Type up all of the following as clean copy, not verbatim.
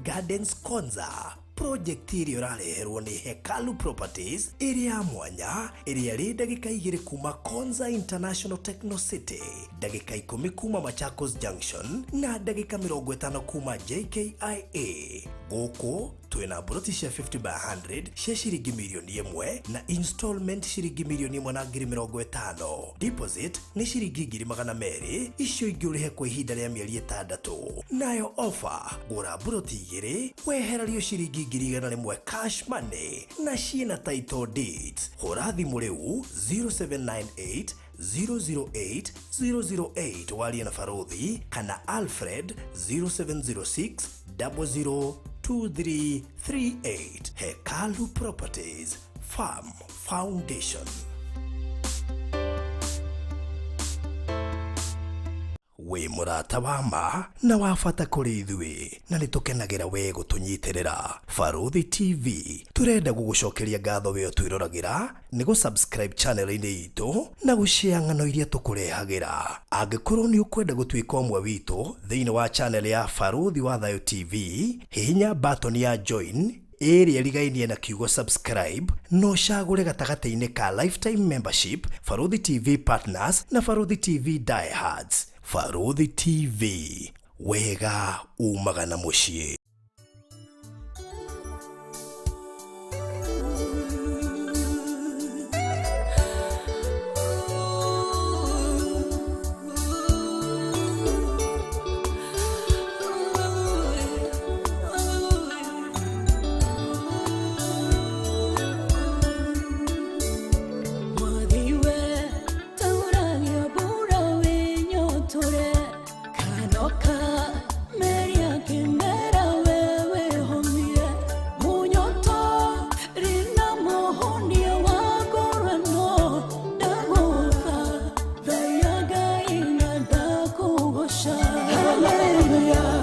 Gardens Konza, project ĩrĩa ũrareherwo nĩ Hekalu Properties, ĩrĩ ya mwanya, ĩrĩa ĩrĩ ndagĩka 2 kuma Konza International Techno City, ndagĩka 10 kuma Machakos Junction na ndagĩka 50 kuma JKIA. Gũkũ twĩna mburoti cia 50 by 100 cia ciringi mirioni 1 na installment ciringi mirioni 1 na ngiri 50. Deposit nĩ ciringi ngiri 200, icio ingĩ ũrĩhe kwa ihinda rĩa mĩeri 6. Nayo offer, gũra mburoti 2 wehererio ciringi ngiri 100 cash money na ciĩna title deeds. Hũra thimũ rĩu 0798 008 008 warie na Baruthi kana Alfred 0706 002338. Hekalu Properties, Farm Foundation. Wĩ mũrata wa ma na wa bata kũrĩ ithuĩ, na nĩ tũkenagĩra we gũtũnyitĩrĩra. Baruthi TV tũrenda gũgũcokeria ngatho we ũtwĩroragĩra nĩ gũ-subscribe channel-inĩ itũ na gũshare ng'ano iria tũkũrehagĩra. Angĩkorwo nĩ ũkwenda gũtuĩka ũmwe witũ thĩinĩ wa channel ya Baruthi wa Thayũ TV, hihinya button ya join ĩrĩa ĩrigainie na kiugo subscribe na ũcagũre gatagatĩ-inĩ ka lifetime membership, Baruthi TV Partners na Baruthi TV Diehards. Baruthi TV, wega umaga na mũciĩ. Hallelujah.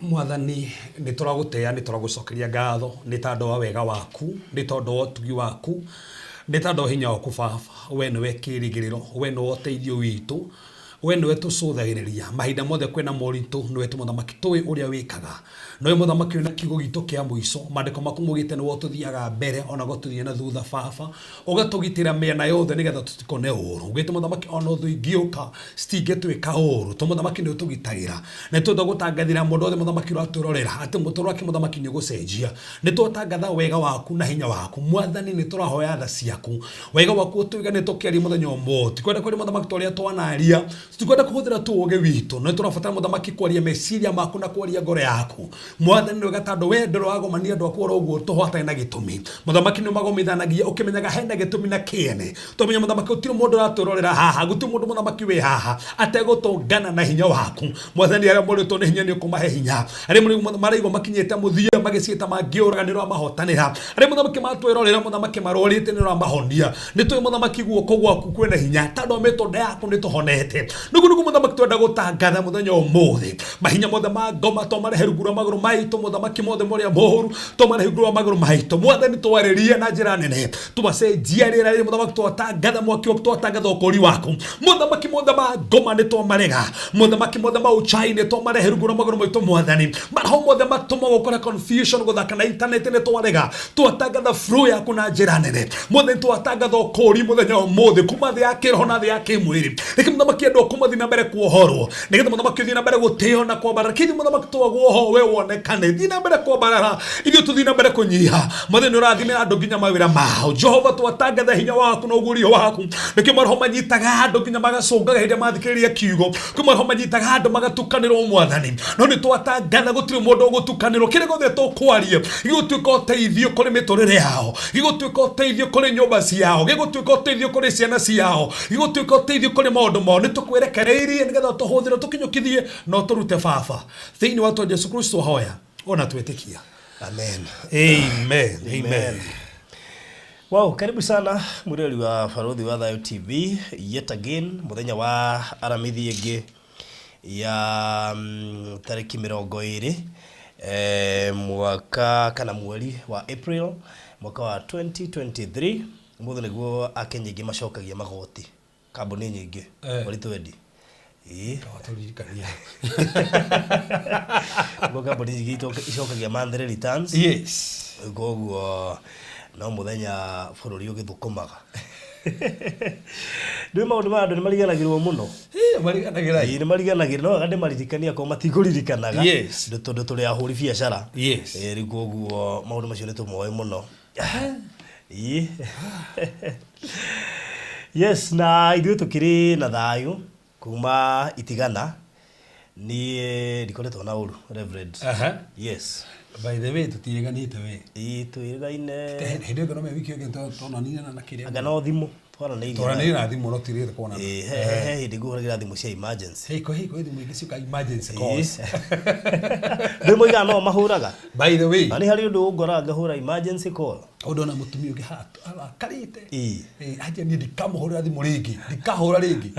Mwathani, nĩ tũragũtĩa, nĩ tũragũcokeria ngatho nĩ tondũ wa wega waku, nĩ tondũ wa ũtugi waku, nĩ tondũ wa hinya waku Baba. We nĩwe kĩrĩgĩrĩro, we nĩwe ũteithio witũ, we nĩwe tũcũthagĩrĩria mahinda mothe kwĩna moritũ, nĩwe tu mũthamaki tũĩ ũrĩa wĩkaga. Nowe mũthamaki wĩna kiugo gitũ kĩa mũico. Maandĩko maku maugĩte nĩwe ũtũthiaga mbere ona gũtũthiĩ na thutha Baba, ũgatũgitĩra mĩena yothe nĩgetha tũtikone ũru. Ugĩte mũthamaki ona ũthũ ingĩũka citingĩtwĩka ũru, to mũthamaki nĩ ũtũgitagĩra. Nĩ twenda gũtangathĩra mũndũ wothe mũthamaki ũratwĩrorera atĩ mũtũrĩre wake mũthamaki nĩ ũgũcenjia. Nĩ twatangatha wega waku na hinya waku Mwathani, nĩ tũrahoya tha ciaku, wega waku ũtũigane tũkĩaria mũthenya ũmũthĩ. Tikwenda kwaria mũthamaki ta ũrĩa twanaria, tutikwenda kũhũthĩra tu ũũgĩ witũ, no nĩ tũrabatara mũthamaki kwaria meciria maku na kwaria ngoro yaku. Mwathani nĩ wega tondũ we ndũrĩ wagomania andũ aku oro ũguo tũhũ hatarĩ na gĩtũmi. Mũthamaki nĩ ũmagomithanagia ũkĩmenyaga hena gĩtũmi na kĩene. Tũmenye mũthamaki gũtirĩ mũndũ ũratwĩrorera haha, gũtirĩ mũndũ mũthamaki wĩ haha ategũtũngana na hinya waku. Mwathani arĩa morĩtwo nĩ hinya nĩ ũkũmahe hinya, arĩa maraigua makinyĩte mũthia magĩciĩta mangĩũraga nĩ ũramahotanĩra, arĩa mũthamaki matwĩrorera mũthamaki marwarĩte nĩ ũramahonia. Nĩ tũĩ mũthamaki guoko gwaku kwĩna hinya tondũ wa mĩtũnda yaku nĩ tũhonete. Nĩguo nĩguo mũthamaki twenda gũtangatha mũthenya ũmũthĩ, mahinya mothe ma ngoma tũmarehe rungu rwa magũrũ maitũ, mũthamaki mothe marĩa moru tũmarehe rungu rwa magũrũ maitũ. Mwathani twarĩrie na njĩra nene, twacenjia rĩera rĩrĩ mũthamaki, twatangatha mwaki waku, twatangatha ũkũri waku. Mũthamaki mothe ma ngoma nĩ twamarega, mũthamaki mothe ma ũchai nĩ tũmarehe rungu rwa magũrũ maitũ. Mwathani maroho mothe matũmagwo kũrĩa confusion gũthaka na internet nĩ twarega, twatangatha flow yaku na njĩra nene. Mwathani twatangatha ũkũri mũthenya ũmũthĩ kuma thĩ ya kĩroho na thĩ ya kĩmwĩrĩ. Reke mũthamaki andũ aku mathiĩ na mbere kuohorwo, nĩgetha mũthamaki ũthiĩ na mbere gũtĩo na kwambarara. Kĩthi mũthamaki twaguoho we wonekane, thiĩ na mbere kwambarara, ithuĩ tũthiĩ na mbere kũnyiha. Mwathani nĩ ũrathime andũ nginya mawĩra mao. Jehova twatangatha hinya waku na ũguũrio waku. Nĩkĩo maroho manyitaga andũ nginya magacũngaga hĩndĩ ĩrĩa mathikĩrĩria kiugo. Kwĩ maroho manyitaga andũ magatukanĩrwo Mwathani, no nĩ twatangatha gũtirĩ mũndũ ũgũtukanĩrwo. Kĩrĩa gĩothe tũkwaria gĩgũtuĩka ũteithio kũrĩ mĩtũrĩre yao, gĩgũtuĩka ũteithio kũrĩ nyũmba ciao, gĩgũtuĩka ũteithio kũrĩ ciana ciao, gĩgũtuĩka ũteithio kũrĩ maũndũ mao. Nĩ tũkwĩrekereirie nĩgetha tũhũthĩre tũkinyũkithie na ũtũrute Baba. Thĩinĩ wa rĩtwa Jesu Kristo hoya ona twĩtĩkia. Amen. Amen. Amen. Wow, karibu sana mwirori wa Baruthi wa Thayo TV yet again muthenya wa aramithi ĩngĩ ya tarĩki 20 mwaka kana mweri wa April mwaka wa 2023. Ũmũthĩ nĩguo Akenya aingĩ macokagia magoti, kambuni nyingĩ. Mweri twendi. Ĩĩ. Tũririkania. Nĩguo kambuni nyingĩ icokagia monthly returns. Koguo no mũthenya bũrũri ũgĩthũkũmaga. Ndũĩ maũndũ ma andũ nĩ mariganagĩrwo mũno. Mariganagĩra. Ĩĩ, nĩ mariganagĩrwo. No wega ndĩmaririkanie akorwo matikũririkanaga. Tondũ tũrĩ ahũri biacara. Ĩĩ, rĩu koguo maũndũ macio nĩ tũmoĩ mũno. Ĩĩ. Yes, na ithuĩ tũkĩrĩ na thayũ kuma itigana. Niĩ ndikoretwo na ũru, Reverend. Yes. By the way, tũtiĩganĩte we. Ĩĩ, twĩrĩgaine. Hĩndĩ ĩyo no wiki ĩngĩ twonanire na kĩrĩa. Anga no thimũ twaranĩirie. Twaranĩirie na thimũ no tirĩte kuonana. Ĩĩ, he hĩndĩ ngũhũragĩra thimũ cia emergency. Hey, kwa hii thimũ ingĩ ciũka emergency calls. Ndũĩ moigaga no mahũraga. By the way. Na nĩ harĩ ũndũ ũngoraga ngahũra emergency call. Ũndũ ona mũtumia ũngĩ haha arakarĩte. Ĩĩ. Anjia niĩ ndikamũhũrĩra thimũ rĩngĩ, ndikahũra rĩngĩ.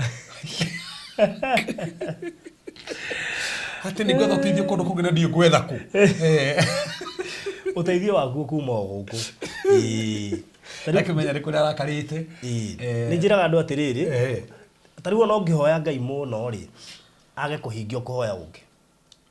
Atĩ nĩ ngwetha ũteithio kũndũ kũngĩ na ndiũĩ ngwetha kũ. Ũteithio waku kuma o gũkũ. Ĩĩ. Ndakĩmenya nĩ kũrĩa arakarĩte. Ĩĩ. Nĩ njĩraga andũ atĩrĩrĩ, ta rĩu ona ũngĩhoya Ngai mũno rĩ, age kũhingia ũkũhoya ũngĩ.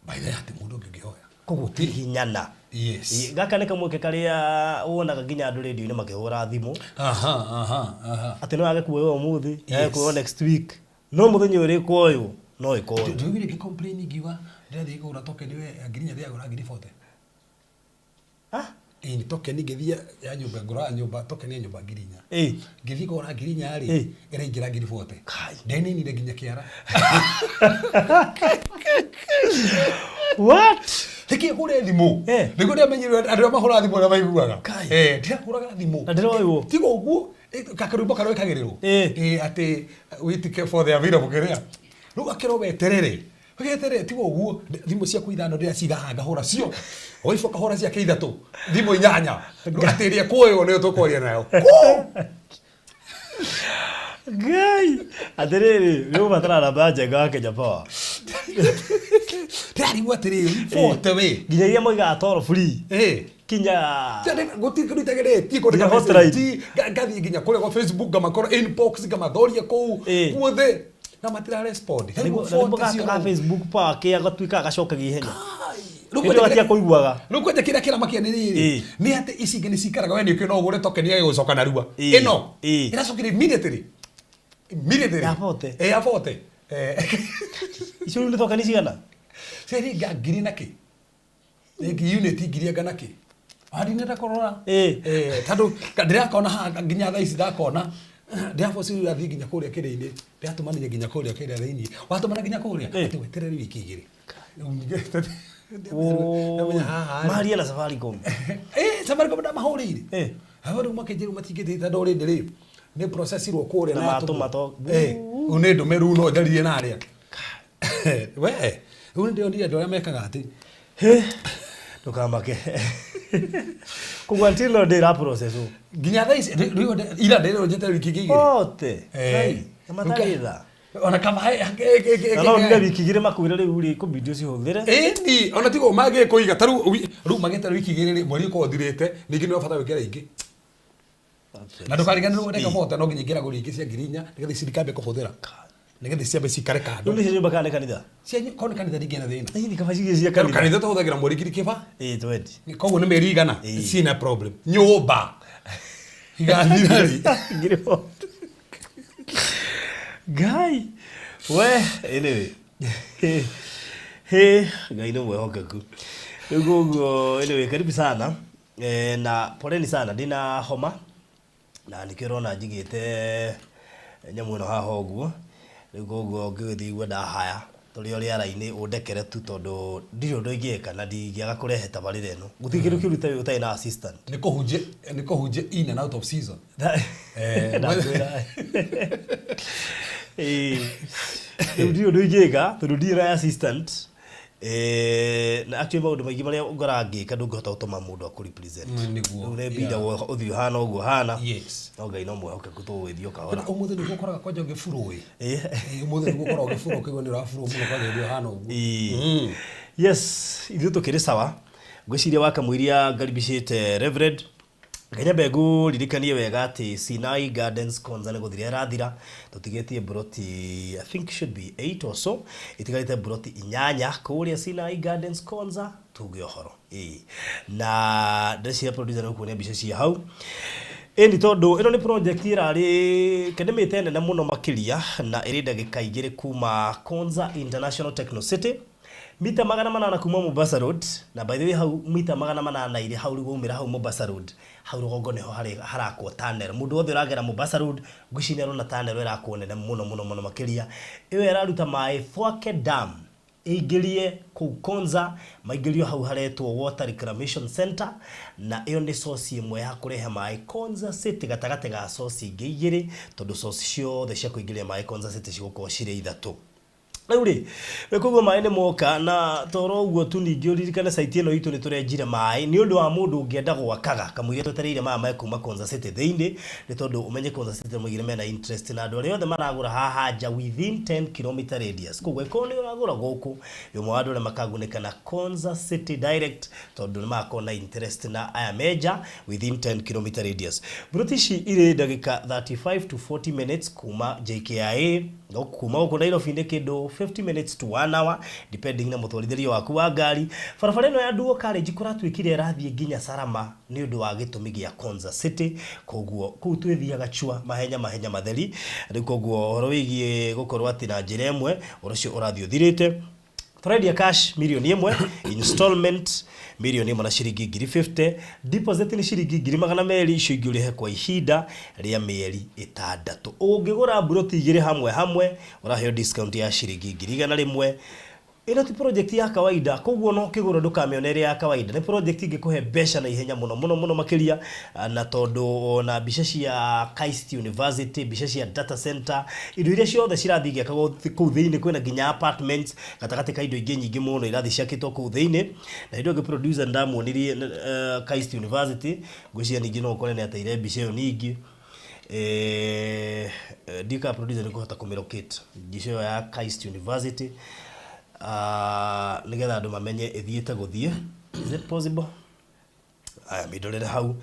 By the way, hatirĩ mũndũ ũngĩ ũngĩhoya. Koguo kũhihinyana. Yes. Gaka nĩ kamweke karĩa wonaga nginya andũ rĩndio-inĩ makĩhũra thimũ. Aha, aha, aha. Atĩ no age kuoywo ũmũthĩ, age kuoywo next week. No mũthenya ũrĩa ĩkoywo, no ĩkoywo. Ndĩraiguire ngĩ complain ngiuga ndĩrathiĩ kũgũra token we 4000 ndĩragũra 40,000. Ah? Ĩĩ nĩ token ngĩthiĩ ya nyũmba ngũraga nyũmba token ya nyũmba 4000. Ĩĩ. Ngĩthiĩ kũgũra 4000 rĩ, Ĩĩ. ĩraingĩra 40,000. Kai. Ndeninire nginya kĩara. What? Reke hũre thimũ. Eh. Nĩguo ndĩramenyire andũ arĩa mahũraga thimũ ũrĩa maiguaga. Kai. Eh, ndirahũraga thimũ. Na ndĩroywo. Tiga ũguo, karwĩmbo karĩa wĩkagĩrĩrwo. Eh. Eh, atĩ wait for the available kĩrĩa. Rĩu akĩrwo weterere. Weterere tiga ũguo, thimũ ciaku ithano ndĩraciga haha ngahũra cio. Waifu akahũra ciake ithatũ, thimũ inyanya. Rĩu atĩ ĩrĩa ĩkuoywo nĩyo tũkwaria nayo. Kũ! Ngai! Atĩrĩrĩ, nĩ ũgũbatara namba ya Njenga wa Kenya Power. Ndĩrarigwo atĩrĩrĩ, forte we. Nginya iria moigaga toro free. Kinya Gũtirĩ kĩndũ itageretie. Nginya hotline. Ngathiĩ nginya kũrĩa kwa Facebook, ngamakora inbox, ngamathoria kũu guothe na matira respond. Na nĩguo gaka ka Facebook power kĩa gatuĩkaga gacokagia ihenya. Hĩndĩ ĩyo gatia kũiguaga. Rĩu kwanja kĩrĩa kĩramakia nĩ rĩrĩ, nĩ atĩ ici ingĩ nĩ cikaraga, we nĩ ũkĩ no ũgũre token ya gũcoka narua. Ĩno ĩracokire immediately, immediately. Ya forte? Eh, ya forte. Icio rĩu nĩ token cigana? Ciringa ngiri na kĩ, nĩ unit ngiri anga na kĩ, wandinenda kũrora. Tondũ ndĩrakona haha nginya thaa ici ndakona ndĩraboci athiĩ nginya kũrĩa kĩrĩa-inĩ, ndĩratũmanire nginya kũrĩa kĩrĩa thĩinĩ, watũmana nginya kũrĩa atĩ weterere wiki 2. Ndamenya haha rĩ. Maria na Safaricom. Safaricom ndamahũrĩire. Hau rĩu makĩnjĩra matingĩthiĩ tondũ already rĩ nĩ processirwo kũrĩa. Na na matũma yatũmwo. to Rĩu nĩ ndũme, rĩu no njarie na arĩa we rĩu nĩ ndĩronire andũ arĩa mekaga atĩ. Hĩ, ndũkamake. Koguo until now ndĩra process ũ. Nginya thaa ici rĩu ira ndĩrĩrwo njeterere wiki ingĩ 2. Ote. Ngai, na matarĩ tha. Ona kama Na no nginya wiki 2 makwĩre rĩu rĩ kũbidi ũcihũthĩre. Ĩni ona tigo mangĩ kũiga ta rĩu rĩu magĩtera wiki 2 rĩ, mweri ũkorwo ũthirĩte, ningĩ nĩ ũbata wĩkĩre ingĩ na ndũkariganĩrwo ndagĩka bote no nginya ingĩragũria ingĩ cia 4,000 nĩgetha ici ndikambie kũhũthĩra, nĩgetha ciambe cikare kando. Rĩu nĩ cia nyũmba kana nĩ kanitha? Cia korwo nĩ kanitha ndingĩona thĩna. Hihi kaba cigie cia kanitha. Kanitha tũhũthagĩra mweri ngiri kĩba. Ĩĩ, 20. Koguo nĩ mĩeri igana ciina problem, nyũmba igathira rĩ? Ngiri forty. Ngai. We, anyway. He, Ngai nĩ mwĩhokeku. Rĩu koguo anyway, karibu sana. Na poleni sana, ndĩna homa na nĩkĩo ũrona njigĩte nyamũ ĩno haha ũguo. Rĩu koguo ngĩgĩthiĩ igua ndahaya tũrĩ o rĩera-inĩ, ũndekere tu tondũ ndirĩ ũndũ ingĩka na ndingĩaga kũrehe tabarĩra ĩno. Gũtirĩ kĩndũ kĩũru ta ũtarĩ na assistant. Nĩ kũhunjia in and out of season. Ndakwĩra. Ĩĩ. Rĩu ndirĩ ũndũ ingĩka tondũ ndirĩ na assistant. Na actually maũndũ maingĩ marĩa ũngora ngĩka ndũngĩhota gũtũma mũndũ akũ represent. Nĩguo. Rĩu nĩ mbinda ũthiũ ũhana ũguo ũhana. No Ngai no mwĩhokeku, tũgũgĩthiĩ o kahora. Ũmũthĩ nĩguo ũkoraga kwanja ũgĩburwo ĩ. Ũmũthĩ nĩguo ũkoragwo ũgĩburwo, ũkĩigua nĩ ũraburwo mũno kwanja ũthiũ ũhana ũguo. Yes, ithuĩ tũkĩrĩ sawa. Ngwĩciria wakamũiria ngaribicĩte Reverend. Ngenyambe ngũririkanie wega atĩ Sinai Gardens Konza nĩ gũthira ĩrathira. Tũtigĩtie mburoti, I think should be 8 or so, itigarĩte mburoti 8 kũrĩa Sinai Gardens Konza, tuge ũhoro. Ĩĩ. Na ndĩreciria producer nĩ ũkuonia mbica cia hau. Ĩni tondũ ĩno nĩ project ĩrarĩ kendemĩte nene mũno makĩria na ĩrĩ ndagĩka 2 kuma Konza International Techno City, mita 800 kuma Mombasa Road. Na by the way, hau mita 800 irĩ hau rĩu waumĩra hau Mombasa Road, hau rũgongo nĩho harĩ harakwo tunnel. Mũndũ wothe ũragera Mombasa Road ngwĩciria nĩ arona tunnel ĩrakwo nene mũno mũno mũno makĩria. Ĩyo ĩraruta maĩ Thwake Dam ĩingĩrie kũu Konza, maingĩrio hau haretwo Water Reclamation Center, na ĩyo nĩ source ĩmwe ya kũrehe maĩ Konza City gatagatĩ ga source ingĩ igĩrĩ, tondũ source ciothe cia kũingĩria maĩ Konza City cigũkorwo cirĩ ithatũ. Rĩu rĩ, we koguo maĩ nĩ moka na toro ũguo tu. Ningĩ ũririkane site ĩno itũ nĩ tũrenjire maĩ nĩ ũndũ wa mũndũ ũngĩenda gwakaga kamũira twetereire maya maĩ kuma Konza City thĩinĩ, nĩ tondũ ũmenye Konza City maigire mena interest na andũ arĩa othe maragũra haha nja within 10 km radius. Koguo ĩkorwo nĩ ũragũra gũkũ, wĩ ũmwe wa andũ arĩa makagunĩka na Konza City direct, tondũ nĩ magakorwo na interest na aya menja within 10 km radius. Mburoti ici irĩ ndagĩka 35 to 40 minutes kuma JKIA. No kuma gũkũ Nairobi nĩ kĩndũ 50 minutes to 1 hour, depending na mũtwarithĩrie waku wa ngari. Barabara ĩno ya Duo College kũratuĩkire ĩrathiĩ nginya Salama nĩ ũndũ wa gĩtũmi gĩa Konza City. Koguo kũu twĩthiaga chua mahenya mahenya matheri. Rĩu koguo ũhoro wĩgiĩ gũkorwo atĩ na njĩra ĩmwe ũhoro ũcio ũrathiĩ ũthirĩte. Tũrendia cash 1 million, installment 1 million na ciringi ngiri 50, deposit nĩ ciringi 200,000, icio ingĩ ũrĩhe kwa ihinda rĩa mĩeri 6. Ũngĩgũra mburoti igĩrĩ hamwe hamwe, ũraheo discount ya ciringi 100,000. Ĩno ti project ya kawaida, koguo no kĩgũra ndũkamĩone ĩrĩ ya kawaida. Nĩ project ĩngĩkũhe mbeca na ihenya mũno mũno mũno makĩria. Na tondũ ona mbica cia KAIST University, mbica cia data center, indo iria ciothe cirathiĩ igĩakagwo kũu thĩinĩ, kwĩna nginya apartments gatagatĩ ka indo ingĩ nyingĩ mũno irathiĩ ciakĩtwo kũu thĩinĩ. Na hĩndĩ ĩyo ĩngĩ producer ndamuonirie KAIST University, ngwĩciria ningĩ no ũkore nĩ ateire mbica ĩyo ningĩ. Ndika producer nĩ kũhota kũmĩlocate mbica ĩyo ya KAIST University. Nĩgetha andũ mamenye ĩthiĩte gũthiĩ. Is it possible? Aya, mĩndorere hau.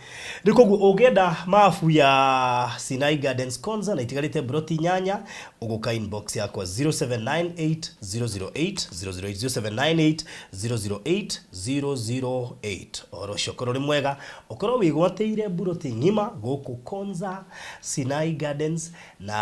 Rĩu koguo ũngĩenda mabu ya Sinai Gardens Konza na itigarĩte broti 8, ũgũka inbox yakwa 0798 008 008, 0798 008 008. Ũhoro ũcio ũkorwo ũrĩ mwega, ũkorwo wĩgwatĩire mburoti ng'ima gũkũ Konza Sinai Gardens. Na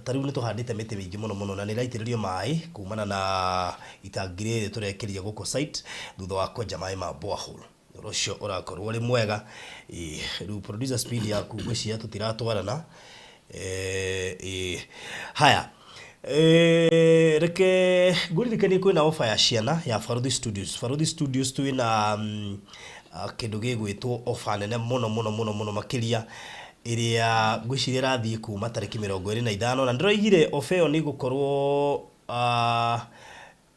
ta rĩu nĩ tũhandĩte mĩtĩ mĩingĩ mũno mũno na nĩ ĩraitĩrĩrio maĩ kumana na itangi rĩrĩ tũrekĩria gũkũ site thutha wa kwenja maĩ ma borehole. Ũhoro ũcio ũrakorwo ũrĩ mwega. Ĩĩ, rĩu producer, speed yaku ngwĩciria tũtiratwarana. Ĩĩ, haya. Reke ngũririkanie kwĩna offer ya ciana ya Baruthi Studios. Baruthi Studios twĩna kĩndũ gĩgwĩtwo offer nene mũno mũno mũno mũno makĩria, ĩrĩa ngwĩciria ĩrathiĩ kuma tarĩki 25, na ndĩroigire offer ĩyo nĩ ĩgũkorwo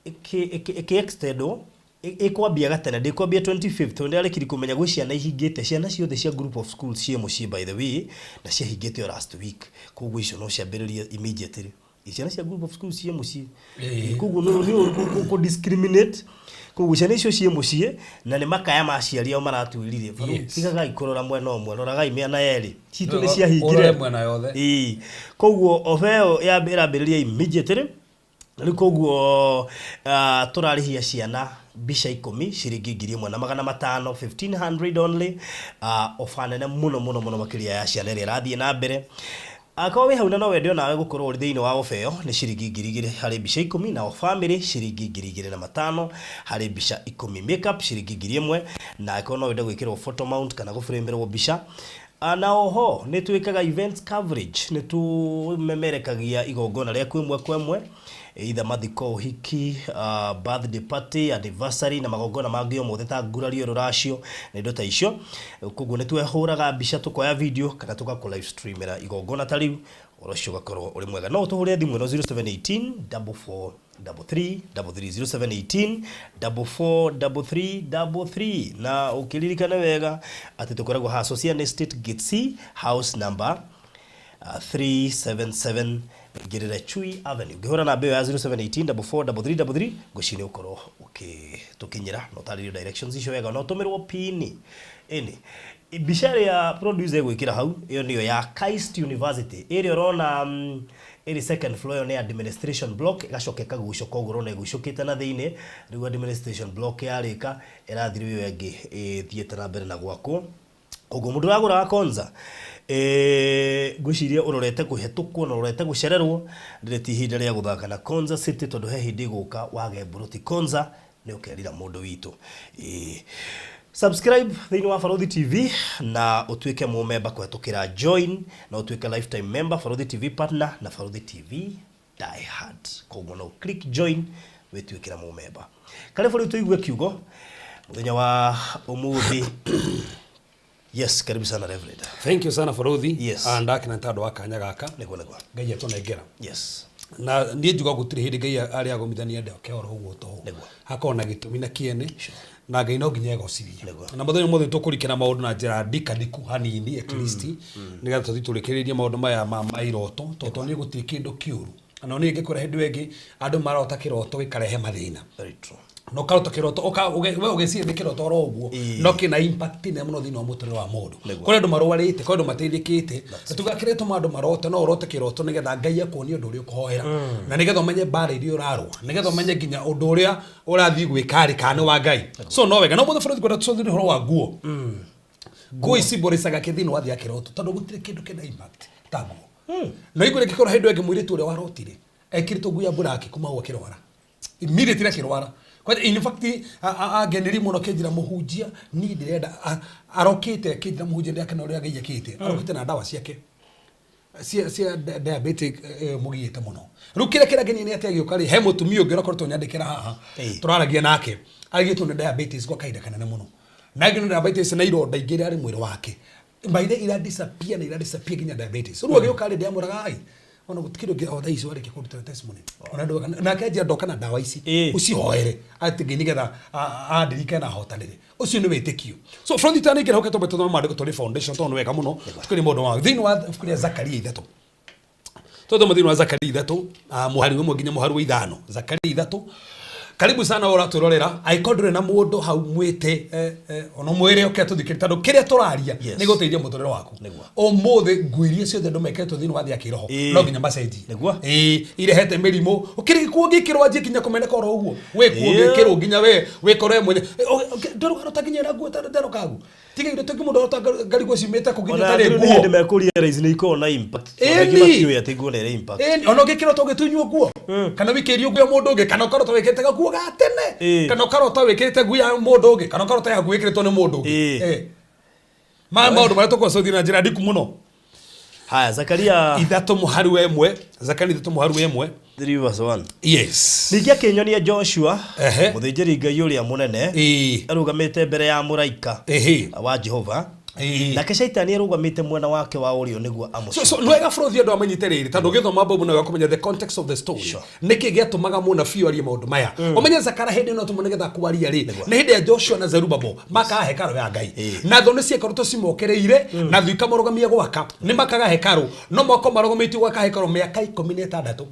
ĩkĩ extendwo, ĩkwambia gatene, ndĩkwambia 25th, tondũ ndĩrarĩkiri kũmenya gwĩ ciana ihingĩte. Ciana ciothe cia group of schools ciĩ mũciĩ, by the way, na ciahingĩte o last week, koguo icio no ciambĩrĩrie immediately. Ciana cia group of schools ciĩ mũciĩ. Koguo nĩ ũru kũ discriminate. Koguo ciana icio ciĩ mũciĩ na nĩ makaya ma aciari ao maratwĩrire. Tigagai kũrora mwena ũmwe, roragai mĩena yerĩ. Citũ nĩ ciahingire. Ũrore mwena yothe. Ĩĩ, koguo ofa ĩyo ĩrambĩrĩria immediately. Rĩu koguo tũrarĩhia ciana mbica 10 ciringi 1500, 1500 only. Ofa nene mũno mũno mũno makĩria ya ciana ĩrĩa ĩrathiĩ na mbere. Akorwo wĩ hau na no wende onawe gũkorwo ũrĩ thĩinĩ wa ofa ĩyo, nĩ ciringi 2000 harĩ mbica 10, na o family ciringi 2500 harĩ mbica 10. Makeup ciringi 1000, na angĩkorwo no wende gwĩkĩrwo photo mount kana gũframerwo mbica. Na oho nĩ twĩkaga events coverage, nĩ tũmemerekagia igongona rĩaku ĩmwe kwa ĩmwe, either mathiko, ũhiki, birthday party, anniversary na magongona mangĩ o mothe ta ngurario, rũracio na indo ta icio. Koguo nĩ twehũraga mbica, tũkoya video kana tũgakũ live streamera igongona ta rĩu. Ũhoro ũcio ũgakorwo ũrĩ mwega. No ũtũhũrĩre thimũ ĩno 0718 44 33 33, 0718 44 33 33. Na ũkĩririkane wega atĩ tũkoragwo haha Socian Estate, Gate C, house number 377, ngĩrĩre Chui Avenue. Ngĩhũra namba ĩyo ya 0718 44 33 33, ngwĩciria nĩ ũkorwo ũgĩtũkinyĩra na ũtarĩrio directions icio wega, na ũtũmĩrwo pini ĩni. Mbica ĩrĩa producer ĩgwĩkĩra hau, ĩyo nĩyo ya KAIST University ĩrĩa ũrona ĩrĩ second floor. Ĩyo nĩ administration block, ĩgacoka ĩkagucũka ũguo ũrona ĩgucũkĩte na thĩinĩ. Rĩu administration block yarĩka, ĩrathiĩ rĩu ĩyo ĩngĩ ĩthiĩte na mbere na gwakwo. Koguo mũndũ ũragũra Konza, ngwĩciria ũrorete kũhetũkwo na ũrorete gũcererwo. Rĩrĩ ti ihinda rĩa gũthaka na Konza City, tondũ he hĩndĩ ĩgũka wage mburoti Konza nĩ ũkerira mũndũ witũ. Subscribe thĩinĩ wa Baruthi TV na ũtuĩke mũmemba kũhetũkĩra join, na ũtuĩke lifetime member, Baruthi TV partner na Baruthi TV die hard. Koguo no click join wĩtuĩkĩra mũmemba. Karibu rĩu tũigue kiugo mũthenya wa ũmũthĩ. Yes, karibu sana, Reverend. Thank you sana, Baruthi. Yes. Ndakena nĩ tondũ wa kanya gaka Nĩguo. Ngai atũnengera. Na niĩ njuga gũtirĩ hĩndĩ Ngai arĩ agomithania ndoke oro ũguo tũhũ. Hakorwo na gĩtũmi na kĩene, na Ngai no nginya egocithie. Na mũthenya ũmũthĩ tũkũrikĩra maũndũ na njĩra ndikadiku hanini at least, nĩgetha tũthiĩ tũrĩkĩrĩrie maũndũ maya ma iroto, tondũ niĩ gũtirĩ kĩndũ kĩũru na niĩ ngĩkwĩra hĩndĩ ĩyo ĩngĩ andũ marota kĩroto gĩkarehe mathĩna. Very true. Na ũkarota kĩroto we ũgĩciria nĩ kĩroto oro ũguo, no kĩna impact nene mũno thĩinĩ wa mũtũrĩre wa mũndũ. Kũrĩ andũ marwarĩte, kũrĩ andũ mateithĩkĩte, na tuga kĩrĩa gĩtũmaga andũ marote, no ũrote kĩroto nĩgetha Ngai akuonie ũndũ ũrĩa ũkũhoera, na nĩgetha ũmenye mbara iria ũrarũa, nĩgetha ũmenye nginya ũndũ ũrĩa ũrathiĩ gwĩka rĩ kana nĩ wa Ngai. So no wega no mũthĩ bũrũri kwenda tũcothire ũhoro wa nguo. Nguo icimboracaga kĩ thĩinĩ wa thĩ ya kĩroto, tondũ gũtirĩ kĩndũ kĩna impact ta nguo. Na igũrũ ĩngĩkorwo hĩndĩ ĩyo ĩngĩ mũirĩtu ũrĩa warotire ekĩrĩtwo nguo ya black, kuma hau akĩrwara immediately, akĩrwara. Kwanja in fact angenirie mũno akĩnjĩra, "Mũhunjia, niĩ ndĩrenda," arokĩte akĩnjĩra, "Mũhunjia, ndĩrakena ũrĩa Ngai ekĩte." Arokĩte na ndawa ciake cia diabetic, mũgiĩte mũno. Rĩu kĩrĩa kĩrangenia nĩ atĩ agĩũka rĩ, he mũtumia ũngĩ ũrakoretwo nyandĩkĩra haha. Tũraragia nake, arigĩtwo nĩ diabetes gwa kahinda kanene mũno, na agĩtwo nĩ diabetes na ironda ingĩ irarĩ mwĩrĩ wake maithe ira disappear na ira disappear nginya diabetes. Rĩu agĩũka rĩ, ndĩamũraga ai ona gũtikĩrĩ ũngĩ o thaa ici warĩkia kũruta testimony ona nake anjĩra ndoka na ndawa ici ũcihoere atĩ Ngai nĩgetha andirikane na ahotanĩre. Ũcio nĩ wĩtĩkio. So from the time ingĩra hoke tũmbe tũthome maandĩko tũrĩ foundation, tondũ nĩ wega mũno tũkĩrĩ maũndũ ma thĩinĩ wa ibuku rĩa Zakaria 3. Tũthome thĩinĩ wa Zakaria 3, mũhari 1 nginya mũhari wa 5. Zakaria 3. Karibu sana ũratwĩrorera. Angĩkorwo ndũrĩ na mũndũ hau mwĩte, ona mwĩre oke atũthikĩrĩrie, tondũ kĩrĩa tũraria nĩ gũteithia mũtũrĩre waku. Ũmũthĩ nguo iria ciothe andũ mekĩrĩtwo thĩinĩ wa thĩ ya kĩroho no nginya macenjie. Ĩĩ, irehete mĩrimũ. Ũkĩrĩ gĩkuo gĩkĩrwo anjie nginya kũmeneka oro ũguo. Wĩ kuo gĩkĩrwo nginya we wĩkore mwene. Ndũrũgarũta nginya ĩra nguo nderũkangu. Tiga indo tũngĩ mũndũ arota ngarigwo ciumĩte kũ nginya Ona ũtarĩ andũ nĩ nguo. hĩndĩ mekũrealize nĩ ikoragwo na impact. Tondũ aingĩ Ĩni. matiũĩ atĩ nguo nĩ ĩrĩ impact. Ĩni, ona ũngĩkĩrota ũgĩtunywo nguo kana wikĩirio nguo ya mũndũ ũngĩ, kana ũkarota wĩkĩrĩte gakuo ga tene, kana ũkarota wĩkĩrĩte nguo ya mũndũ ũngĩ, kana ũkarota yaku wĩkĩrĩtwo nĩ mũndũ ũngĩ. Maya maũndũ marĩa tũkoragwo tũgĩthiĩ na njĩra ndiku mũno. Haya, Zakaria 3:1, Zakaria 3:1. 3 verse 1. Yes. Ningĩ akĩnyonia Joshua, mũthĩnjĩri Ngai ũrĩa mũnene, arũgamĩte mbere ya mũraika wa Jehova, nake Shaitani arũgamĩte mwena wake wa ũrĩo nĩguo amũcuke. So, nĩ wega bũrũthi andũ amanyite rĩrĩ, tondũ ũgĩthoma Bible nĩ wega kũmenya the context of the story. Nĩkĩ gĩatũmaga mũnabii arie maũndũ maya? Ũmenye Zakaria hĩndĩ ĩno atũmwo nĩgetha kwaria rĩ, nĩ hĩndĩ ya Joshua na Zerubbabel makaga hekarũ ya Ngai. Na thũ nĩ ciakoretwo cimokereire, na thũ ikamarũgamia gwaka. Nĩ makaga hekarũ, no mwako marũgamĩtio gwaka hekarũ mĩaka 16.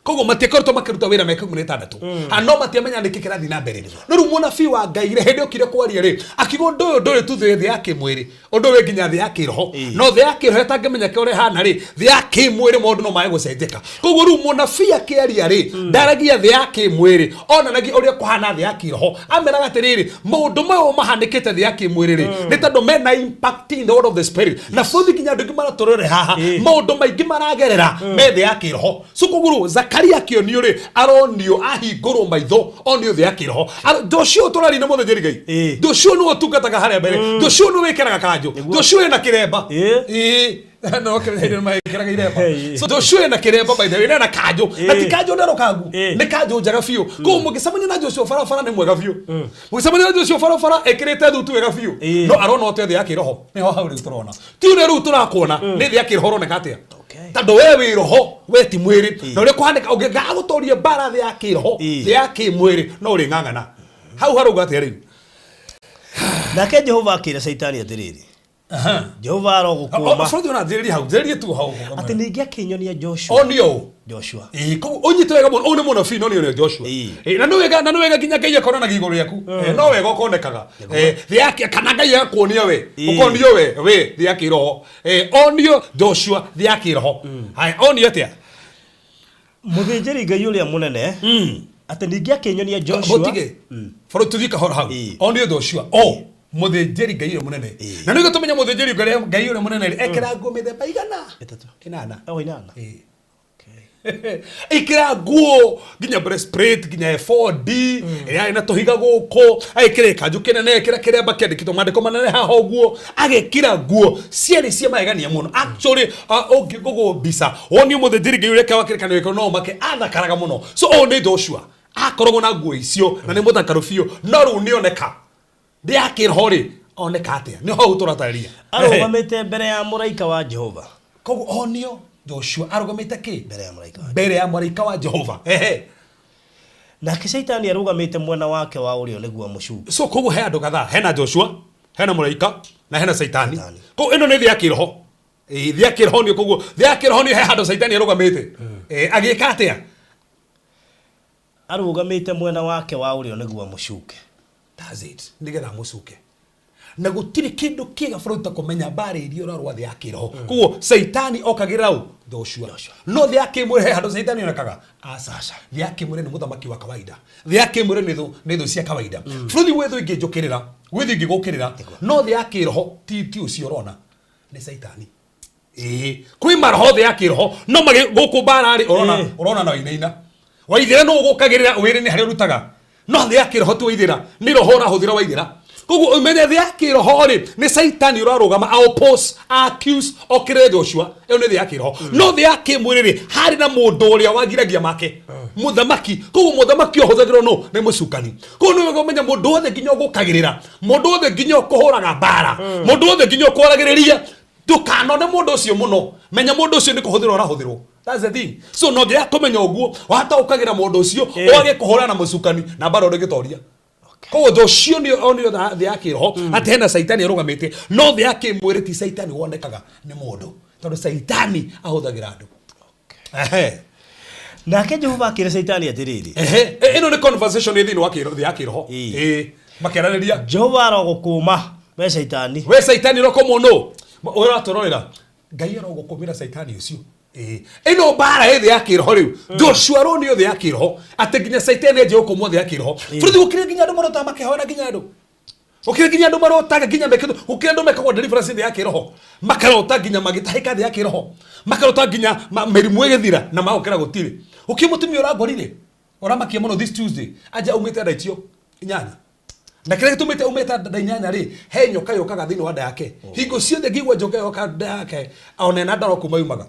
Koguo matiakoretwo makĩruta wĩra mĩaka 16. No matiamenya nĩkĩ kĩrathiĩ na mbere. No rĩu mũnabii wa Ngai rĩ, hĩndĩ okire kwaria rĩ, akiuga ũndũ ũyũ ndũrĩ tu thĩ ya kĩmwĩrĩ, ũndũ ũyũ wĩ nginya thĩ ya kĩroho. No thĩ ya kĩroho ĩtangĩmenyeka ũrĩa ĩhana rĩ, thĩ ya kĩmwĩrĩ maũndũ no mage gũcenjeka. Koguo rĩu mũnabii akĩaria rĩ, ndaragia thĩ ya kĩmwĩrĩ, onanagia ũrĩa kũhana thĩ ya kĩroho. Ameraga atĩrĩrĩ, maũndũ maya mahanĩkĩte thĩ ya kĩmwĩrĩ rĩ, nĩ tondũ mena impact in the world of the spirit. Na bũthi nginya andũ aingĩ maratũrore haha, maũndũ maingĩ maragerera me thĩ ya kĩroho. So koguo rĩu Zakaria akĩonio rĩ, aronio ahingũrwo maitho, onio thĩ ya kĩroho. Joshua tũraria na mũthĩnjĩri Ngai. Joshua nĩwe ũtungataga harĩa mbere. Joshua nĩwe wĩkĩraga kanjũ. Joshua ena kĩremba. No kĩremba nĩ mekĩraga iremba. So Joshua ena kĩremba, by the way, na kanjũ. Na ti kanjũ nderũkangu. Nĩ kanjũ njega biũ. Koguo mũngĩcemania na Joshua barabara nĩ mwega biũ. Mũngĩcemania na Joshua barabara ekĩrĩte thutu wega biũ. No arona ũte thĩ ya kĩroho. Nĩho hau rĩu tũrona. Ti ũrĩa rĩu tũrakuona, nĩ thĩ ya kĩroho ũroneka atĩa? Tondũ we wĩ roho, we ti mwĩrĩ. Na ũrĩa kũhanĩka ũngĩaga gũtoria mbara thĩ ya kĩroho, thĩ ya kĩmwĩrĩ, no ũrĩng'ang'ana. Hau harauga atĩa rĩu? Nake Jehova akĩra Shaitani atĩrĩrĩ, Jehova arogũkũũma. Bũrũri ona njĩrĩrie hau, njĩrĩrie tu hau. Atĩ ningĩ akĩnyonia Joshua. Onio ũ? Joshua. Ĩĩ, koguo ũnyite wega mũno, ũyũ nĩ mũnabii no nĩ onio Joshua. Ĩĩ, na nĩ wega nginya Ngai akonanagia igũrũ rĩaku. Ĩĩ, no wega ũkonekaga. Ĩĩ, thĩ ya kana Ngai agakuonia we. Ũkonio we thĩ ya kĩroho. Onio Joshua thĩ ya kĩroho. Haya, onio atĩa? Mũthĩnjĩri Ngai ũrĩa mũnene, atĩ ningĩ akĩnyonia Joshua. Mũtige. Bũrũri tũthiĩ kahora hau. Onio Joshua. O mũthĩnjĩri Ngai ũrĩa mũnene. Na nĩguo tũmenye mũthĩnjĩri Ngai ũrĩa mũnene rĩ, ekĩra nguo mĩthemba igana? 3. 8. O, 8. Ĩkĩra nguo nginya breastplate, nginya ephod ĩrĩa yarĩ na tũhiga gũkũ, agĩkĩra gĩkanjũ kĩnene, ĩkĩra kĩremba kĩandĩkĩtwo maandĩko manene haha ũguo, agĩkĩra nguo ciarĩ cia magegania mũno. Actually, ũngĩgũgũ mbica wonio mũthĩnjĩri Ngai ũrĩa wa kĩrĩkanĩro gĩkĩro no ũmake, athakaraga mũno. So ũyũ nĩ Joshua, akoragwo na nguo icio na nĩ mũthakaru biũ, no rĩu nĩoneka thĩ ya kĩroho rĩ, oneka atĩa? Nĩ hau tũratarĩria. Arũgamĩte mbere ya mũraika wa Jehova. Koguo onio Joshua arũgamĩte kĩ? Mbere ya mũraika wa Mbere ya mũraika wa Jehova. Nake Shaitani arũgamĩte mwena wake wa ũrĩo nĩguo amũcuke. So koguo he andũ kadhaa, hena Joshua, hena mũraika na hena Shaitani. Koguo ĩno nĩ thĩ ya kĩroho. Thĩ ya kĩroho nĩ koguo thĩ ya kĩroho nĩ he handũ Shaitani arũgamĩte. Agĩka atĩa? Arũgamĩte mwena wake wa ũrĩo nĩguo amũcuke. That's it. Nĩgetha amũcuke. Na gũtirĩ kĩndũ kĩega bũrũri ta kũmenya mbara iria ũrarũa thĩ ya kĩroho. Koguo Shaitani okagĩrĩra ũ? Joshua. No thĩ ya kĩmwĩrĩ he handũ Shaitani onekaga? Aca. Thĩ ya kĩmwĩrĩ nĩ mũthamaki wa kawaida. Thĩ ya kĩmwĩrĩ nĩ thũ cia kawaida. Bũrũri gwĩ thũ ingĩnjũkĩrĩra, gwĩ thũ ingĩgũkĩrĩra, no thĩ ya kĩroho ti ũcio ũrona. Nĩ Shaitani. Ĩĩ, kwĩ maroho thĩ ya kĩroho no magĩ gũkũ mbara rĩ, ũrona no inaina. Waithĩra no ũgũkagĩrĩra wĩrĩ-inĩ harĩa ũrutaga. No thĩ ya kĩroho ti waithĩra, nĩ roho ũrahũthĩra waithĩra. Koguo ũmenye thĩ ya kĩroho rĩ, nĩ Caitani ũrarũgama a oppose, a accuse, okĩrĩre Joshua. Ĩyo nĩ thĩ ya kĩroho. No thĩ ya kĩmwĩrĩ rĩ, harĩ na mũndũ ũrĩa wagiragia make, mũthamaki. Koguo mũthamaki ũhũthagĩrwo nũ? Nĩ mũcukani. Koguo nĩ wega ũmenye mũndũ wothe nginya ũgũkagĩrĩra, mũndũ wothe nginya ũkũhũraga mbara, mũndũ wothe nginya ũkwaragĩrĩria, ndũkanone mũndũ ũcio mũno. Menya mũndũ ũcio nĩ kũhũthĩrwo arahũthĩrwo. That's the thing. So no nginya kũmenya ũguo, wataũkagĩra mũndũ ũcio, wage kũhũrana na mũcukani na mbara ũrĩgĩtoria. Koguo ũndũ ũcio nĩ onio thĩ ya kĩroho atĩ hena Caitani arũgamĩte, no thĩ ya kĩmwĩrĩ ti Caitani wonekaga nĩ mũndũ, tondũ Caitani ahũthagĩra andũ. Nake Jehova akĩra Caitani atĩrĩrĩ, Ehe, ĩno nĩ conversation ĩ thĩinĩ wa thĩ ya kĩroho. Ĩĩ. Ĩĩ, makĩaranĩria. Jehova arogũkũma we Caitani. We Caitani ũrokũmwo nũ ũratũrorera, Ngai arogũkũmĩra Caitani ũcio. Ĩĩ. Ĩno mbara ĩ thĩ ya kĩroho rĩu. Joshua aronio thĩ ya kĩroho atĩ nginya Caitani anjie gũkũmwo thĩ ya kĩroho. Bũrũri gũkĩrĩ nginya andũ marotaga makĩhoera nginya andũ, gũkĩrĩ nginya andũ marotaga nginya mekĩtwo, gũkĩrĩ andũ mekagwo deliverance thĩ ya kĩroho, makarota nginya magĩtahĩka thĩ ya kĩroho, makarota nginya mĩrimũ ĩgĩthira na magokĩra gũtirĩ. Gũkĩrĩ mũtumia ũrangorire ũramakia mũno this Tuesday, anja aumĩte nda icio 8, na kĩrĩa gĩtũmĩte aumĩte nda 8 rĩ, he nyoka yũkaga thĩinĩ wa nda yake hingo ciothe. Ngĩigua njoka yoka nda yake, ona ena ndaro kuma yumaga.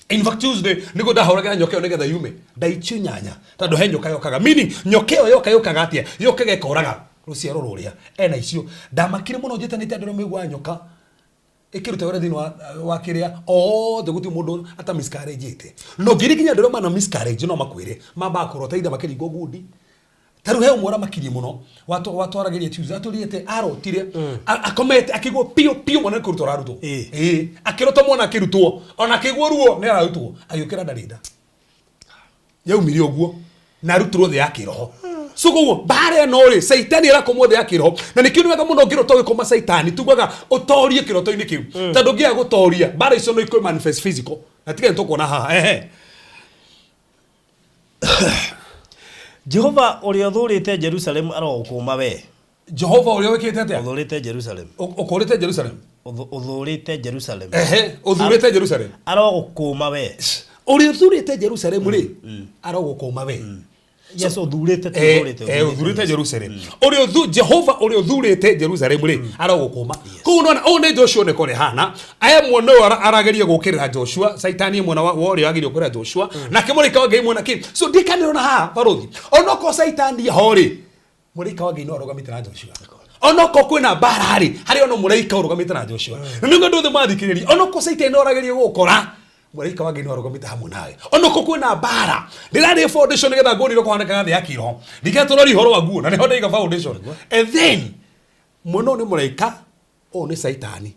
In fact, Tuesday nĩguo ndahũragĩra nyoka ĩyo nĩgetha yume nda icio 8, tondũ he nyoka yokaga, meaning nyoka ĩyo yoka yũkaga atĩa? Yũkaga ĩkoraga rũciaro rũrĩa ena icio. Ndamakire mũno njĩtanĩte andũ arĩa maiguaga nyoka ĩkĩruta wĩra thĩinĩ wa kĩrĩa othe, gũtirĩ mũndũ ata miscarriage. No ngĩrĩ nginya andũ arĩa mana miscarriage no makwĩre mambaga kũrota ithe makĩringwo ngundi. Ta rĩu he ũmwe ũramakirie mũno watwaragĩria Tuesday, atũrĩte arotire akomete akĩigua piũ piũ mwana nĩ kũrutwo ararutwo. Ĩĩ, akĩrota mwana akĩrutwo, ona akĩigua ruo nĩ ararutwo, agĩũkĩra ndarĩ nda yaumire ũguo na arutirwo thĩ ya kĩroho. So koguo mbara ĩno rĩ, Caitani ĩrakomwo thĩ ya kĩroho, na nĩkĩo nĩ wega mũno ũngĩrota ũgĩkoma Caitani, tugaga ũtorie kĩroto-inĩ kĩu, tondũ ũngĩaga gũtoria mbara icio no ikũ manifest physical, na tiga nĩ tũkuona haha. Ehe. Jehova ũrĩa ũthũrĩte Jerusalemu arogũkũma we. Jehova ũrĩa wĩkĩte atĩa? Ũthũrĩte Jerusalemu. Ũkũrĩte Jerusalem. Ũthũrĩte Jerusalemu. Ehe, ũthurĩte Jerusalem. Arogũkũma we. Ũrĩa ũthurĩte Jerusalem rĩ, arogũkũma we. Yes, ũthurĩte ti ũthũrĩte. Ũthurĩte Jerusalem, ũrĩa Jehova ũrĩa ũthurĩte Jerusalem rĩ, arogũkũma. Koguo nona ũyũ nĩ Joshua nĩko rĩhana aya mwena ũyũ arageria gũkĩrĩra Joshua, Caitani mwena wa ũrĩa ageria gũkĩrĩra Joshua, nake mũraika wa Ngai mwena kĩ. So ndikanĩrona haha barũthi, onokorwo Caitani ho rĩ, mũraika wa Ngai no arũgamĩte na Joshua. Onokorwo kwĩna mbara rĩ, harĩ ona mũraika ũrũgamĩte na Joshua. Na nĩguo andũ othe mathikĩrĩria, onokorwo Caitani no arageria gũgũkora, mũraika wa Ngai no arũgamĩte hamwe nawe. Onokorwo kwĩna mbara, ndĩrarĩ foundation nĩgetha nguo nĩrĩ kũhanĩkaga thĩ ya kĩroho, ndikatũrori ũhoro wa nguo na nĩho ndaiga foundation. And then mwena ũyũ nĩ mũraika, ũyũ nĩ Caitani.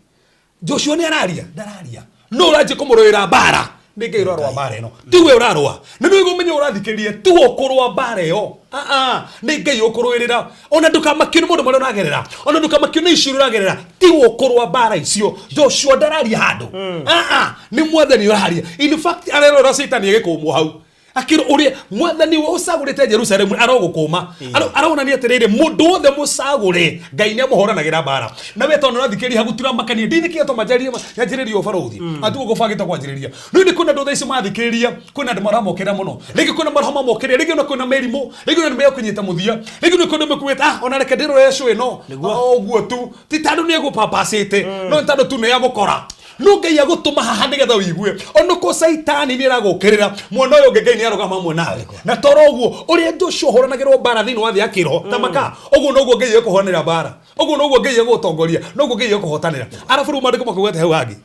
Joshua nĩ araria, ndararia no ũranjia kũmũrũĩra mbara nĩ Ngai ũrarũa mbara ĩno, ti we ũrarũa. Na nĩ ũmenye ũrathikĩrĩria, ti we ũkũrũa mbara ĩyo. Ah, ah, nĩ Ngai ũkũrũĩrĩra. Ona ndũkamakio nĩ maũndũ marĩa ũragerera, ona ndũkamakio nĩ icio ũragerera, ti we ũkũrũa mbara icio. Joshua ndararia handũ. Ah, ah, nĩ Mwathani ũraria. In fact, arerora Caitani agĩkũmwo hau, akĩrwo ũrĩa Mwathani we ũcagũrĩte Jerusalemu arogũkũma. Aronania atĩrĩrĩ, mũndũ wothe mũcagũre Ngai nĩ amũhũranagĩra mbara. Na we tondũ ũrathikĩrĩria hagutira makania ndini kĩa tũma njarie nyanjĩrĩrie ũbarũthi atuo gũbangĩte kwanjĩrĩria rĩu nĩ kwĩna andũ thaa ici mathikĩrĩria, kwĩna andũ maramokĩra mũno, rĩngĩ kwĩna maroho mamokĩrĩra, rĩngĩ ona kwĩna mĩrimũ, rĩngĩ ona nĩ mekũnyita mũthia, rĩngĩ nĩ kwĩna mekuĩte, ah, ona reke ndĩrore show ĩno. Nĩguo. O ũguo tu, ti tondũ nĩ egũpapacĩte, no nĩ tondũ tu nĩ yagũkora. No Ngai agũtũma haha nĩgetha ũigue onoko Caitani nĩ aragũkĩrĩra mwena ũyũ ũngĩ, Ngai nĩ arũgama hamwe nawe. Na toro ũguo ũrĩa Joshua ũhũranagĩrwo mbara thĩinĩ wa thĩ ya kĩroho ta maka, ũguo noguo Ngai ekũhũranĩra mbara, ũguo noguo Ngai egũgũtongoria, noguo Ngai ekũhotanĩra. Arabu rĩu maandĩko makauga atĩ hau hangĩ?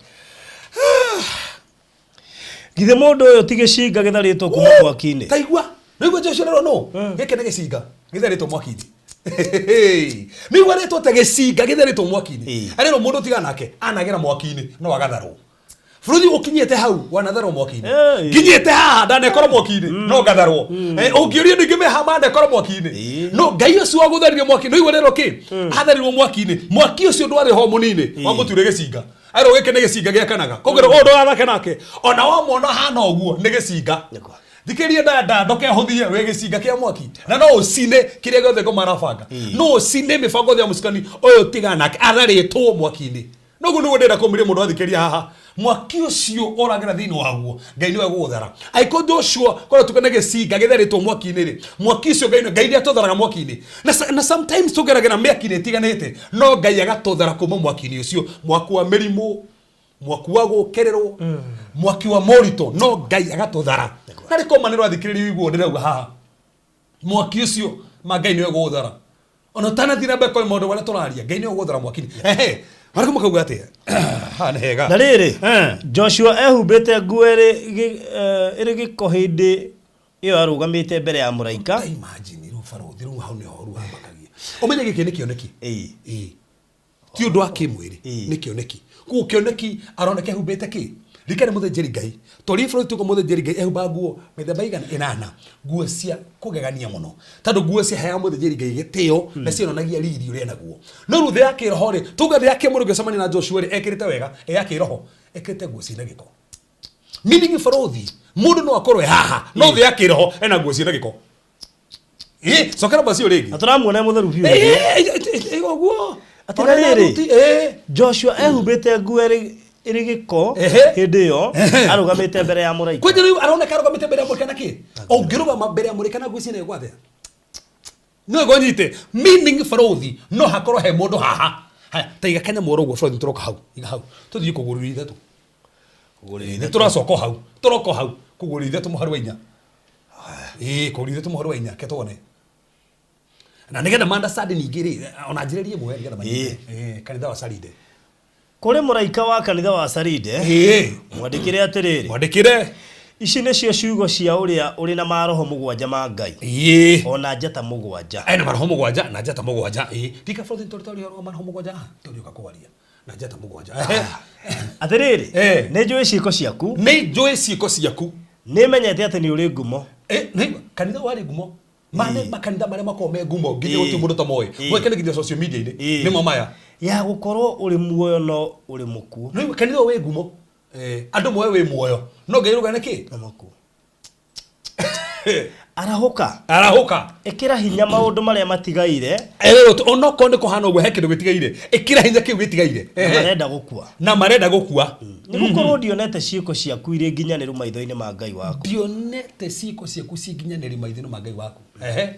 Githĩ mũndũ ũyũ ti gĩcinga gĩtharĩtwo kuma mwaki-inĩ? Taigua nĩguo Joshua rero no gĩkĩ nĩ gĩcinga gĩtharĩtwo mwaki-inĩ, nĩguo arĩtwo ta gĩcinga gĩtharĩtwo mwaki-inĩ. Arĩrwo mũndũ tiga nake anagera mwaki-inĩ no agatharwo. Bũrũri ũkinyĩte hau wanatharwo mwaki-inĩ. Nginyĩte haha ndanekora mwaki-inĩ no ngatharwo. Ũngĩũria andũ aingĩ meha manekora mwaki-inĩ. No Ngai ũcio wagũtharirie mwaki, no igua rero kĩ atharirwo mwaki-inĩ, mwaki ũcio ndwarĩ ho mũnini wamũtuire gĩcinga. Arĩrwo gĩkĩ nĩ gĩcinga gĩakanaga, koguo ũyũ ndũgathake nake ona wamwona hana ũguo nĩ gĩcinga. Thikĩrĩria ndanda, ndũkehũthie, wĩ gĩcinga kĩa mwaki na no ũcine kĩrĩa gĩothe ngoma arabanga, no ũcine mĩbango yothe ya mũcukani ũyũ. Tiga nake atharĩtwo mwaki-inĩ. Noguo nĩguo ndĩrenda kũmĩria mũndũ athikĩrĩria haha, mwaki ũcio ũragera thĩinĩ waguo, Ngai nĩwe gũgũthara. Angĩkorwo Joshua korwo tuge nĩ gĩcinga gĩtharĩtwo mwaki-inĩ rĩ, mwaki ũcio Ngai nĩ atũtharaga mwaki-inĩ. Na sometimes tũgeragĩra mĩaki-inĩ ĩtiganĩte, no Ngai agatũthara kuma mwaki-inĩ ũcio, mwaki wa mĩrimũ, mwaki wa gũkĩrĩrwo, mwaki wa moritũ, no Ngai agatũthara. Na rĩ koma nĩ ũrathikĩrĩria ũiguo ndĩrauga haha, mwaki ũcio ma Ngai nĩwe gũgũthara. Ona ũtanathiĩ na mbere kwa maũndũ marĩa tũraria, Ngai nĩwe gũgũthara mwaki-inĩ. Ehe, marĩkũ makauga atĩa haha? Nĩ hega. Na rĩrĩ, Joshua ehumbĩte nguo ĩrĩ gĩko hĩndĩ ĩyo arũgamĩte mbere ya mũraika. Ta imagine rĩu barũthi, rĩu hau nĩho rĩu hamakagia ũmenye gĩkĩ nĩ kĩoneki. Ĩĩ. Ti ũndũ wa kĩmwĩrĩ. Nĩ kĩoneki. Koguo kĩoneki aroneka ehumbĩte kĩ? Rika nĩ mũthĩnjĩri Ngai. Tũrĩ bũrũri tuko mũthĩnjĩri Ngai ehumbaga nguo mĩthemba igana ĩnana, nguo cia kũgegania mũno. Tondũ nguo ciaheaga mũthĩnjĩri Ngai gĩtĩo na cionanagia riri ũrĩa enaguo. No rĩu thĩ ya kĩroho rĩ, tuge thĩ ya kĩmũndũ ũngĩcemania na Joshua rĩ, ekĩrĩte wega, ĩ ya kĩroho ekĩrĩte nguo ciĩna gĩko. Meaning bũrũthi, mũndũ no akorwo e haha, no thĩ ya kĩroho ena nguo ciĩna gĩko. Ĩ, cokera macio rĩngĩ. Na tũramuona e mũtheru biũ. Ĩ, ũguo. Atĩrĩrĩ. Ĩ. Joshua ehumbĩte nguo ĩrĩ gĩko hĩndĩ ĩyo arũgamĩte mbere ya mũraika. Kwanja rĩu aroneka arũgamĩte mbere ya mũraika na kĩ? Ũngĩrũgama mbere ya mũraika na nguo ciĩna gĩko atĩa? No ĩgũnyite. Meaning bũrũthi no hakorwo he mũndũ haha. Haya, ta iga kanyamũ oro ũguo bũrũthi tũroka hau. Iga hau. Tũthiĩ kũgũrĩria ithatũ. Nĩ tũracoka o hau. Tũroka o hau. Kũgũrĩria ithatũ mũhari wa inya. Ĩĩ, kũgũrĩria ithatũ mũhari wa inya. Ke tuone. Na nĩgetha ma understand ningĩ rĩ, ona njĩrĩrie ĩmwe nĩgetha manyite. Ĩĩ, kanitha wa Saride. Kũrĩ mũraika wa kanitha wa Saride, Ĩĩ. mwandĩkĩre atĩrĩrĩ, Mwandĩkĩre. Ici nĩcio ciugo cia ũrĩa ũrĩ na maroho mũgwanja ma Ngai, Ĩĩ. o na njata mũgwanja. Ena maroho mũgwanja na njata mũgwanja. Ĩĩ. Ndika bũrũri tũrĩ twaria ũhoro wa maroho mũgwanja haha, tũrĩũka kwaria na njata mũgwanja. Ehe. Atĩrĩrĩ, Eh. nĩnjũĩ ciĩko ciaku, Nĩ njũĩ ciĩko ciaku. nĩmenyete atĩ nĩ ũrĩ ngumo. Eh, nĩ kanitha warĩ ngumo. Mane makanitha marĩa makoragwo me ngumo nginya Ĩĩ. gũtirĩ mũndũ ũtamoĩ. Ĩĩ. Mweke nginya social media-inĩ. Ĩĩ. Nĩmo maya. Ya gũkorwo ũrĩ muoyo no ũrĩ mũkuũ. Nĩ kanitha wĩ ngumo. Eh, andũ moe wĩ muoyo. No Ngai rũgane kĩ? Na mũkuũ. Arahũka. Arahũka. Ĩkĩra hinya maũndũ marĩa matigaire. Ererwo onokorwo nĩ kũhana ũguo he kĩndũ gĩtigaire. Ĩkĩra hinya kĩu gĩtigaire. Na marenda gũkua. Na marenda gũkua. Nĩ gũkorwo ndionete ciĩko ciaku irĩ nginyanĩru maitho-inĩ ma Ngai waku. Ndionete ciĩko ciaku ciĩ nginyanĩru maitho-inĩ ma Ngai waku. Ehe.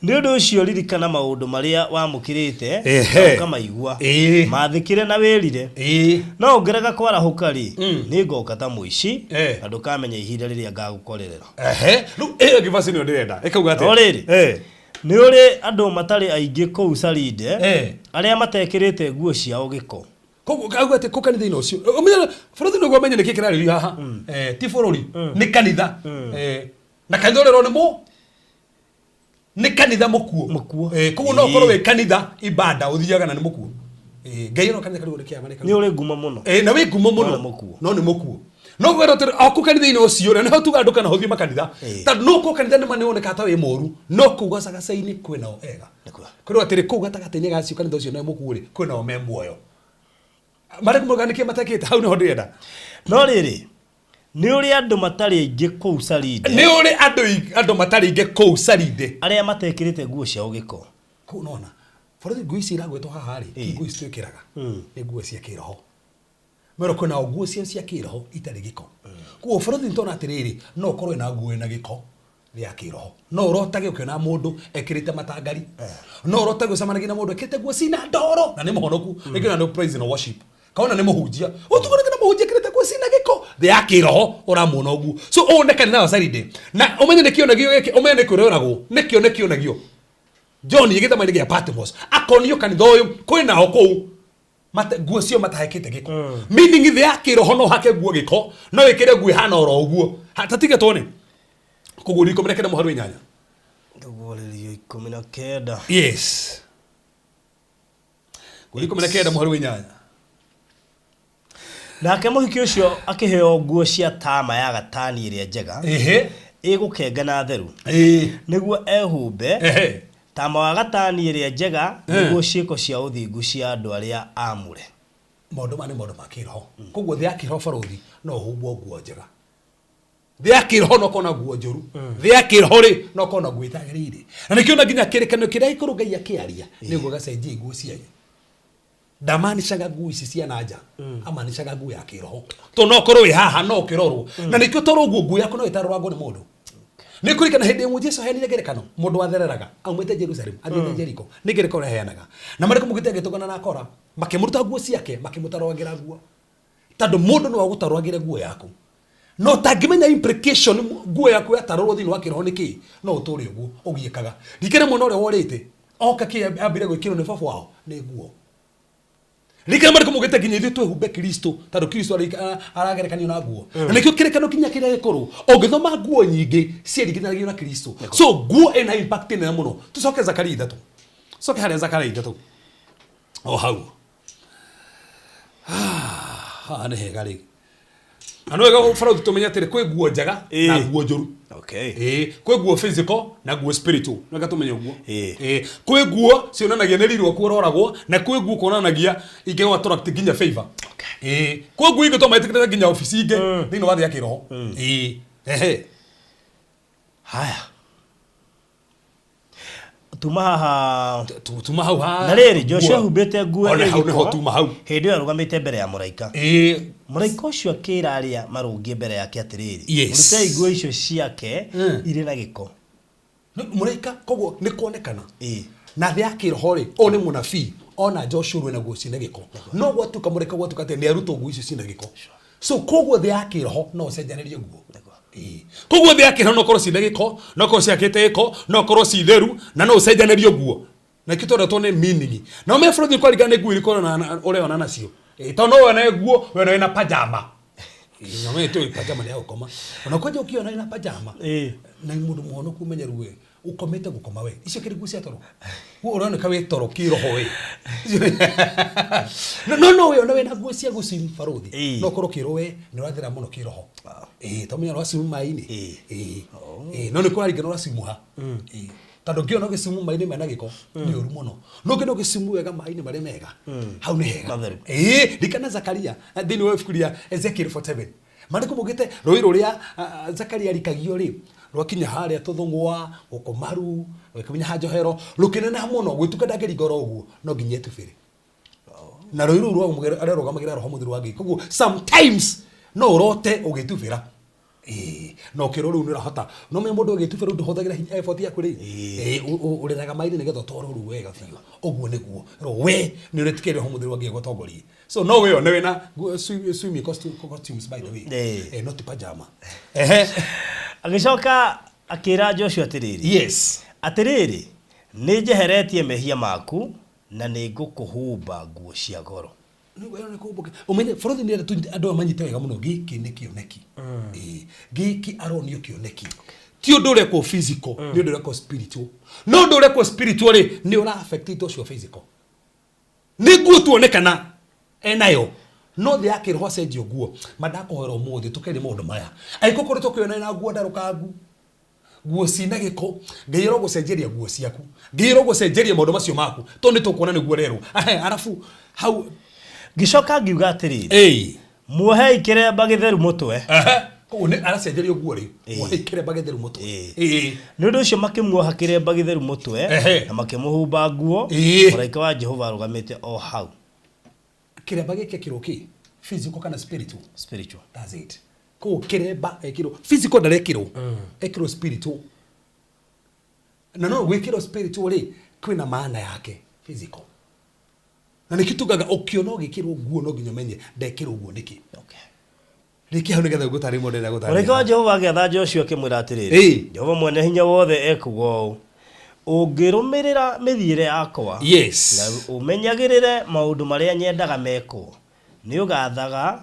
Nĩ ũndũ ũcio ririkana maũndũ marĩa wamũkĩrĩte Ehe. na ũkamaigua. Ĩĩ. Maathĩkĩre na wĩrire. Ĩĩ. No ũngĩrega kwarahũka-rĩ, nĩngoka ta mũici, Eh. na ndũkamenya ihinda rĩrĩa ngagũkorerera. Ehe. Rĩu ĩyo ĩngĩ verse nĩyo ndĩrenda. Ĩkauga atĩa? No rĩrĩ, Eh. nĩ ũrĩ andũ matarĩ aingĩ kũu Saride, Eh. arĩa matekĩrĩte nguo ciao gĩko. Koguo kauga atĩ kũ kanitha-inĩ ũcio. Ũmenye bũrũri nĩguo ũmenye nĩkĩ kĩrarĩrio haha. Eh, ti bũrũri, nĩ kanitha. Eh, na kanitha ũrĩa ũrerwo nĩ mũ nĩ kanitha mũkuũ. Mũkuũ. Eh, koguo no ũkorwo wĩ kanitha ibada ũthiaga na nĩ mũkuũ. Eh, Ngai ĩno kanitha karigwo nĩ kĩama nĩ Nĩ kanitha. ũrĩ ngumo mũno. Eh, na wĩ ngumo mũno. No nĩ mũkuũ. No nĩ mũkuũ. No kwĩrwo atĩrĩ, o kũ kanitha-inĩ ũcio na nĩho tugaga ndũkanahũthie makanitha. Eh. Tondũ no ũkorwo kanitha nĩ ma nĩwonekaga ta wĩ mũru, no kũu gacagaca-inĩ kwĩnao ega. Nĩkuo. Kwĩrwo atĩrĩ kũu gatagatĩ-inĩ gacio kanitha ũcio nĩ mũkuũ rĩ, kwĩnao me muoyo. Marĩ kũmũruga nĩkĩ matekĩte hau nĩho ndĩrenda. No rĩrĩ, nĩ ũrĩ andũ matarĩ aingĩ kũu Saride. Nĩ ũrĩ andũ andũ matarĩ aingĩ kũu Saride. Arĩa matekĩrĩte nguo ciao gĩko. Kũu nona. Borithi nguo ici iragwetwo haha rĩ, ti nguo ici twĩkĩraga. Nĩ nguo cia kĩroho. Mero kwĩna nguo ciao cia kĩroho itarĩ gĩko. Koguo borithi nĩtona atĩrĩrĩ, no ũkorwo wĩna nguo ĩna gĩko ya kĩroho. No ũrotage ũkĩona mũndũ ekĩrĩte matangari. No ũrotage ũcemanagia na mũndũ ekĩrĩte nguo cina ndoro na nĩ mũhonoku. Rĩngĩ ona nĩ praise and worship. Kaona nĩ mũhunjia. Ũtukũ rĩngĩ na mũhunjia ekĩrĩte nguo cina gĩko. Thĩ ya kĩroho ũramuona ũguo. So ũũ nĩ kanitha wa Saride. Na ũmenye nĩ kĩonagio gĩkĩ, ũmenye nĩ kĩroragwo. Nĩ kĩone kĩonagio. John gĩthama-inĩ gĩa Patmos akonio kanitha ũyũ kwĩnao kũu mate nguo cio matahekete gĩko meaning thĩ ya kĩroho no hake nguo gĩko no wĩkĩre nguo ĩhana oro ũguo tatige tuone kũgũrĩrio 19 mũhari wa inyanya Kũgũrĩrio 19. Yes, kũgũrĩrio 19 mũhari wa inyanya. Nake mũhiki ũcio akĩheo nguo cia tama ya gatani ĩrĩa njega, ĩgũkenga na theru, nĩguo ehumbe, tama wa gatani ĩrĩa njega, nĩguo ciĩko cia ũthingu cia andũ arĩa aamũre. Maũndũ maya nĩ maũndũ ma kĩroho. Koguo thĩ ya kĩroho barũthi no ũhumbwo nguo njega. Thĩ ya kĩroho no ũkorwo na nguo njũru. Thĩ ya kĩroho rĩ no ũkorwo na nguo itagĩrĩire. Na nĩkĩo na nginya kĩrĩkanĩro kĩrĩa gĩkũrũ Ngai akĩaria nĩguo gacenjie nguo cianyu. Ndamanicaga nguo ici cia na nja, amanicaga nguo ya kĩroho. Tondũ no ũkorwo wĩ haha no ũkĩrorwo. Na nĩkĩo tondũ ũguo nguo yaku no ĩtaroragwo nĩ mũndũ. Nĩ kũririkana hĩndĩ ĩmwe Jesu aheanire ngerekano mũndũ wathereraga aumĩte Jerusalem athiĩte Jericho. Nĩ ngerekano aheanaga. Na marĩ kũmũgitĩra agĩtũngana na akora, makĩmũruta nguo ciake, makĩmũtarũrangĩra nguo. Tondũ mũndũ no agũtarũrangĩre nguo yaku. No ũtangĩmenya implication nguo yaku yatarũrwo thĩinĩ wa kĩroho nĩ kĩĩ, no ũtũre ũguo ũgiĩkaga. Ririkana mwana ũrĩa worĩte, oka kĩ ambire gwĩkĩrwo nĩ baba wao nĩ nguo. Ririkana marĩkũ maugĩte nginya ithuĩ twĩhumbe Kristo, tondũ Kristo aragerekanio na nguo. Na nĩkĩo kĩrĩkanĩro kinya kĩrĩa gĩkũrũ, ũngĩthoma nguo nyingĩ ciaringithanagia na Kristo. So nguo ĩna impact nene mũno. Tũcoke Zakaria ithatũ. Tũcoke harĩa Zakaria ithatũ. O hau. Haha nĩ hega rĩ. Na nĩ wega barathi tũmenye atĩrĩ kwĩ nguo njega na Ĩĩ. nguo njũru. Okay. Ĩĩ, kwĩ nguo physical na nguo spiritual. Nĩ wega tũmenye ũguo. Ĩĩ. Ĩĩ, kwĩ nguo cionanagia nĩ riri waku ũroragwo na kwĩ nguo kuonanagia ingĩ attract nginya favor. Ĩĩ, kwĩ nguo ingĩ tũmetĩkĩrĩte nginya obici ingĩ thĩinĩ wa thĩ ya kĩroho. Ĩĩ. Ehe. Haya. Tuma haha. Tuma hau ha. Na rĩrĩ, Joshua ehumbĩte nguo Ona ĩrĩ hau nĩho gĩko, tuma hau. Hĩndĩ ĩyo arũgamĩte mbere ya mũraika. Ĩĩ. Mũraika ũcio akĩra arĩa marũngiĩ mbere yake atĩrĩrĩ, Yes. rutei nguo icio ciake irĩ na gĩko. Mũraika koguo nĩ kuonekana. Ĩĩ. Na thĩ ya kĩroho rĩ, ũyũ nĩ mũnabii ona Joshua wĩna nguo ciĩna gĩko. No gwatuĩka mũraika gwatuĩka atĩ nĩ arutwo nguo icio ciĩna gĩko. So koguo thĩ ya kĩroho no ũcenjanĩrie nguo. Ĩĩ. Koguo thĩ ya kĩroho no ũkorwo ciĩna gĩko, no ũkorwo ciakĩte gĩko, no ũkorwo ci theru, na no ũcenjanĩrie nguo. Na kĩo tondũ nĩ meaning. Na ũmenye bũrũri kũringana nĩ nguo irĩkũ ũreona nacio. Ĩĩ, tondũ no wone nguo wena wĩna pajama. Ĩĩ, na ũmenye tũĩ pajama nĩ ya gũkoma. Ona kwanja ũkĩona wĩna pajama. Ĩĩ. Na mũndũ mũhonoku ũmenyeru we ukomete gũkoma we icio kĩrĩ nguo cia toro we ũroneka wĩ toro kĩroho we no no no we ona wĩna nguo cia gũcim barũthi Ĩĩ. no ũkorwo kĩro we nĩ ũrathera mũno kĩroho ĩĩ to menya ũracimu maĩ-inĩ Ĩĩ. ĩĩ ĩĩ no nĩ kũraringana ũracimu ha ĩĩ tondũ ũngĩona ũgĩcimu maĩ-inĩ mena gĩko nĩ ũru mũno no ũngĩona ũgĩcimu wega maĩ-inĩ marĩa mega hau nĩ hega Matheru. ĩĩ rikana Zakaria thĩinĩ wa ibuku rĩa Ezekiel 47 maandĩko maugĩte rũĩ rũrĩa Zakaria arikagio rĩ rwakinya harĩa tũthũng'wa gũkũ maru rũgĩkinya ha njohero rũkĩneneha mũno gwĩtuka ndangĩringa oro ũguo no nginya etubĩre na rũĩ rũu rwarũgamagĩra roho mũtheru wa Ngai koguo sometimes no ũrote ũgĩtubĩra. Ĩĩ, na ũkĩrwo rĩu nĩ ũrahota no me mũndũ ũgĩtubĩra ndũhũthagĩra hinya effort yaku rĩ ĩĩ, ũreraga maĩ-inĩ nĩgetha ũtware ũru wega biũ ũguo nĩguo ro we nĩ ũretĩkĩria roho mũtheru wa Ngai agũtongorie so no we one wĩna swimming costumes by the way. Ĩĩ. Eh, not pajama. Ehe. Agĩcoka akĩra Joshua atĩrĩrĩ, Yes. Atĩrĩrĩ, nĩ njeheretie mehia maku na nĩ ngũkũhumba nguo cia goro. Ũmenye bũrũri nĩ andũ aya manyite wega mũno gĩkĩ nĩ kĩoneki. Ĩĩ, gĩkĩ aronio kĩoneki ti ũndũ ũrekwo physical nĩ ũndũ ũrekwo spiritual no ũndũ ũrekwo spiritual rĩ nĩ ũra affect ũcio physical nĩ nguo tuonekana enayo no thĩ ya kĩroho acenjio nguo mandakũhoera ũmũthĩ tũkerie maũndũ maya angĩkorwo ũkoretwo ũkĩona na nguo ndarũkangu nguo cina gĩko Ngai arogũcenjeria nguo ciaku Ngai arogũcenjeria maũndũ macio maku tondũ nĩ tũkuona nĩguo rerwo. Ahe, arabu hau Ngĩcoka ngiuga atĩrĩrĩ, ĩĩ muohei kĩremba gĩtheru mũtwe. Ehe. Koguo nĩ aracenjerio nguo rĩ muohei kĩremba gĩtheru mũtwe. Ĩĩ. Ĩĩ. Nĩ ũndũ ũcio makĩmuoha kĩremba gĩtheru mũtwe Ehe. na makĩmũhumba nguo. Ĩĩ. Mũraika wa Jehova arũgamĩte o hau. Kĩremba gĩkĩ kĩrwo kĩ physical kana spiritual? Spiritual. That's it. Koguo kĩremba ekĩrwo physical ndarekĩrwo ekĩrwo spiritual na no gwĩkĩrwo spiritual rĩ kwĩna maana yake physical na nĩkĩo tugaga ũkĩona ũgĩkĩrwo nguo no nginya ũmenye ndekĩrwo nguo nĩkĩ. Okay. Rĩkia hau nĩgetha ngũtarĩrie mũndũ ũrĩa Mũraika gũtarĩria. wa Jehova agĩatha Joshua akĩmwĩra atĩrĩrĩ, Ĩĩ. Jehova mwene hinya wothe ekuuga ũũ, ũngĩrũmĩrĩra mĩthiĩre yakwa Yes. na ũmenyagĩrĩre maũndũ marĩa nyendaga mekwo, nĩ ũgaathaga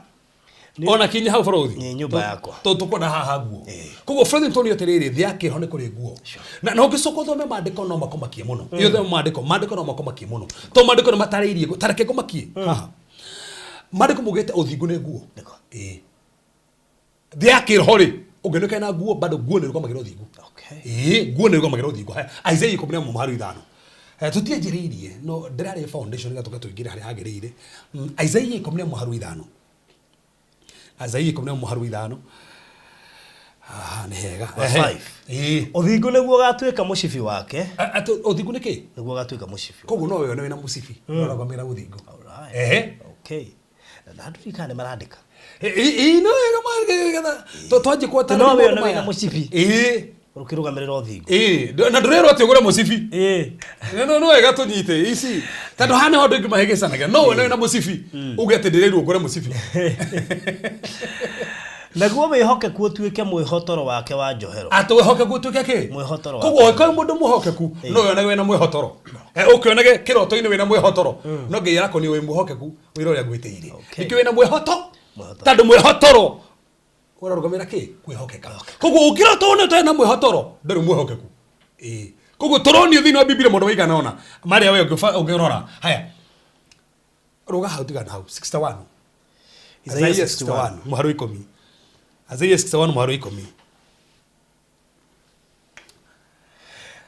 Ona kinya hau bũrũri Nĩ nyũmba yakwa. tondũ tũkwenda haha nguo koguo bũrũri tũnio atĩrĩrĩ thĩ ya kĩroho nĩ kũrĩ nguo na na ũngĩcoka ũthome maandĩko no makũmakie mũno iyo ũthome maandĩko maandĩko no makũmakie mũno tondũ maandĩko nĩ matarĩirie ta reke ngũmakie haha maandĩko maugĩte ũthingu nĩ nguo. Ĩĩ. Thĩ ya kĩroho rĩ ũngĩoneka na nguo bado nguo nĩ ĩrũgamagĩra ũthingu. Okay. Ĩĩ, nguo nĩ ĩrũgamagĩra ũthingu. Haya, Isaiah 11:5 tũtianjĩrĩirie no ndĩrarĩ foundation nĩgetha tũke tũingĩre harĩa hagĩrĩire. Isaiah 11:5 Isaiah 11:5 haha nĩ hega. Verse Ehe. five. Ĩĩ. Ũthingu nĩguo ũgatuĩka mũcibi wake, Atĩ ũthingu nĩ kĩ? nĩguo ũgatuĩka mũcibi. Koguo no wĩone wĩna mũcibi ũrarũgamĩrĩra ũthingu. Alright. Ehe. Okay. Na ndirikana nĩ marandĩka. Ĩĩ no wega marĩgetha twanjie No kwatarĩria wĩone maũndũ maya. wĩna mũcibi. Ĩĩ. Ũkĩrũgamĩrĩra ũthingu. Ĩĩ, na ndũrerwo atĩ ũgũre mũcibi. Ĩĩ. No no wega tũnyite ici tondũ haha nĩho andũ aingĩ mahĩgĩcanagia no wone wĩna mũcibi uge atĩ ndĩrerwo ngũre mũcibi. Naguo wĩhokeku ũtuĩke mwĩhotoro wake wa njohero. Atĩ wĩhokeku ũtuĩke kĩ? Mwĩhotoro Koguo wake. ũngĩkorwo mũndũ mwĩhokeku no wĩonage wĩna mwĩhotoro. Ũkĩonage kĩroto-inĩ wĩna mwĩhotoro no Ngai arakuonia wĩ mwĩhokeku wĩra ũrĩa ngwĩtĩire. Okay. Nĩkĩo wĩna mwĩhoto Mwĩhotoro. tondũ mwĩhotoro ũrarũgamĩrĩra kĩ? Kwĩhokeka. Koguo ũngĩrota wone ũtarĩ na mwĩhotoro ndũrĩ mwĩhokeku. Ĩĩ. Koguo tũronio thĩinĩ wa Bibilia maũndũ maigana ũna marĩa we ũngĩrora. Haya. Rũga hau tigana hau 61. Isaiah Isaiah 61 mũhari wa 10. Isaiah 61 mũhari wa 10.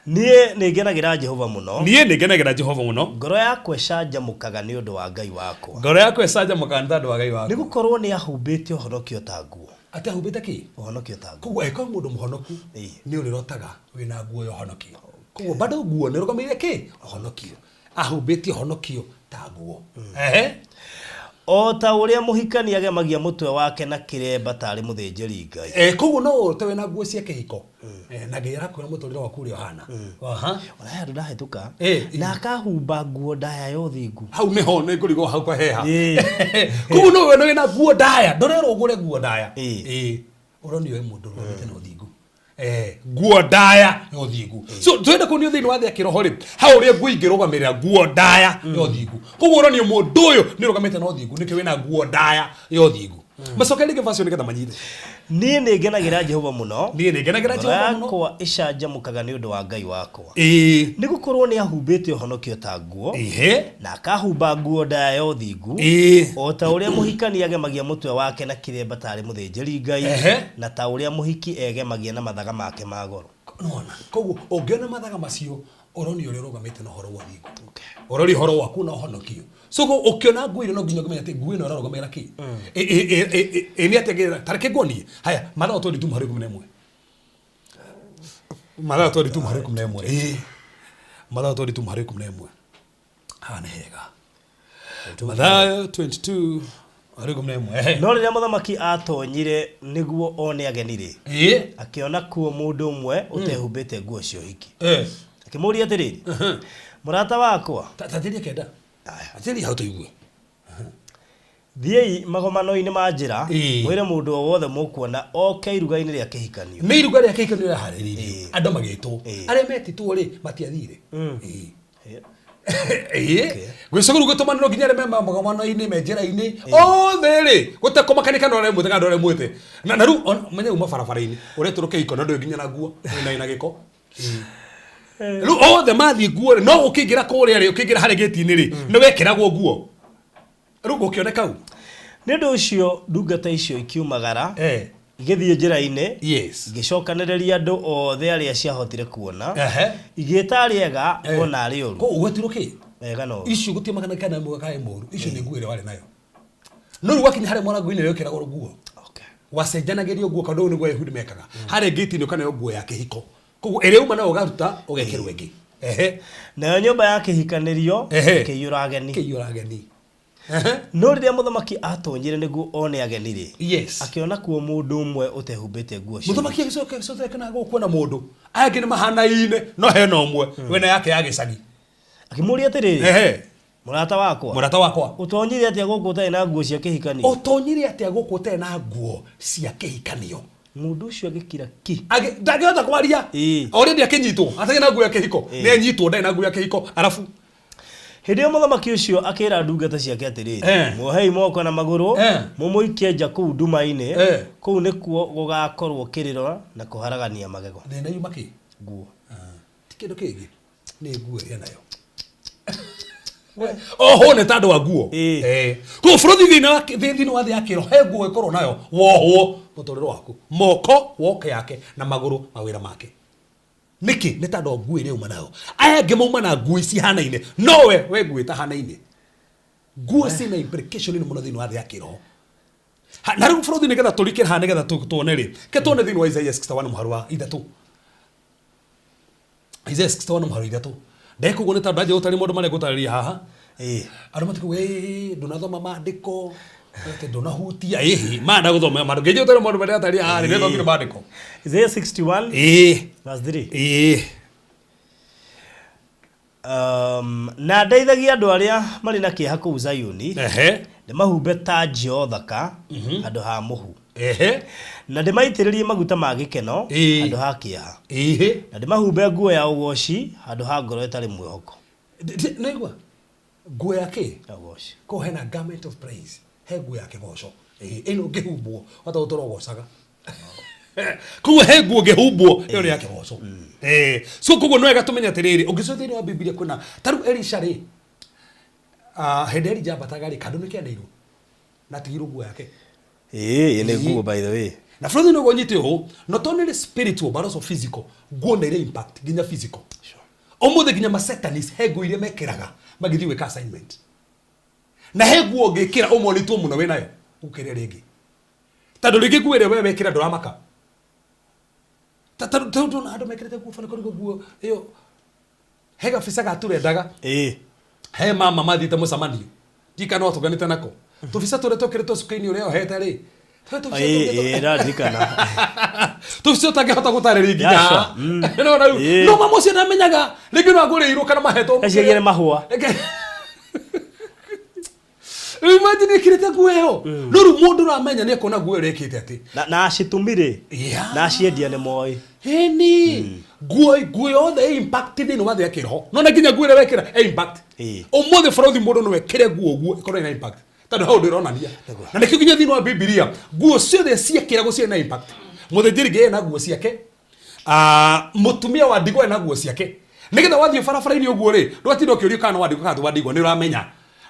Niĩ nĩ ngenagĩra Jehova mũno. Niĩ nĩ ngenagĩra Jehova mũno. Ngoro yakwa ĩcanjamũkaga nĩ ũndũ wa Ngai wakwa. Ngoro yakwa ĩcanjamũkaga nĩ tondũ wa Ngai Nĩ wakwa. gũkorwo nĩ ahumbĩte ũhonokio ta nguo. Atĩ ahumbĩte kĩ? Ũhonokio ta nguo. Koguo angĩkorwo mũndũ mũhonoku Ĩĩ. nĩ ũrĩrotaga wĩna nguo ya ũhonokio. Koguo bado nguo nĩ ĩrũgamĩrĩire kĩ? Ũhonokio. Ahumbĩtie ũhonokio ta nguo. Ehe. O ta ũrĩa mũhikania agemagia mũtwe wake na kĩremba tarĩ mũthĩnjĩri Ngai. Eh, koguo no ũrote wĩna nguo cia kĩhiko. Eh, na Ngai arakwĩra mũtũrĩre waku ũrĩa ũhana. Aha. Ona he handũ ndahĩtũka. Ĩĩ. Na akahumba nguo ndaya ya ũthingu. Hau nĩho nĩ ngũrigwo hau kwa heha. Ĩĩ. Koguo no wone wĩna nguo ndaya, ndũrerwo ũgũre nguo ndaya. Ĩĩ. Ĩĩ. Ũronio wĩ mũndũ ũrũgamĩte na ũthingu. Eh, nguo ndaya ya ũthingu. So twenda kuonio thĩinĩ wa thĩ ya kĩroho rĩ, hau ũrĩa nguo ingĩrũgamĩrĩra nguo ndaya ya ũthingu. Koguo ũronio mũndũ ũyũ nĩ ũrũgamĩte na ũthingu nĩkĩo wĩna nguo ndaya ya ũthingu. Macoke rĩngĩ verse ĩyo nĩgetha manyite. Niĩ nĩ ngenagĩra Jehova mũno. Niĩ nĩ ngenagĩra Ngoro Jehova mũno. yakwa ĩcanjamũkaga nĩ ũndũ wa Ngai wakwa. Ĩĩ. Nĩ gũkorwo nĩ ahumbĩte ũhonokio ta nguo. Ĩhĩ. Na akahumba nguo ndaya ya ũthingu. Ĩĩ. O ta ũrĩa mũhikania agemagia mũtwe wake na kĩremba tarĩ mũthĩnjĩri Ngai. Ehe. Na ta ũrĩa mũhiki egemagia na mathaga make ma goro. Nona. Koguo ũngĩona mathaga macio ũronio ũrĩa ũrũgamĩte na ũhoro wa ũthingu. Ũroria ũhoro waku na ũhonokio. So koguo ũkĩona nguo ĩno no nginya ũkĩmenya atĩ nguo ĩno ĩrarũgamĩrĩra kĩ. Ĩ nĩ atĩa ngĩra ta reke nguonie. Haya, Mathayo 22 mũhari wa 11. Mathayo 22 mũhari wa 11. Ĩĩ. Mathayo 22 mũhari wa 11. Haha nĩ hega. Mathayo 22 mũhari wa 11. Ehe. No rĩrĩa mũthamaki aatonyire nĩguo one ageni rĩ, Ĩĩ. akĩona kuo mũndũ ũmwe ũtehumbĩte nguo cia ũhiki. Eh. Akĩmũũria atĩrĩrĩ, mũrata wakwa, Ta tĩria kenda. Atĩria hau tũigue. thiĩi magomano-inĩ ma njĩra, Ĩĩ. mwĩre mũndũ o wothe mũkuona oke iruga-inĩ rĩa kĩhikanio. Nĩ iruga rĩa kĩhikanio rĩaharĩrĩirio. Andũ magĩtwo. Ĩĩ. Arĩa metĩtwo rĩ matiathire. Ĩĩ. Ĩĩ. Ĩĩ. Gwĩcoka rĩu gũtũmanĩrwo nginya arĩa me magomano-inĩ me njĩra-inĩ othe rĩ gũtekũmakania kana ũrĩa mwĩte kana ũrĩa mwĩte. Na rĩu menye uma barabara-inĩ ũretĩrwo kĩhiko na ndũĩ nginya na nguo na ĩna gĩko. Rĩu othe mathiĩ nguo rĩ no ũkĩingĩra kũrĩa rĩ ũkĩingĩra harĩa gĩti-inĩ rĩ nĩ wekĩragwo nguo. Rĩu gũkĩoneka u. Nĩ ũndũ ũcio ndungata icio ikiumagara Eh. igĩthiĩ njĩra-inĩ Yes. igĩcokanĩrĩria andũ othe arĩa ciahotire kuona Ehe. igĩta arĩa ega Eh. ona arĩa oru. Koguo ũgwetirwo kĩ? Ega na oru. Icio gũtirĩ magana kana mwega kana mũru. Icio nĩ nguo ĩrĩa warĩ nayo. No rĩu wakinya harĩa mũrango-inĩ nĩ wekĩragwo nguo. Okay. Wacenjanagĩrio nguo kaũndũ ũyũ nĩguo Ayahudi mekaga. Harĩa ngĩti-inĩ ũkaneo nguo ya kĩhiko. Koguo ĩrĩa uma nayo ũgaruta ũgekĩrwo ĩngĩ. Ehe. Nayo nyũmba ya kĩhikanĩrio Ehe. ĩkĩiyũra ageni. Kĩiyũra ageni. Ehe. No rĩrĩa mũthamaki aatonyire nĩguo one ageni rĩ, Yes. akĩona kuo mũndũ ũmwe ũtehumbĩte nguo cia Mũthamaki agĩcoka agĩcoka kana gũkuona mũndũ. Aya angĩ nĩ mahanaine no hena ũmwe wena yake ya gĩcagi. Akĩmũũria atĩrĩrĩ, Ehe. mũrata wakwa, Mũrata wakwa. ũtonyire atĩa gũkũ ũtarĩ na nguo cia kĩhikanio? Ũtonyire atĩa gũkũ ũtarĩ na nguo cia kĩhikanio? Mũndũ ũcio agĩkira ki. Ndangĩhota kwaria. Ĩĩ. Already akĩnyitwo atarĩ na nguo ya kĩhiko. Nĩ anyitwo ndarĩ na nguo ya kĩhiko. Arabu Hĩndĩ ĩyo mũthamaki ũcio akĩra ndungata ciake atĩrĩrĩ, Eh. muohei moko na magũrũ, Eh. mũmũikie nja kũu nduma-inĩ, Eh. kũu nĩkuo gũgaakorwo kĩrĩro na kũharagania magego. Thĩna yuma kĩ? Nguo. Ti kĩndũ kĩngĩ. Nĩ nguo ĩrĩa nayo. Oho nĩ tandũ wa nguo. Ĩĩ. Eh. Koguo bũrũri thĩinĩ wa thĩ ya kĩroho he nguo ĩkorwo nayo wohwo mũtũrĩre waku. Moko woke yake na magũrũ mawĩra make. Nĩkĩ? Nĩ tondũ wa nguo ĩrĩa uma nayo. Aya angĩ mauma na nguo cihanaine. No we nguo ĩtahanaine. Nguo ciĩna implication nene mũno thĩinĩ wa thĩ ya kĩroho. Na rĩu bũrũri nĩgetha tũrikĩre haha nĩgetha tuone rĩ. Ke tuone thĩinĩ wa Isaiah 61 mũhari wa 3. Isaiah 61 mũhari wa 3. Ndeka ũguo nĩ tondũ ndanjia gũtarĩria maũndũ marĩa ngũtarĩria haha. Ĩĩ. Andũ matikuga ĩĩ ndũnathoma maandĩko atĩ ndũnahutia ĩhĩ maya ndagũthomera maandĩko ngĩnjia gũtarĩria maũndũ marĩa ndĩratarĩria haha rĩ nĩthomire maandĩko. Isaiah 61 Ĩĩ. verse 3. Ĩĩ. Na ndeithagia andũ arĩa marĩ na kĩeha kũu Zayuni, Ehe. ndĩmahumbe tanji o thaka handũ ha mũhu, Ehe. na ndĩmaitĩrĩrie maguta ma gĩkeno Ĩĩ. handũ ha kĩeha, Ĩhĩ. na ndĩmahumbe nguo ya ũgooci handũ ha ngoro ĩtarĩ mwĩhoko. Nĩigua nguo ya kĩ? Ya ũgooci. Koguo hena garment of praise, he nguo ya kĩgoco. Ĩĩ, ĩno ũngĩhumbwo wata gũtũra ũgocaga. Koguo he nguo ũngĩhumbwo ĩyo nĩ ya kĩgoco. Ĩĩ. So koguo nĩ wega tũmenye atĩrĩrĩ, ũngĩcoka thĩinĩ wa Bibilia kwĩna ta rĩu Elisha rĩ, hĩndĩ Elija ambataga rĩ, kandũ nĩ kĩanĩirwo na atigirwo nguo yake. Ĩĩ, nĩ nguo by the way. Na bũrũri nĩguo nyite ũũ, not only spiritual but also physical. Nguo nĩ irĩ impact nginya physical. Ũmũthĩ nginya masetanist he nguo iria mekĩraga magĩthiĩ gwĩka assignment. Na he nguo ũngĩkĩra ũmonitwo mũno wĩnayo gũkĩra ĩrĩa ĩngĩ. Tondũ rĩngĩ nguo ĩrĩa we wekĩra ndũramaka. Ta rĩu ndona andũ mekĩrĩte nguo bana kũrigwo nguo ĩyo. He gabica gaturendaga. He mama mathiĩte mũcemanio. Ndiũĩ kana no tũganĩte nako. Tũbica tũrĩa twĩkĩrĩtwo cuka-inĩ ũrĩa ohete rĩ. Tũrĩa tũbica tũngĩ Ĩĩ, ndaririkana. Tũbica ũtangĩhota gũtarĩria nginya Yeah, sure. haha. No rĩu, no mama ũcio ndamenyaga rĩngĩ no agũrĩirwo kana mahetwo. Eciagia nĩ mahũa. Rĩu imagine ĩkĩrĩte nguo ĩyo. No rĩu mũndũ ũramenya nĩ akuona nguo ĩyo ĩrekĩte atĩ. Na acitũmire. Yeah. Na aciendia nĩ moĩ. Ĩni. Nguo yothe ĩ impact thĩinĩ wa thĩ ya kĩroho. No na nginya nguo ĩrĩa wekĩra ĩ impact. Ũmũthĩ bũrũri mũndũ no ekĩre nguo ũguo ĩkorwo ĩna impact. Tondũ hau ndĩronania. Na nĩkĩo nginya thĩinĩ wa Bibilia nguo ciothe ciekĩragwo ciarĩ na impact. Mũthĩnjĩri Ngai ena nguo ciake. Mũtumia wa ndigwa ena nguo ciake. Nĩgetha wathiĩ barabara-inĩ ũguo rĩ, ndũgatinda ũkĩũrio kana nĩ wa ndigwa kana ti wa ndigwa, nĩ ũramenya.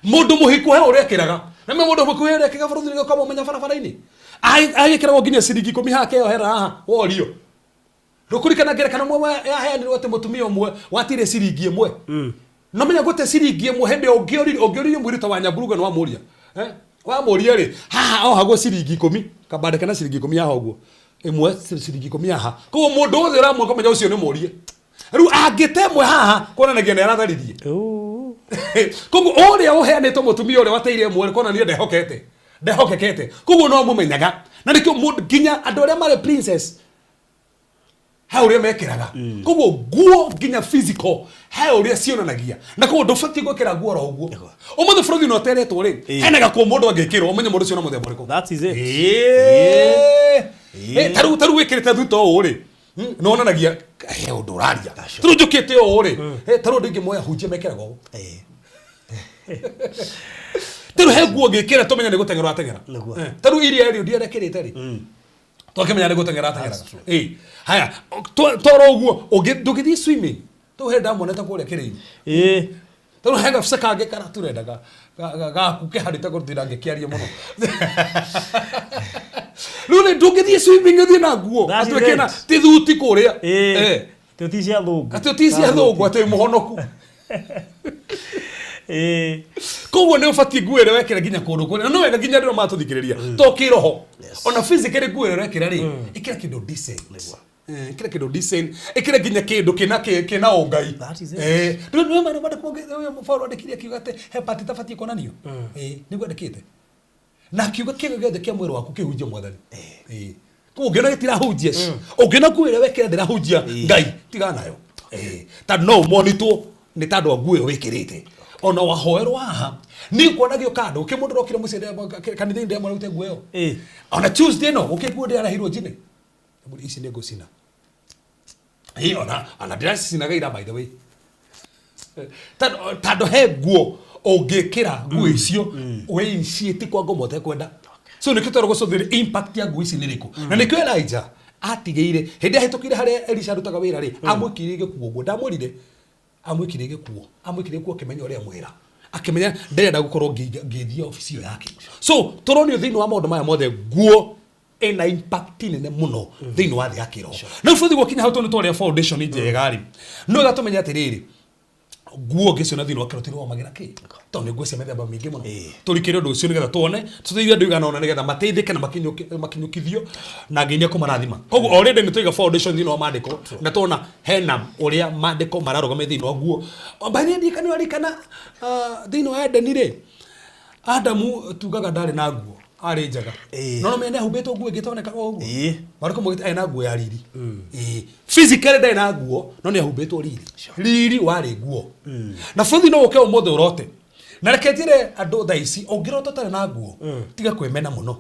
Mũndũ mũhiku he ũrĩa ekĩraga. Na mũndũ mũhiku he ũrĩa ekĩraga bũrũri-inĩ ũkamũmenya barabara-inĩ. Agĩkĩragwo nginya ciringi ikũmi haha akeyohera haha worio. Ndũkũririkana ngerekano ĩmwe yaheanirwo atĩ mũtumia ũmwe watire ciringi ĩmwe. No menya gũte ciringi ĩmwe hĩndĩ ĩyo ũngĩoririe ũngĩoririe mũirĩtu wa Nyamburuga nĩ wamũria. Wamũria rĩ, haha ohagwo ciringi ikũmi, kambande kena ciringi ikũmi haha ũguo. Ĩmwe ciringi ikũmi haha. Koguo mũndũ wothe ũramwona ũkamenya ũcio nĩ mũrie. Rĩu angĩte ĩmwe haha kuonanagia nĩ aratharirie. Koguo ũrĩa ũheanĩtwo mũtumia ũrĩa wateire ĩmwe kuonania ndehokete. Ndehokekete. Koguo no mũmenyaga. Na nĩkĩo mũndũ nginya andũ arĩa marĩ princess he ũrĩa mekĩraga. Koguo nguo nginya physical he ũrĩa cionanagia. Na koguo ndũbatiĩ gwĩkĩra nguo oro ũguo. Ũmũthĩ bũrũri ũno ũteretwo rĩ, hena gakuo mũndũ angĩkĩrwo ũmenye mũndũ ũcio nĩ mũthemba ũrĩkũ. That is it. Ta rĩu wĩkĩrĩte thuto ũũ rĩ, nĩ wonanagia he ũndũ ũraria. Ta rĩu njũkĩte ũũ rĩ, ta rĩu andũ aingĩ moya hunjia mekĩraga ũũ. Ta rĩu he nguo ũngĩkĩra tũmenye nĩ gũteng'era ũrateng'era. Ta rĩu iria rĩ, ndiarĩa ĩkĩrĩte rĩ, twakĩmenya nĩ gũteng'era ateng'eraga. Haya, toro ũguo, ndũngĩthiĩ swimming. Tũu he ndamuonete kũrĩa kĩrĩinĩ. Tondũ he gabica kangĩ karaturendaga gaku keharĩte gũtinda ngĩkĩaria mũno. Rĩu rĩ, ndũngĩthiĩ swimming ũthiĩ na nguo, That is atĩ wĩkĩre na it. ti thuti kũrĩa. Atĩ ti cia thũngũ. Atĩ ti cia thũngũ, atĩ mũhonoku. Koguo nĩ ũbatiĩ nguo ĩrĩa wekĩra nginya kũndũ kũrĩa. Na nĩ wega nginya andũ matũthikĩrĩria. To kĩroho. Ona physically nguo ĩrĩa ũrekĩra rĩ, ĩkĩra kĩndũ decent. Ĩkĩra kĩndũ decent, ĩkĩra nginya kĩndũ kĩna ũngai. That is it. Rĩu nĩ ũmenya mandĩko mangĩ, ũyũ Paul andĩkire akiuga atĩ he part ĩtabatiĩ kuonanio. Nĩguo andĩkĩte. Na akiuga kĩndũ gĩothe kĩa mwĩrĩ waku kĩhunjie Mwathani. Koguo ũngĩona gĩtirahunjia, ũngĩona nguo ĩrĩa wekĩra ndĩrahunjia Ngai, tigana nayo. Tondũ no ũmonitwo nĩ tondũ wa nguo ĩyo wĩkĩrĩte. Ona wahoerwo haha, niĩ nguona gĩũka andũ, kĩ mũndũ ũrokire mũciĩ kanitha-inĩ ndĩramwĩra rute nguo ĩyo. Ona Tuesday ĩno, gũkĩ nguo ndĩrareheirwo njine. Ici nĩ ngũcina. Ona ndĩracicinaga ira by the way. Tondũ he nguo ũngĩkĩra nguo icio wĩinitiate kwa ngoma ũtekwenda. So nĩkĩo twerwo gũcũthĩrĩria impact ya nguo ici nĩ ĩrĩkũ. Na nĩkĩo Elijah atigĩire hĩndĩ ahĩtũkire harĩa Elisha arutaga wĩra rĩ, amwĩkĩrire gĩkuo ũguo. Ndamwĩrire amwĩkĩrire gĩkuo. Amwĩkĩrire gĩkuo akĩmenya ũrĩa amwĩra. Akĩmenya nderenda gũkorwo ngĩthiĩ obici ĩyo yake. So tũronio thĩinĩ wa maũndũ maya mothe nguo ĩna impact nene mũno thĩinĩ wa thĩ ya kĩroho. Na rĩu bũthi gwakinya hau tondũ twarĩa foundation njega rĩ, no wega tũmenye atĩrĩrĩ, nguo ngĩciona thĩinĩ wa kĩroho tirũgamagĩra kĩ? Tondũ nĩ nguo cia mĩthemba mĩingĩ mũno. Tũrikĩre ũndũ ũcio nĩgetha tuone, tũteithie andũ igana ũna nĩgetha mateithĩke na makinyũkithio na Ngai nĩekũmarathima. Koguo already nĩ twaiga foundation thĩinĩ wa maandĩko na tuona hena ũrĩa maandĩko mararũgamia thĩinĩ wa nguo. By the way, ndiũĩ kana nĩũraririkana thĩinĩ wa Edeni rĩ, Adamu tugaga ndarĩ na nguo, arĩ njaga. No no mene ahumbĩtwo nguo ĩngĩ ĩtonekaga ũguo. Maandĩko maugĩte arĩ na nguo ya riri. Physically ndarĩ na nguo, no nĩ ahumbĩtwo riri. Riri warĩ nguo. Na bũthi no ũke ũmũthĩ ũrote. Na reke njĩre andũ thaa ici, ũngĩrota ũtarĩ na nguo, tiga kwĩmena mũno.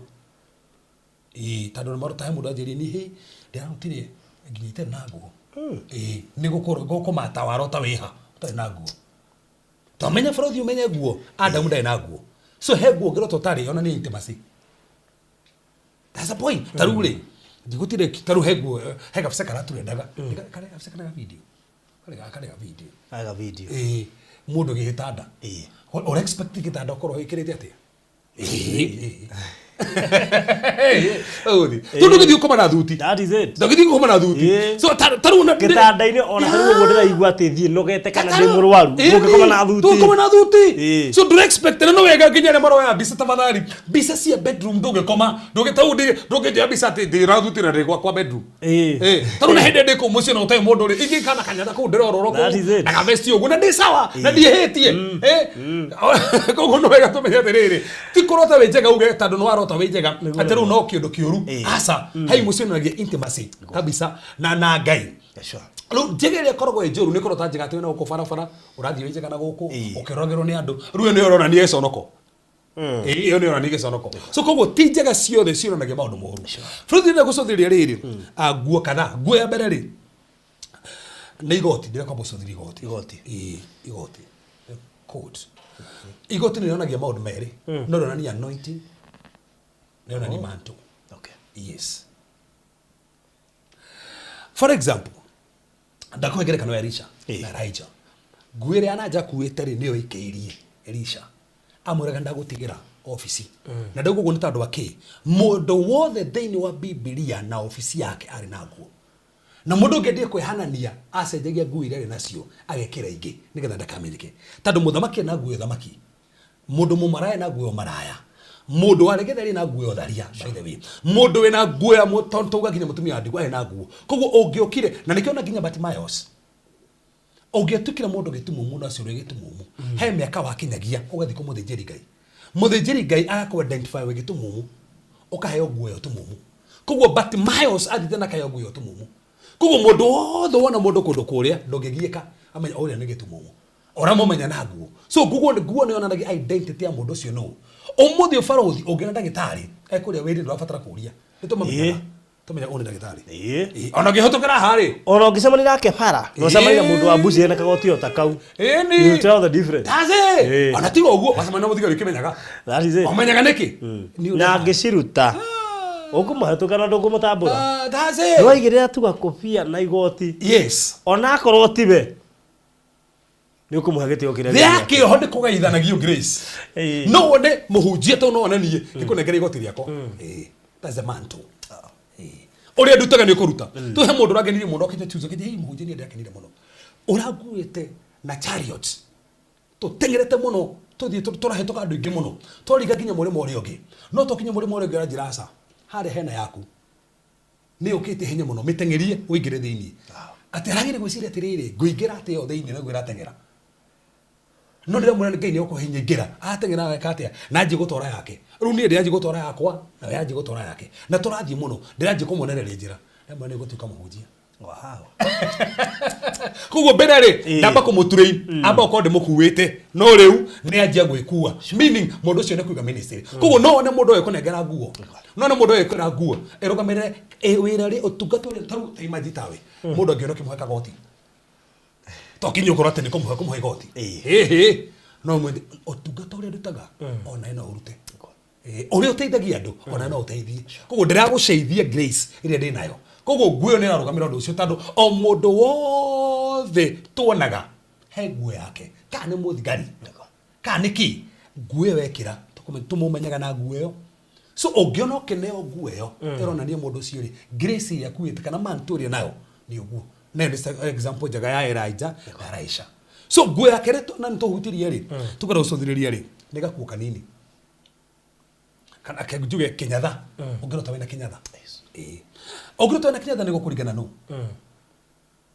Tondũ nĩ marota he mũndũ anjĩrire niĩ hĩ, ndĩrarotire nginya itarĩ na nguo. Nĩ gũkũmata warota wĩha ũtarĩ na nguo. Twamenya bũrũthi ũmenye nguo, Adamu ndarĩ na nguo. So he nguo ũngĩrota ũtarĩ, ona nĩ intimacy. That's the point. Ta rĩu rĩ, ndigũtire ta rĩu he nguo, he gabica karaturendaga. Karĩ gabica kana ga video? Karĩ ga karĩ ga video. Karĩ ga video. Mũndũ gĩgĩtanda. Ũra expect gĩtanda ũkorwo wĩkĩrĩte atĩa? Ũgũthiĩ. Tondũ ndũngĩthiĩ gũkoma na thuti. That is it. Ndũngĩthiĩ gũkoma na thuti. So ta rĩu Gĩtanda-inĩ ona ta rĩu ũguo ndĩraigua atĩ thiĩ nogete kana ndĩ mũrwaru, ndũngĩkoma na thuti. Ndũngĩkoma na thuti. So ndũra expect na no wega nginya arĩa maroya mbica tafadhali. Mbica cia bedroom ndũngĩkoma. Ndũngĩ ta rĩu ndũngĩnjoya mbica atĩ ndĩ na thuti na ndĩ gwakwa bedroom. Ta rĩu na hĩndĩ ĩrĩa ndĩ kũu mũciĩ na gũtarĩ mũndũ rĩ, ingĩ kana kanyatha kũu ndĩrororo That kũu is it. na gavesti ũguo na ndĩ sawa na ndiĩhĩtie. Koguo nĩ wega tũmenye atĩrĩrĩ, ti kũrota wĩ njega uge tondũ nĩ warota wĩ njega atĩ rĩu no kĩũndũ kĩũru. Aca, he imwe cionanagia intimacy kabisa na Ngai. Rĩu njega ĩrĩa ĩkoragwo ĩ njũru nĩ kũrota njega atĩ wĩna gũkũ barabara ũrathiĩ wĩ njega na gũkũ ũkĩroragĩrwo nĩ andũ. Rĩu ĩyo nĩyo ĩronania gĩconoko. Ĩyo nĩyo ĩronania gĩconoko. So koguo ti njega ciothe cionanagia maũndũ moru. Bũrũri ndĩrenda gũcũthĩrĩria rĩrĩ, nguo kadhaa. Nguo ya mbere rĩ, nĩ igoti. Ndĩrenda kwamba gũcũthĩrĩria igoti. Igoti. Ĩĩ, igoti. Coat. Igoti nĩ rĩonanagia maũndũ merĩ. No rĩonania anointing, rĩonania mantle. Yes. For example, ndakũhe ngerekano ya Elisha na Elijah. Nguo ĩrĩa Elijah akuĩte rĩ, nĩyo ĩkĩirie Elisha. Amwĩraga ndagũtigĩra obici. Na ndauga ũguo nĩ tondũ wa kĩ? Mũndũ wothe thĩinĩ wa Bibilia na obici yake arĩ na nguo. Na mũndũ ũngĩ endire kwĩhanania, acenjagia nguo iria arĩ nacio agekĩra ingĩ nĩgetha ndakamenyeke. Tondũ mũthamaki ena nguo ya ũthamaki. Mũndũ mũmaraya ena nguo ya ũmaraya. Mũndũ warĩ gĩtheri ena nguo ya ũtharia, by the way. Mũndũ wĩna nguo ya tondũ tauga nginya mũtumia wa ndigwa ena nguo. Koguo ũngĩokire, na nĩkĩo ona nginya Bartimaeus, ũngĩatuĩkire mũndũ gĩtumumu na ũcio ũrĩ gĩtumumu, he mĩaka wakinyagia ũgathiĩ kwĩ mũthĩnjĩri Ngai. Mũthĩnjĩri Ngai agakũ identify wĩ gĩtumumu, ũkaheo nguo ya ũtumumu. Koguo Bartimaeus athiĩte na akaheo nguo ya ũtumumu. Koguo mũndũ wothe wona mũndũ kũndũ kũrĩa, ndũngĩgiĩka, amenya ũrĩa nĩ gĩtumumu. Ũramũmenya na nguo. So nguo nĩ yonanagia identity ya mũndũ ũcio nũ. Ũmũthĩ ũbarũthi ũngĩona ndagĩtarĩ ekũrĩa wĩra ndũrabatara kũria. Nĩ tũmamenyaga. Tũmenya ũyũ nĩ ndagĩtarĩ. Ona ũngĩhĩtũkĩra haha rĩ. Ona ũngĩcemania nake bara, na ũcemanie na mũndũ wa mbuci ena kagoti o ta kau. Ĩni. You tell the difference. That's it. Ona tiga ũguo, wacemania na mũthigari ũkĩmenyaga. That is it. Ũmenyaga nĩkĩ? Nĩ ũrĩa. Na angĩciruta, ũkũmũhetũka na ndũkũmũtambũra. That's it. Nĩwaigĩrĩra tu gakobia na igoti. Yes. Ona akorwo tiwe, nĩ ũkũmũhe gĩtĩo kĩrĩa Thĩ ya gĩake. kĩroho nĩ kũgeithanagio Grace. No wone mũhunjia tondũ no wone niĩ ngĩkũnengera igoti rĩakwa. That's the mantle. Ũrĩa ndutaga nĩ ũkũruta. Tũhe mũndũ ũrangenirie mũno okĩte Tuesday, okĩte, hey, mũhunjia niĩ ndĩrakenire mũno. Ũranguĩte na chariot. Tũteng'erete mũno, tũthiĩ tũrahĩtũka andũ aingĩ mũno. Twaringa nginya mũrĩmo ũrĩa ũngĩ. No twakinya mũrĩmo ũrĩa ũngĩ ũranjĩra aca, harĩa hena yaku. Nĩ yũkĩte ihenya mũno, mĩteng'erie ũingĩre thĩinĩ. Atĩ arageria gwĩciria atĩrĩrĩ, ngũingĩra atĩa ĩyo thĩinĩ na guo ĩrateng'era. No ndĩramwĩra Ngai nĩ egũkũhe hinya ingĩra. Arateng'era ageka atĩa? Na anjie gũtwara yake. Rĩu niĩ ndĩranjia gũtwara yakwa, nawe yanjie gũtwara yake. Na tũrathiĩ mũno, ndĩranjia kũmwonereria njĩra. Ndĩramwĩra nĩ ũgũtuĩka mũhunjia. Koguo mbere rĩ, ndamba kũmũtrain, amba gũkorwo ndĩmũkuĩte, no rĩu nĩ anjia gwĩkua. Meaning mũndũ ũcio nĩ kũiga ministry. Koguo no wone mũndũ agĩkũnengera nguo. No wone mũndũ agĩkwĩra nguo, ĩrũgamĩrĩre wĩra rĩ, ũtungata ũrĩa, ta rĩu ta imagine tawe, mũndũ angĩona ũkĩmũhe kagoti. To nginya ũkorwo atĩ nĩ kũmũhe igoti. Ĩhĩ. No mwĩre, ũtungata ũrĩa ndutaga, ona no ũrute. Ũrĩa ũteithagia andũ, ona no ũteithie. Koguo ndĩragũceithia grace ĩrĩa ndĩ nayo. Koguo nguo ĩyo nĩ ĩrarũgamĩrĩra ũndũ ũcio, tondũ o mũndũ wothe tuonaga he nguo yake. Kana nĩ mũthigari, kana nĩ kĩ, nguo ĩyo ekĩra, tũmũmenyaga na nguo ĩyo. So ũngĩona ũkĩneo nguo ĩyo, ĩronania mũndũ ũcio rĩ, grace ĩrĩa akuĩte kana mantle ĩrĩa nayo nĩ ũguo. Na ĩyo nĩ example njega ya Elijah na Elisha. So nguo yake rĩ, na nĩ tũhutirie rĩ, tũkwenda gũcũthĩrĩria rĩ, nĩ gakuo kanini. Kana ke njuge kĩnyatha. Ũngĩrota wĩna kĩnyatha. Ũngĩrota wĩna kĩnyatha nĩ gũkũringana nũ.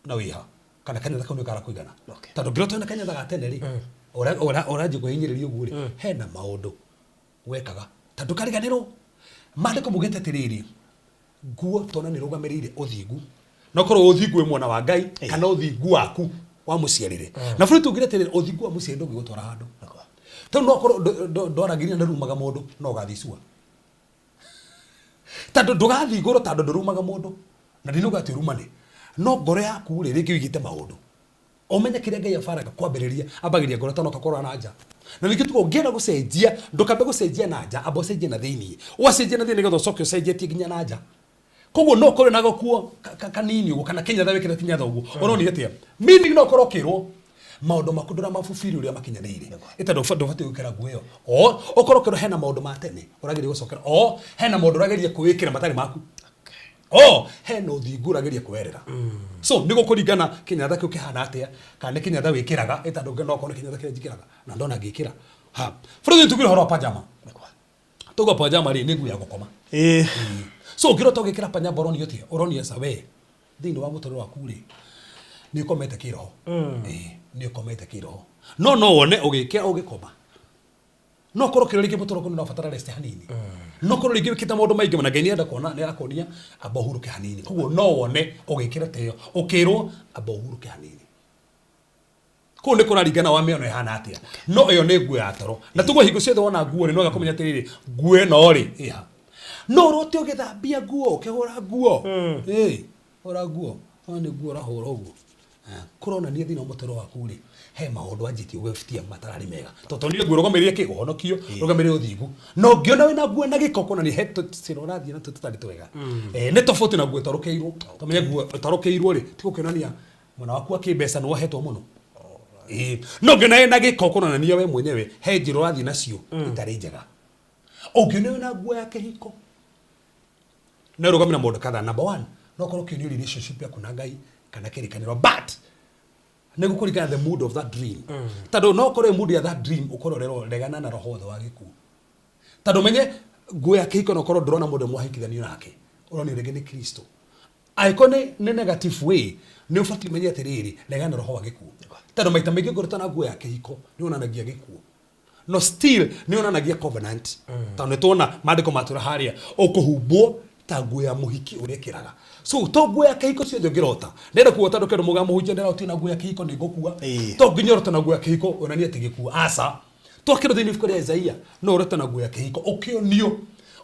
Na wĩha. Kana kanyatha kau nĩ karakũigana. Tondũ ũngĩrota wĩna kanyatha ga tene rĩ, ũranjia kwĩhinyĩrĩria ũguo rĩ, hena maũndũ wekaga. Tondũ ndũkariganĩrwo. Maandĩko maugĩte atĩrĩrĩ, nguo tona nĩ ĩrũgamĩrĩire ũthingu. No korwo ũthingu wĩ mwana wa Ngai, kana ũthingu waku wa mũciarĩre. Na bũrũri tungire atĩrĩrĩ, ũthingu wa mũciarĩre ndũngĩgũtwara handũ. Tondũ no korwo ndwaragĩria na ndũrumaga mũndũ, no ũgathiĩ cua. Tondũ ndũgathiĩ igũrũ tondũ ndũrumaga mũndũ. Na ndinauga atĩ ũrumane. No ngoro yaku rĩ, rĩngĩ ũigĩte maũndũ. Ũmenye kĩrĩa Ngai abaraga kwambĩrĩria, ambagĩrĩria ngoro tondũ ũkakorwo na nja. Na ningĩ tuga ũngĩenda gũcenjia, ndũkambe gũcenjia na nja, amba ũcenjie na thĩinĩ. Ũgacenjia na thĩinĩ nĩgetha ũcoke ũcenjetie nginya na nja. Koguo no ũkorwo na gakuo kanini ũguo, kana kĩnyatha wĩkĩre kĩnyatha ũguo. Ũronio atĩa? Meaning no ũkorwo ũkĩrwo. Maũndũ maku ndũramabubiri ũrĩa makinyanĩire. Ĩtondũ ndũbatiĩ gwĩkĩra nguo ĩyo. O ũkorwo kĩro hena maũndũ ma tene ũrageria gũcokera. O hena maũndũ ũrageria kwĩĩkĩra matarĩ maku. O hena ũthingu ũrageria kwerera. So nĩ gũkũringana kĩnyatha kĩu kĩhana atĩa, kana nĩ kĩnyatha wĩkĩraga, ĩtondũ no okorwo nĩ kĩnyatha kĩrĩa njĩkĩraga na ndona ngĩkĩra. Ha. Bũrũri tugire ũhoro wa pajama. Tuga pajama rĩ nĩ nguo ya gũkoma. So ũngĩrota ũgĩkĩra pajama ũronio atĩa? Ũronio aca we thĩinĩ wa mũtũrĩre waku rĩ nĩ ũkomete kĩroho. Ĩĩ, nĩ ũkomete kĩroho. No no wone ũgĩkĩra ũgĩkoma. No korwo kĩro rĩngĩ mũtũrĩre waku nĩ ũrabatara rest hanini. No korwo rĩngĩ wĩkĩte maũndũ maingĩ na Ngai nĩarenda kuona nĩ arakuonia amba ũhurũke hanini. Koguo no wone ũgĩkĩra ta ĩyo ũkĩrwo amba ũhurũke hanini. Kũu nĩ kũraringana wa mĩono ĩhana atĩa. No ĩyo nĩ nguo ya toro. Na tuge hingo ciothe wona nguo rĩ, no wega kũmenya atĩrĩrĩ, nguo ĩno rĩ, ĩha. No ũrote ũgĩthambia nguo, ũkĩhũra nguo. Ĩĩ, hũra nguo. Wona nĩ nguo ũrahũra ũguo. Kũronania thĩinĩ wa mũtũrĩre waku rĩ, he maũndũ wanjĩtie gwĩtia matararĩ mega. Tondũ nĩ nguo ĩrũgamĩrĩire kĩ? Ũhonokio, ĩrũgamĩrĩire ũthingu. Na ũngĩona wĩna nguo na gĩko kũronania he tũcĩra ũrathiĩ natuo tũtarĩ twega. Nĩ tofauti na nguo ĩtarũkĩirwo. Tũmenye nguo ĩtarũkĩirwo rĩ, ti gũkĩonania mwena waku wa kĩmbeca nĩ wohetwo mũno. Ĩĩ. No ũngĩona wĩna gĩko kũronania we mwenyewe he njĩra ũrathiĩ nacio itarĩ njega. Ũngĩona wĩna nguo ya kĩhiko no ĩrũgamĩrĩre maũndũ kadhaa. Number one, no ũkorwo ũkĩonio relationship yaku na Ngai kana kĩrĩkanĩro, but nĩ gũkũringana the mood of that dream. Tondũ no ũkorwo ĩ mood ya that dream ũkorwo ũraregana na roho wothe wa gĩkuũ. Tondũ ũmenye nguo ya kĩhiko no ũkorwo ndũrona mũndũ mwahikithanio nake, ũronio rĩngĩ nĩ Kristo. Angĩkorwo nĩ negative way, nĩ ũbatiĩ ũmenye atĩrĩrĩ, regana na roho wa gĩkuũ. Tondũ maita maingĩ ũngĩrota na nguo ya kĩhiko nĩ wonanagia gĩkuũ. No still nĩ yonanagia covenant. Tondũ nĩ tuona maandĩko matwĩra harĩa ũkũhumbwo ta nguo ya mũhiki ũrĩa ĩkĩraga. So to nguo ya kĩhiko ciothe ũngĩrota. Ndĩrenda kuga tondũ kĩndũ mũga mũhunjia ndĩra na nguo ya kĩhiko nĩ ngũkua. To nginya ũrote na nguo ya kĩhiko onania atĩ gĩkuũ. Aca. Twakĩrwo thĩinĩ ibuku rĩa Isaia no ũrote na nguo ya kĩhiko ũkĩonio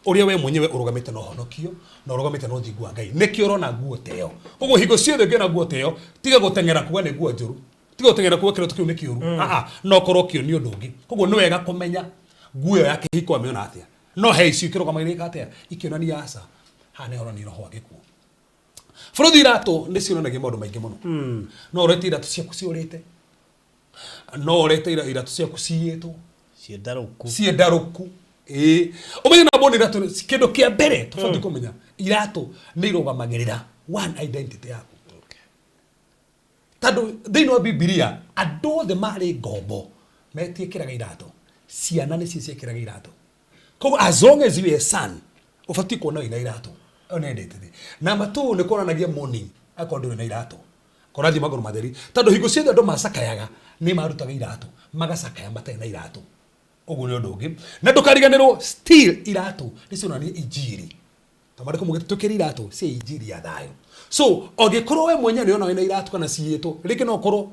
ũrĩa we mwenyewe ũrũgamĩte na ũhonokio na ũrũgamĩte na ũthingu wa Ngai. Nĩkĩo ũrona nguo ta ĩyo. Koguo hingo ciothe ũngĩona nguo ta ĩyo tiga gũteng'era kuga nĩ nguo njũru. Tiga gũteng'era kuga kĩroto kĩu nĩ kĩũru. Aa, no ũkorwo ũkĩonio ũndũ ũngĩ. Koguo nĩ wega kũmenya nguo ĩyo ya kĩhiko amĩona atĩa. No he icio ikĩrũgamagĩrĩra ĩka atĩa? Ikĩonania aca. Haha nĩ haronania roho wa gĩkuũ. Bũrũthi iratũ nĩ cionanagia maũndũ maingĩ mũno. No ũrete iratũ ciaku ciũrĩte. No ũrete iratũ ciaku ciyĩtwo. Ciĩ ndarũku. Ciĩ ndarũku. Ĩĩ. Ũmenye na mbona iratũ kĩndũ kĩa mbere tũbatiĩ kũmenya iratũ nĩ irũgamagĩrĩra one identity yaku. Tondũ thĩinĩ wa Bibilia andũ othe marĩ ngombo metiĩkĩraga iratũ. Ciana nĩcio ciekĩraga iratũ. Koguo as long as you are a son ũbatiĩ kuona wĩna iratũ. Ĩyo nĩ identity. Number two nĩ kuonanagia mourning akorwo ndũrĩ na iratũ. Kũrathiĩ magũrũ matheri. Tondũ hingo ciothe andũ macakayaga nĩ marutaga iratũ. Magacakaya matarĩ na iratũ. Ũguo nĩ ũndũ ũngĩ. Na ndũkariganĩrwo still iratũ nĩ cionania injiri. Tondũ maandĩko maugĩte twĩkĩre iratũ cia injiri ya thayũ. So ũngĩkorwo we mwenyewe nĩ ũrona wĩna iratũ kana ciyĩtwo, rĩngĩ no ũkorwo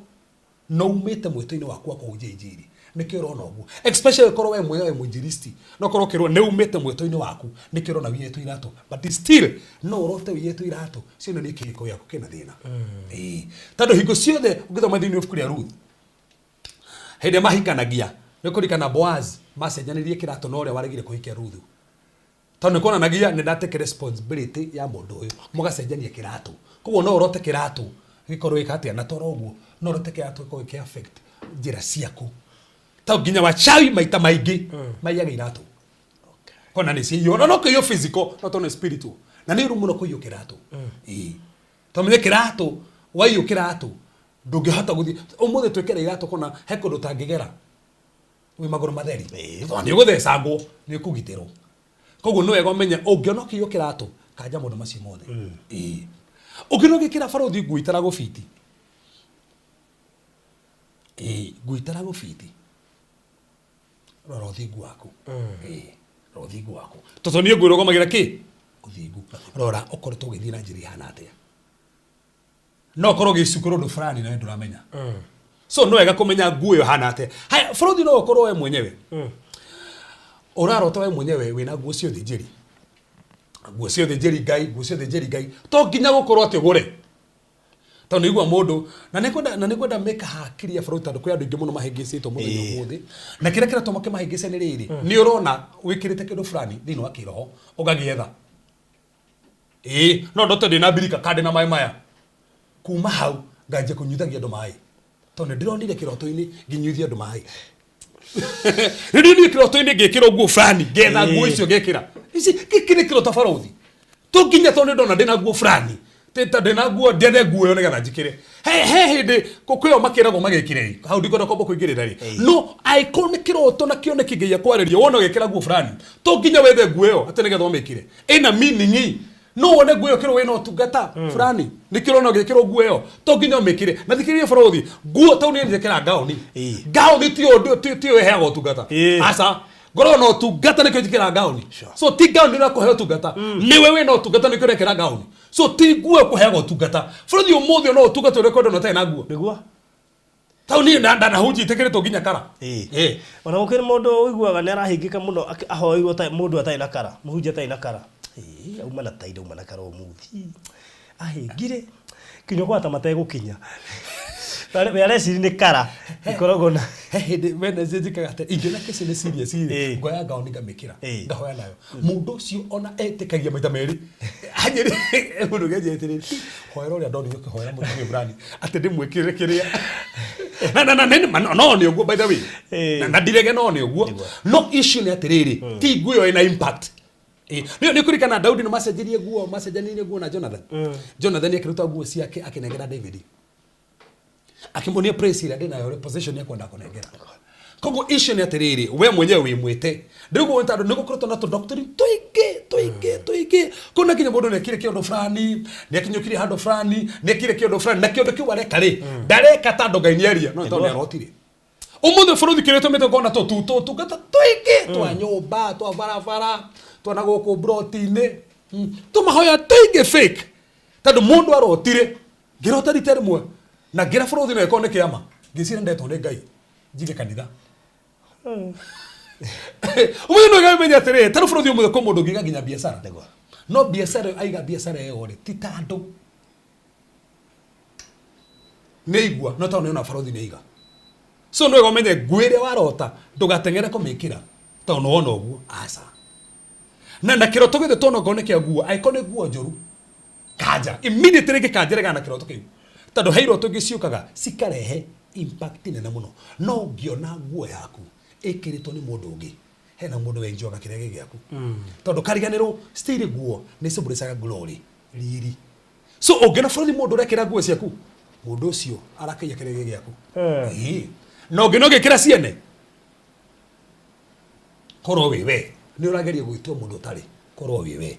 no umĩte mwĩtũ-inĩ waku wa kũhunjia injiri. Nĩkĩo ũrona ũguo. Especially ũkorwo we mwenyewe wĩ mwinjilisti. No ũkorwo ũkĩrwo nĩ umĩte mwĩtũ-inĩ waku nĩkĩo ũrona wiyĩtwo iratũ. But still no ũrote wiyĩtwo iratũ cionanie kĩhiko gĩaku kĩna thĩna. Ĩĩ. Tondũ hingo ciothe ũngĩthoma thĩinĩ wa ibuku rĩa Ruth, hĩndĩ ĩrĩa mahikanagia, nĩ ũkũririkana Boaz macenjanirie kĩratũ na ũrĩa waregire kũhikia Ruthu. Tondũ nĩ kuonanagia nĩ ndatake responsibility ya mũndũ ũyũ. Mũgacenjania kĩratũ. Koguo no ũrote kĩratũ gĩkorwo gĩka atĩa na toro ũguo, no ũrote kĩratũ gĩkorwo gĩkĩ affect njĩra ciaku. Tondũ nginya wachawi maita maingĩ maiyaga iratũ. Kona nĩ ciaiywo. No no kũiywo physical, no tondũ nĩ spiritual. Na nĩ ũru mũno kũiywo kĩratũ. Ĩĩ. Tondũ menye kĩratũ, waiywo kĩratũ, ndũngĩhota gũthiĩ. Ũmũthĩ twĩkĩra iratũ kũna he kũndũ ũtangĩgera wĩ magũrũ matheri. Tondũ nĩ ũgũthecangwo, nĩ ũkũgitĩrwo. Koguo nĩ wega ũmenye ũngĩona ũkĩiywo kĩratũ, kanja maũndũ macio mothe. Ĩĩ. Ũngĩona ũgĩkĩra barũthi nguo itaragũbiti. Ĩĩ, nguo itaragũbiti. Rora ũthingu waku. Ĩĩ, rora ũthingu waku. Tondũ niĩ nguo ĩrũgamagĩrĩra kĩ? Ũthingu. Rora ũkoretwo ũgĩthiĩ na njĩra ĩhana atĩa. No ũkorwo ũgĩcukĩrwo ũndũ fulani na we ndũramenya. So nĩ wega kũmenya nguo ĩyo ĩhana atĩa. Haya, bũrũthi no ũkorwo we mwenyewe. Ũrarota we mwenyewe wĩna nguo cia ũthĩnjĩri. Nguo cia ũthĩnjĩri Ngai, nguo cia ũthĩnjĩri Ngai. To nginya gũkorwo atĩ ũgũre. Tondũ nĩ igua mũndũ, na nĩ kwenda, na nĩ kwenda mĩkaha hakiri ya bũrũri tondũ kwĩ andũ aingĩ mũno mahĩngĩcĩtwo mũthenya ũmũthĩ. Na kĩrĩa kĩratũma kĩmahĩngĩce nĩ rĩrĩ, nĩ ũrona wĩkĩrĩte kĩndũ fulani thĩinĩ wa kĩroho, ũgagĩetha. Ĩĩ, no ndote ndĩna mbirika kana ndĩna maĩ maya. Kuma hau, nganjia kũnyuithagia andũ maĩ. Tondũ nĩ ndĩronire kĩroto-inĩ nginyuithia andũ maĩ. Nĩ ndĩronire kĩroto-inĩ ngĩkĩra nguo fulani, ngetha nguo icio ngĩkĩra. Ici gĩkĩ nĩ kĩroto barũthi. To nginya tondũ nĩ ndona ndĩna nguo fulani. Ta ndĩna nguo ndethe nguo ĩyo nĩgetha njĩkĩre. He hĩndĩ kwĩyo makĩragwo magĩkĩre ĩ. Hau ndikwenda kwamba kũingĩrĩra rĩ. No angĩkorwo nĩ kĩroto na kĩoneki Ngai akwarĩria wona ũgĩkĩra nguo fulani. To nginya wethe nguo ĩyo atĩ nĩgetha ũmĩkĩre. Ĩna meaning. No wone nguo ĩyo kĩrwo wĩna ũtungata fulani. Nĩkĩo ũrona ũgĩkĩrwo nguo ĩyo. To nginya ũmĩkĩre. Na thikĩrĩria barũthi, nguo tondũ niĩ njĩkĩraga ngaũni. Ngaũni tiyo ĩheaga ũtungata. Aca. Ngoragwo na ũtungata nĩkĩo njĩkĩraga ngaũni. So ti ngaũni ĩrakũhe ũtungata. Nĩwe wĩna ũtungata nĩkĩo ũrekĩra ngaũni. So ti nguo ĩkũheaga ũtungata. Bũrũthi ũmũthĩ no ũtungata ũrĩa ũkwenda na ũtarĩ na nguo. Nĩguo. Tau niĩ ndanahunjia itĩkĩrĩtwo nginya kara. Ona gũkĩrĩ mũndũ ũiguaga nĩ arahĩngĩka mũno ahoeirwo mũndũ atarĩ na kara, mũhunjia atarĩ na kara. Auma na tai ndauma na kara ũmũthĩ. Ahĩngire kinya kwata mategũkinya. We areciri nĩ kara ĩkoragwo na He hĩndĩ Wednesday njĩkaga atĩ ingĩona kesi nĩ serious rĩ, ngoya ngaũni ngamĩkĩra, ngahoya nayo. Mũndũ ũcio ona etĩkagia maita merĩ. Anjĩrĩ mũndũ ũngĩ anjĩra atĩrĩrĩ, hoera ũrĩa ndonire ũkĩhoera mũtumia fulani atĩ ndĩmwĩkĩrĩre kĩrĩa. Na na na na no nĩ ũguo by the way. Na ndirege no nĩ ũguo. No issue nĩ atĩrĩrĩ, ti nguo ĩyo ĩna impact. Nĩ kũririkana Daudi nĩ macenjirie nguo, macenjanirie nguo na Jonathan. Jonathan akĩruta nguo ciake akĩnengera David. Akĩmuonia praise ĩrĩa ndĩnayo rĩ, position yakwa ndakũnengera. Koguo issue nĩ atĩrĩrĩ, we mwenyewe wĩ mwĩte. Ndĩrĩguo nĩ tondũ nĩ gũkoretwo na tũ-doctrine tũingĩ, tũingĩ, tũingĩ. Kuona nginya mũndũ nĩ ekire kĩũndũ fulani, nĩ akinyũkirie handũ fulani, nĩ ekire kĩũndũ fulani, na kĩũndũ kĩu areka rĩ, ndareka tondũ Ngai nĩ aria, no nĩ tondũ nĩ arotire. Ũmũthĩ bũrũri kĩrĩa tũmĩte ũkona tũtungata tũingĩ twa nyũmba, twa barabara, twa na gũkũ mburoti-inĩ, tũmahoya tũingĩ fake. Tondũ mũndũ arotire, ngĩrota rita rĩmwe, na ngĩra bũrũri no ĩkorwo nĩ kĩama, ngĩciria ndetwo nĩ Ngai njige kanitha. Ũmũthĩ nĩ ũkamenya atĩrĩrĩ, ta rĩu bũrũri ũmũthĩ kwĩ mũndũ ũngĩiga nginya biacara. No biacara ĩyo aiga biacara ĩyo rĩ, ti ta andũ. Nĩ aigua, no tondũ nĩ ona barũthi nĩ aiga. So nĩ wega ũmenye nguo ĩrĩa warota, ndũgateng'ere kũmĩkĩra tondũ nĩ wona ũguo, aca. Na kĩroto gĩothe tuona okorwo nĩ kĩa nguo, angĩkorwo nĩ nguo njũru, kanja immediately rĩngĩ kanja regana na kĩroto kĩu. Tondũ he iroto ingĩ ciũkaga cikarehe impact nene mũno. No ũngĩona nguo yaku ĩkĩrĩtwo nĩ mũndũ ũngĩ, hena mũndũ wenjoga kĩrĩa gĩ gĩaku. Tondũ kariganĩrwo still nguo nĩ symbolizaga glory, riri. So ũngĩona bũrũri mũndũ ũrekĩra nguo ciaku, mũndũ ũcio arakĩiya kĩrĩa gĩ gĩaku. Ĩĩ. Na ũngĩona ũgĩkĩra ciene, korwo wĩ we, nĩ ũrageria gwĩtua mũndũ ũtarĩ, korwo wĩ we.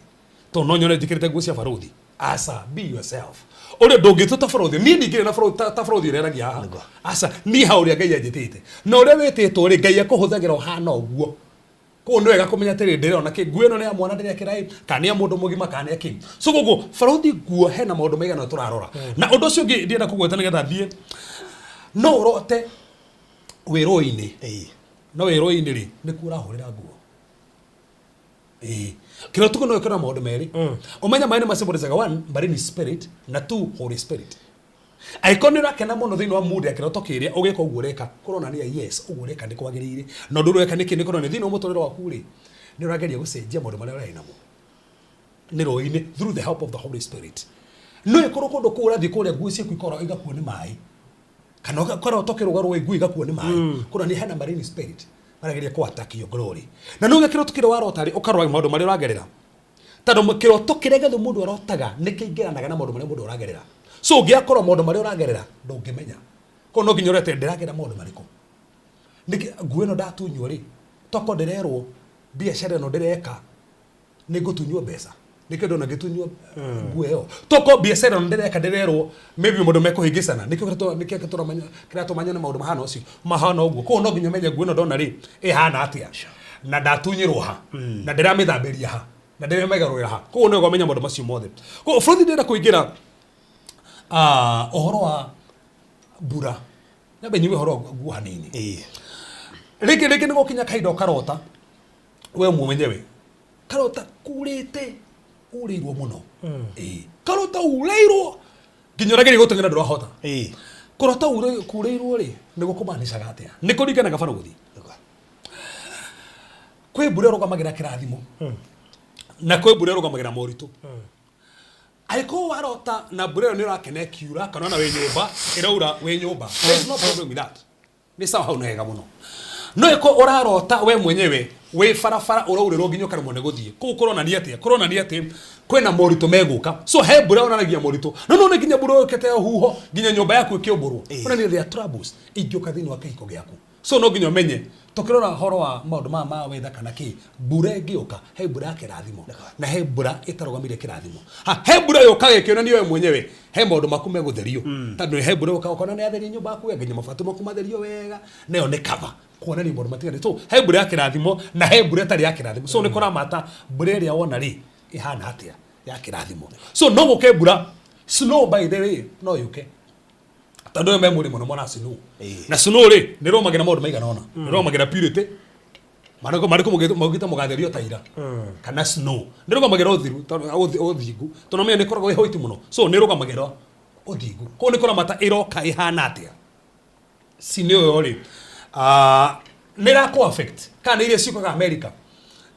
Tondũ no nyone njĩkĩrĩte nguo cia barũthi. Aca, be yourself. Ũrĩa ndũngĩtua ta barũthi, niĩ ndingĩrĩ na barũthi, ta barũthi ũrĩa aragia haha. Aca, niĩ ha ũrĩa Ngai anjĩtĩte. Na ũrĩa wĩtĩtwo rĩ, Ngai akũhũthagĩra ũhana ũguo. Koguo nĩ wega kũmenya atĩrĩrĩ, ndĩrona kĩ, nguo ĩno nĩ ya mwana ndĩrekĩra ĩ, kana nĩ ya mũndũ mũgima, kana nĩ ya kĩ. So koguo barũthi nguo hena maũndũ maigana ũna tũrarora. Na ũndũ ũcio ũngĩ ndĩrenda kũgweta nĩgetha thiĩ, no ũrote wĩ rũĩ-inĩ, no wĩ rũĩ-inĩ rĩ, nĩkuo ũrahũrĩra nguo. Ĩĩ. Kĩroto kĩu no gĩkorwo na maũndũ merĩ. Ũmenye maĩ nĩ masymbolizaga one, marine spirit, na two, Holy Spirit. Angĩkorwo nĩ ũrakena mũno thĩinĩ wa mood ya kĩroto kĩrĩa ũgĩka ũguo ũreka, kũronania yes, ũguo ũreka nĩ kwagĩrĩire. Na ũndũ ũrĩa ũreka nĩkĩ? Nĩ kũronania thĩinĩ wa mũtũrĩre waku rĩ, nĩ ũrageria gũcenjia maũndũ marĩa ũrarĩ namo. Nĩ rũĩ-inĩ through the help of the Holy Spirit. No ĩkorwo kũndũ kũu ũrathiĩ kũrĩa nguo ciaku ikorwo igakuo nĩ maĩ. Kana ũkaroto ũkĩrũga rũĩ nguo igakuo nĩ maĩ. Kũronania hena marine spirit marageria kũ attack your glory. Na nĩ kĩroto kĩrĩa warota rĩ, ũkarora maũndũ marĩa ũragerera. Tondũ kĩroto kĩrĩa gĩothe mũndũ arotaga nĩ kĩingĩranaga na maũndũ marĩa mũndũ aragerera. So ũngĩakorwo maũndũ marĩa ũragerera ndũngĩmenya. Koguo no nginya ũrete ndĩragerera maũndũ marĩkũ. Nĩkĩ nguo ĩno ndatunywo rĩ, tokorwo ndĩrerwo biacara ĩno ndĩreka nĩ ngũtunywo mbeca. Nĩkĩo ndona ngĩtunywo nguo ĩyo. Tokorwo biacara ĩno ndĩreka ndĩrerwo maybe maũndũ mekũhĩngĩcana. Nĩkĩo nĩkĩo kĩratũma nyone maũndũ mahana ũcio mahana ũguo. Koguo no nginya ũmenye nguo ĩno ndona rĩ ĩhana atĩa na ndatunyĩrwo ha na ndĩramĩthambĩria ha na ndĩramĩgarũrĩra ha. Koguo nĩ wega ũmenye maũndũ macio mothe. Koguo bũrũri ndĩrenda kũingĩra ũhoro wa mbura. Nyambe nyue ũhoro wa nguo hanini. Rĩngĩ rĩngĩ nĩ gũkinya kahinda ũkarota we mwenyewe karota kurĩte urĩirwo mũno. Ĩĩ. Karota urĩirwo nginya ũrageria gũteng'era ndũrahota. Kũrota kurĩirwo rĩ nĩ gũkũmanicaga atĩa? Nĩ kũringanaga barũthi. Kwĩ mbura ĩrũgamagĩra kĩrathimo na kwĩ mbura ĩrũgamagĩra moritũ. Angĩkorwo warota na mbura ĩyo nĩ ũrakena ĩkiura, kana ona wĩ nyũmba ĩraura wĩ nyũmba, there is no problem with that, nĩ sawa, hau nĩ hega mũno. No ĩko ũrarota we mwenyewe wĩ barabara ũraurĩrwo nginya ũkaremwo nĩ gũthiĩ, kũu kũronania atĩa? Kũronania atĩ kwĩna moritũ megũka. So he mbura yonanagia moritũ, no none nginya mbura yũkĩte ya huho nginya nyũmba yaku ĩkĩũmbũrwo, onania there are troubles ingĩũka thĩinĩ wa kĩhiko gĩaku. So no nginya ũmenye tũkĩrora horo wa maũndũ maya ma weather kana kĩ, mbura ĩngĩũka, he mbura ya kĩrathimo na he mbura ĩtarũgamĩire kĩrathimo. Ha, he mbura yũkaga ĩkĩonania we mwenyewe he maũndũ maku megũtherio, tondũ he mbura yũkaga ũkona nĩ yatheria nyũmba yaku wega, nginya mabati maku matherio wega, nayo nĩ cover kuonania maũndũ matiganĩte. So he mbura ya kĩrathimo na he mbura ĩtarĩ ya kĩrathimo. So nĩ kũramata mbura ĩrĩa wona rĩ ĩhana atĩa ya kĩrathimo. So no gũke mbura snow, by the way, no yũke, tondũ ĩyo me mũrĩmo nĩ mona snow. Na snow rĩ nĩ rũmagĩra maũndũ maigana ũna, nĩ rũmagĩra purity marĩkũ marĩkũ maugĩte mũgatherio ta ira, kana snow nĩ rũgamagĩra ũthiru tondũ ũthingu, tondũ menya nĩ ĩkoragwo ĩ white mũno. So nĩ rũgamagĩra ũthingu, koguo nĩ kũramata ĩroka ĩhana atĩa. Snow ĩyo rĩ, ah, nĩ ĩrakũ affect kana nĩ iria ciũkaga America,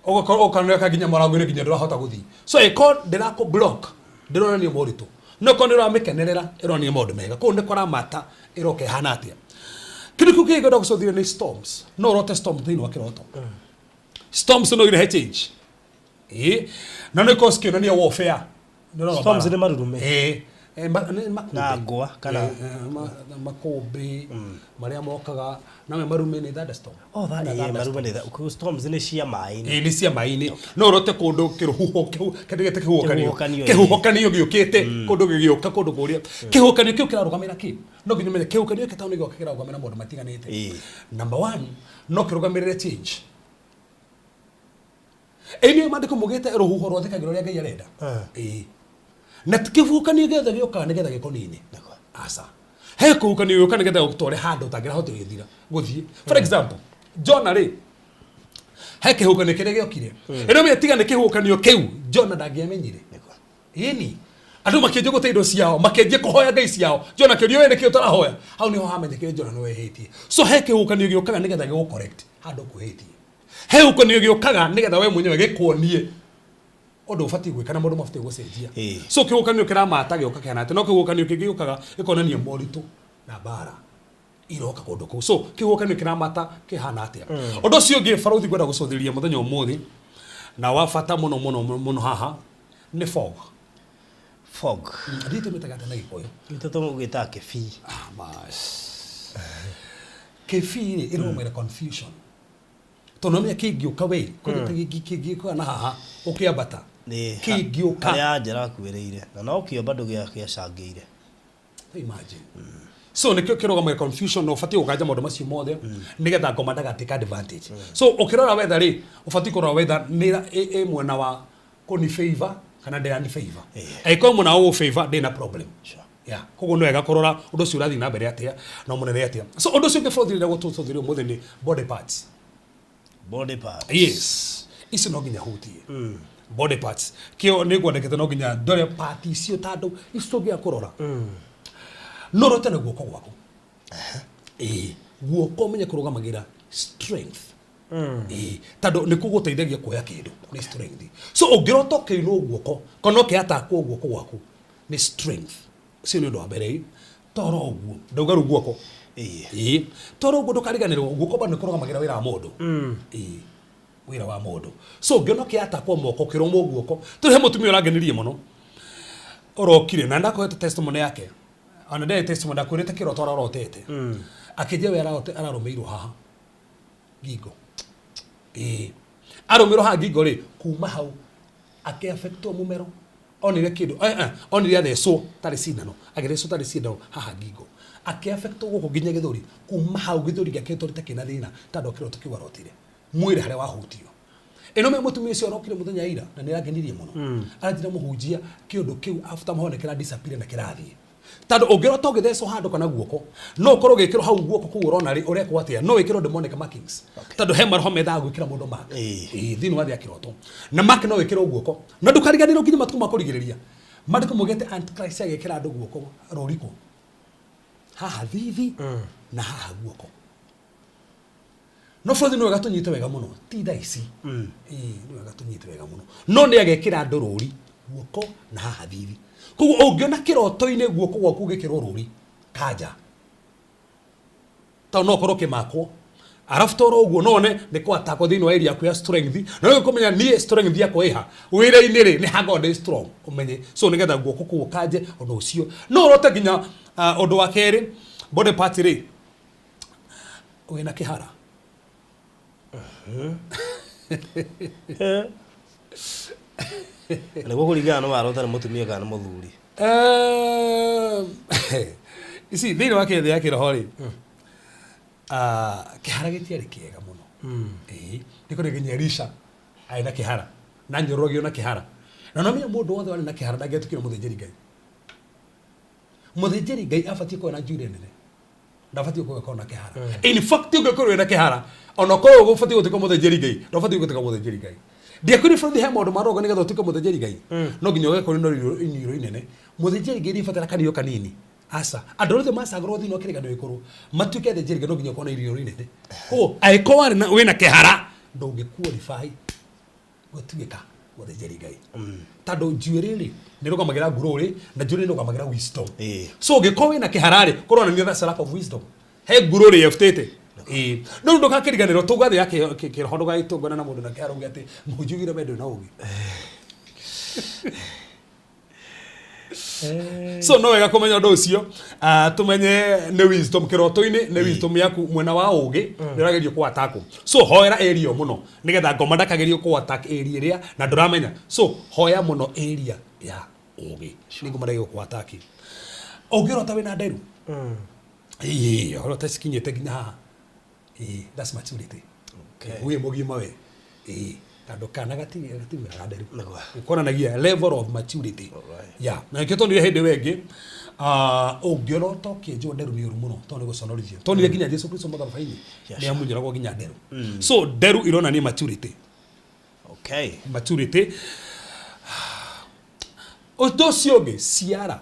ũgakorwo ũkaneka nginya mũrango-inĩ nginya ndũrahota gũthiĩ. So ĩko ndĩrakũ block, ndĩronania moritũ, no ĩkorwo nĩ ũramĩkenerera, ĩronania maũndũ mega. Koguo nĩ kũramata ĩroka ĩhana atĩa. Kĩndũ kĩu kĩngĩ ngwenda gũcũthĩrĩria nĩ storms. No ũrote storm thĩinĩ wa kĩroto. Storms no irehe change, ĩĩ, na no ikorwo cikĩonania warfare. Nĩ ũrona Storms mbara. Nĩ marurume. Ĩĩ. Nĩ makũmbĩ. Na ngwa, kana- Makũmbĩ marĩa mokaga nawe marume nĩ thunderstorm. Oh, Na ĩĩ, marume nĩ storms nĩ cia maĩ-inĩ. Ĩĩ, nĩ cia maĩ-inĩ. No ũrote kũndũ kĩrũhuho kĩu kĩndũ gĩte kĩhuhũkanio. Kĩhuhũkanio, ĩĩ. Kĩhuhũkanio gĩũkĩte kũndũ, gĩgĩũka kũndũ kũrĩa. Kĩhuhũkanio kĩu kĩrarũgamĩra kĩ? No nginya ũmenye kĩhuhũkanio gĩkĩ tondũ nĩ gĩoka kĩrarũgamĩra maũndũ matiganĩte. Number one, no kĩrũgamĩrĩre change. Ĩĩ, nĩ maandĩko mugĩte rũhuho rwathĩkagĩra ũrĩa Ngai arenda. Ĩĩ, na ti kĩhuhũkanio gĩothe gĩũkaga nĩgetha gĩkũnine. Aca, he kĩhuhũkanio gĩũka nĩgetha gũtware handũ ũtangĩrahota gũthira gũthiĩ. For example, Jona rĩ, he kĩhuhũkanio kĩrĩa gĩokire. Ĩno menya tiga nĩ kĩhuhũkanio kĩu, Jona ndangĩamenyire. Ĩni andũ makĩanjia gũte indo ciao, makĩanjia kũhoya ngai ciao. Jona akĩũria, "We nĩkĩ ũtarahoya?" Hau nĩho hamenyekire Jona nĩwe wĩhĩtie. So he kĩhuhũkanio gĩũkaga nĩgetha gĩgũ correct handũ ũkwĩhĩtie. He kĩhuhũkanio gĩũkaga nĩgetha we mwenyewe gĩkuonie ũndũ ũbatiĩ gwĩka na maũndũ mabatiĩ gũcenjia. So kĩhuhũkanio kĩramata gĩũka kĩhana atĩa? No kĩhuhũkanio kĩngĩ gĩũkaga gĩkonania moritũ na mbara iroka kũndũ kũu. So kĩhuhũkanio kĩramata kĩhana atĩa? Ũndũ ũcio ũngĩ, barũthi, ngwenda gũcũthĩrĩria mũthenya ũmũthĩ na wa bata mũno mũno mũno mũno haha nĩ fog. Fog. Ndiĩ tũmĩtaga atĩa na Gĩkũyũ? Itũ tũgĩtaga kĩbii. Ah, bas. Kĩbii rĩ ĩrũgamagĩra confusion, tondũ nomenya kĩngĩũka we kĩngĩũka na haha ũkĩambata. Nĩ Kĩngĩũka. Harĩa anja rakuĩrĩire na no kĩo bado gĩacangĩire. Imagine. So nĩkĩo kĩrũgamagĩra confusion, na ũbatiĩ gũkanja maũndũ macio mothe nĩgetha ngoma ndagatake advantage. So ũkĩrora weather rĩ, ũbatiĩ kũrora weather nĩ ĩ mwena wa kũni favor kana ndĩrani favor. Angĩkorwo mwena wa gũ favor, ndĩna problem. Yeah, koguo nĩ wega kũrora ũndũ ũcio ũrathiĩ na mbere atĩa na ũmũnene atĩa. So ũndũ ũcio ũngĩ bũrũri gũtũthĩria ũmũthĩ nĩ body parts. Body parts. Yes, icio no nginya hutie body parts. Kĩo nĩ ngwandĩkĩte no nginya ndore part icio, tondũ icio tũngĩaga kũrora, no ũrote na guoko gwaku. Ĩĩ, guoko ũmenye kũrũgamagĩra strength. Ĩĩ, tondũ nĩ kũgũteithagia kuoya kĩndũ, nĩ strength. So ũngĩrota ũkĩinwo guoko kana ũkĩatakwo guoko gwaku, nĩ strength. Ũcio nĩ ũndũ wa mbere. Ĩ toro ũguo ndauga rĩu guoko. Ĩĩ, toro ũguo ndũkariganĩrwo guoko bado nĩ kũrũgamagĩra wĩra wa mũndũ. Ĩĩ, wĩra wa mũndũ. So ũngĩona ũkĩatakwo moko, ũkĩrũmwo guoko, tũrĩ he mũtumia ũrangenirie mũno ũrokire na ndakũhete testimony yake, ona ndarĩ testimony, ndakwĩrĩte kĩroto ararotete, akĩnjia we ararũmĩirwo haha ngingo. Ĩĩ, arũmĩrwo haha ngingo rĩ, kuma hau akĩafectwo mũmero. Onire kĩndũ, onire athecwo tarĩ cindano, agĩthecwo tarĩ cindano haha ngingo, akĩafectwo gũkũ nginya gĩthũri. Kuma hau gĩthũri gĩake gĩtũrĩte kĩna thĩna, tondũ kĩroto kĩu arotire mwĩrĩ harĩa wahutio. Ĩno me mũtumia ũcio arokire mũthenya ira na nĩ arangenirie mũno, aranjĩra, "Mũhunjia, kĩũndũ kĩu after mahone kĩra disappear na kĩrathiĩ." Tondũ ũngĩrota ũgĩthecwo handũ kana guoko, no ũkorwo ũgĩkĩrwo hau guoko kũu ũrona rĩ, ũrekwo atĩa? No wĩkĩrwo demonic markings, tondũ he maroho mendaga gwĩkĩra mũndũ mark. Ĩĩ, thĩinĩ wa thĩ ya kĩroto na mark no wĩkĩrwo guoko. Na ndũkariganĩrwo nginya matukũ ma kũrigĩrĩria, maandĩko maugĩte antichrist agekĩra andũ guoko rũriko haha thithi na haha guoko. No bũrũri nĩ wega tũnyite wega mũno, ti thaa ici. Ĩĩ, nĩ wega tũnyite wega mũno, no nĩ agekĩra andũ rũri Guoko na haha thithi. Koguo ũngĩona kĩroto-inĩ guoko gwaku gĩkĩrwo rũri kanja, tondũ no ũkorwo ũkĩmakwo, arabu toro ũguo no one nĩ kwatakwo thĩinĩ wa area yaku ya strength, na rĩu kũmenya niĩ strength yakwa ĩha wĩra-inĩ rĩ, nĩ hangorwo ndĩ strong, ũmenye. So nĩgetha guoko kũu kanje ũndũ ũcio no ũrote nginya. Ũndũ wa kerĩ, body part rĩ, wĩna kĩhara. Nĩguo kũringana nĩ warota nĩ mũtumia kana nĩ mũthuri. Ici thĩinĩ wa kĩthĩ ya kĩroho rĩ, kĩhara gĩtiarĩ kĩega mũno. Ĩĩ, nĩ kũrĩ nginya Elisha arĩ na kĩhara na nyororogio na kĩhara, na no menya mũndũ wothe warĩ na kĩhara ndangĩatukire mũthĩnjĩri Ngai. Mũthĩnjĩri Ngai abatiĩ kuoya na njuĩrĩ nene, ndabatiĩ gũkorwo na kĩhara. In fact, ũngĩkorwo wĩna kĩhara, ona ũkorwo ũbatiĩ gũtuĩka mũthĩnjĩri Ngai, ndũbatiĩ gũtuĩka mũthĩnjĩri Ngai. Ndiakwĩrire bũrũri he maũndũ ma rogo, nĩgetha ũtuĩke mũthĩnjĩri Ngai no nginya ũgĩkorwo na iniũrũ inene. Mũthĩnjĩri Ngai nĩbatara kaniũrũ kanini? Aca. Andũ othe macagũrwo thĩinĩ wa kĩrĩkanĩro gĩkũrũ matuĩke athĩnjĩri Ngai no nginya ũkorwo na iniũrũ inene. Koguo angĩkorwo warĩ na wĩna kĩhara, ndũngĩ qualify gũtuĩka mũthĩnjĩri Ngai, tondũ njuĩrĩ rĩ nĩ rũgamagĩra ngurũ na njuĩrĩ nĩ rũgamagĩra wisdom. So ũngĩkorwo wĩna kĩhara rĩ, kũronania that's a lack of wisdom, he ngurũ rĩ yebutĩte. Ĩĩ, no rĩu ndũgakĩriganĩrwo tuga thĩ ya kĩroho, ndũgagĩtũngana na mũndũ na kĩhara uge atĩ mũhunjia ugire we ndũrĩ na ũgĩ. So no wega kũmenya ũndũ ũcio. Tũmenye nĩ wisdom kĩroto-inĩ, nĩ wisdom yaku, mwena wa ũgĩ nĩ ũragerio kũ attack. So hoera area ĩyo mũno, nĩgetha ngoma ndakagerio kũ attack area ĩrĩa na ndũramenya. So hoya mũno area ya ũgĩ, nĩ ngoma ndagĩrĩirwo kũ attack. Ũngĩrota wĩna nderu, ĩĩ, ũrota cikinyĩte nginya haha, ĩĩ, that's maturity. Wĩ mũgima we, ĩĩ, tondũ kana gatimeraga nderu. Kuonanagia level of maturity. Yeah, na nĩkĩo tonire hĩndĩ ĩyo ĩngĩ, ũngĩrota ũkĩenjwo nderu nĩ ũru mũno, tondũ nĩ gũconorithio. Tonire nginya Jesu Kristo mũtharaba-inĩ nĩ amunyũragwo nginya nderu. So nderu ironania maturity. Maturity. Ũndũ ũcio ũngĩ, ciara,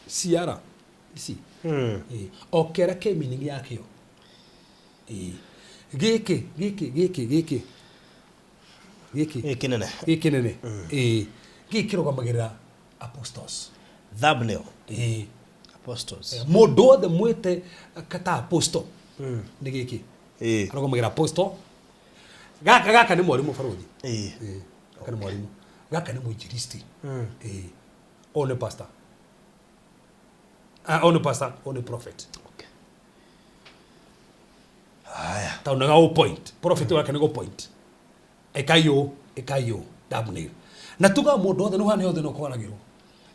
ciara ici. Ĩĩ. O kĩara kĩ meaning yakĩo. Ĩĩ. Gĩkĩ gĩkĩ gĩkĩ gĩkĩ gĩkĩ. Gĩkĩ kĩnene. Gĩkĩ kĩnene. Ĩĩ. Gĩkĩ kĩrũgamagĩrĩra apostles. Thumbnail. Ĩĩ. Apostles. Mũndũ wothe mwĩte ta apostle nĩ gĩkĩ. Arũgamagĩrĩra apostle. Gaka gaka nĩ mwarimũ, barũthi. Ĩĩ. Gaka nĩ mwarimũ. Gaka nĩ mũinjilisti. Ĩĩ. Ũyũ nĩ pastor. Ũyũ nĩ pastor, ũyũ nĩ prophet. Haya. Tondũ nĩ point prophet wake nĩ point ĩkai ũũ, ĩkai ũũ, thumbnail. Na tuga mũndũ wothe nĩ hana othe no kwaragĩrwo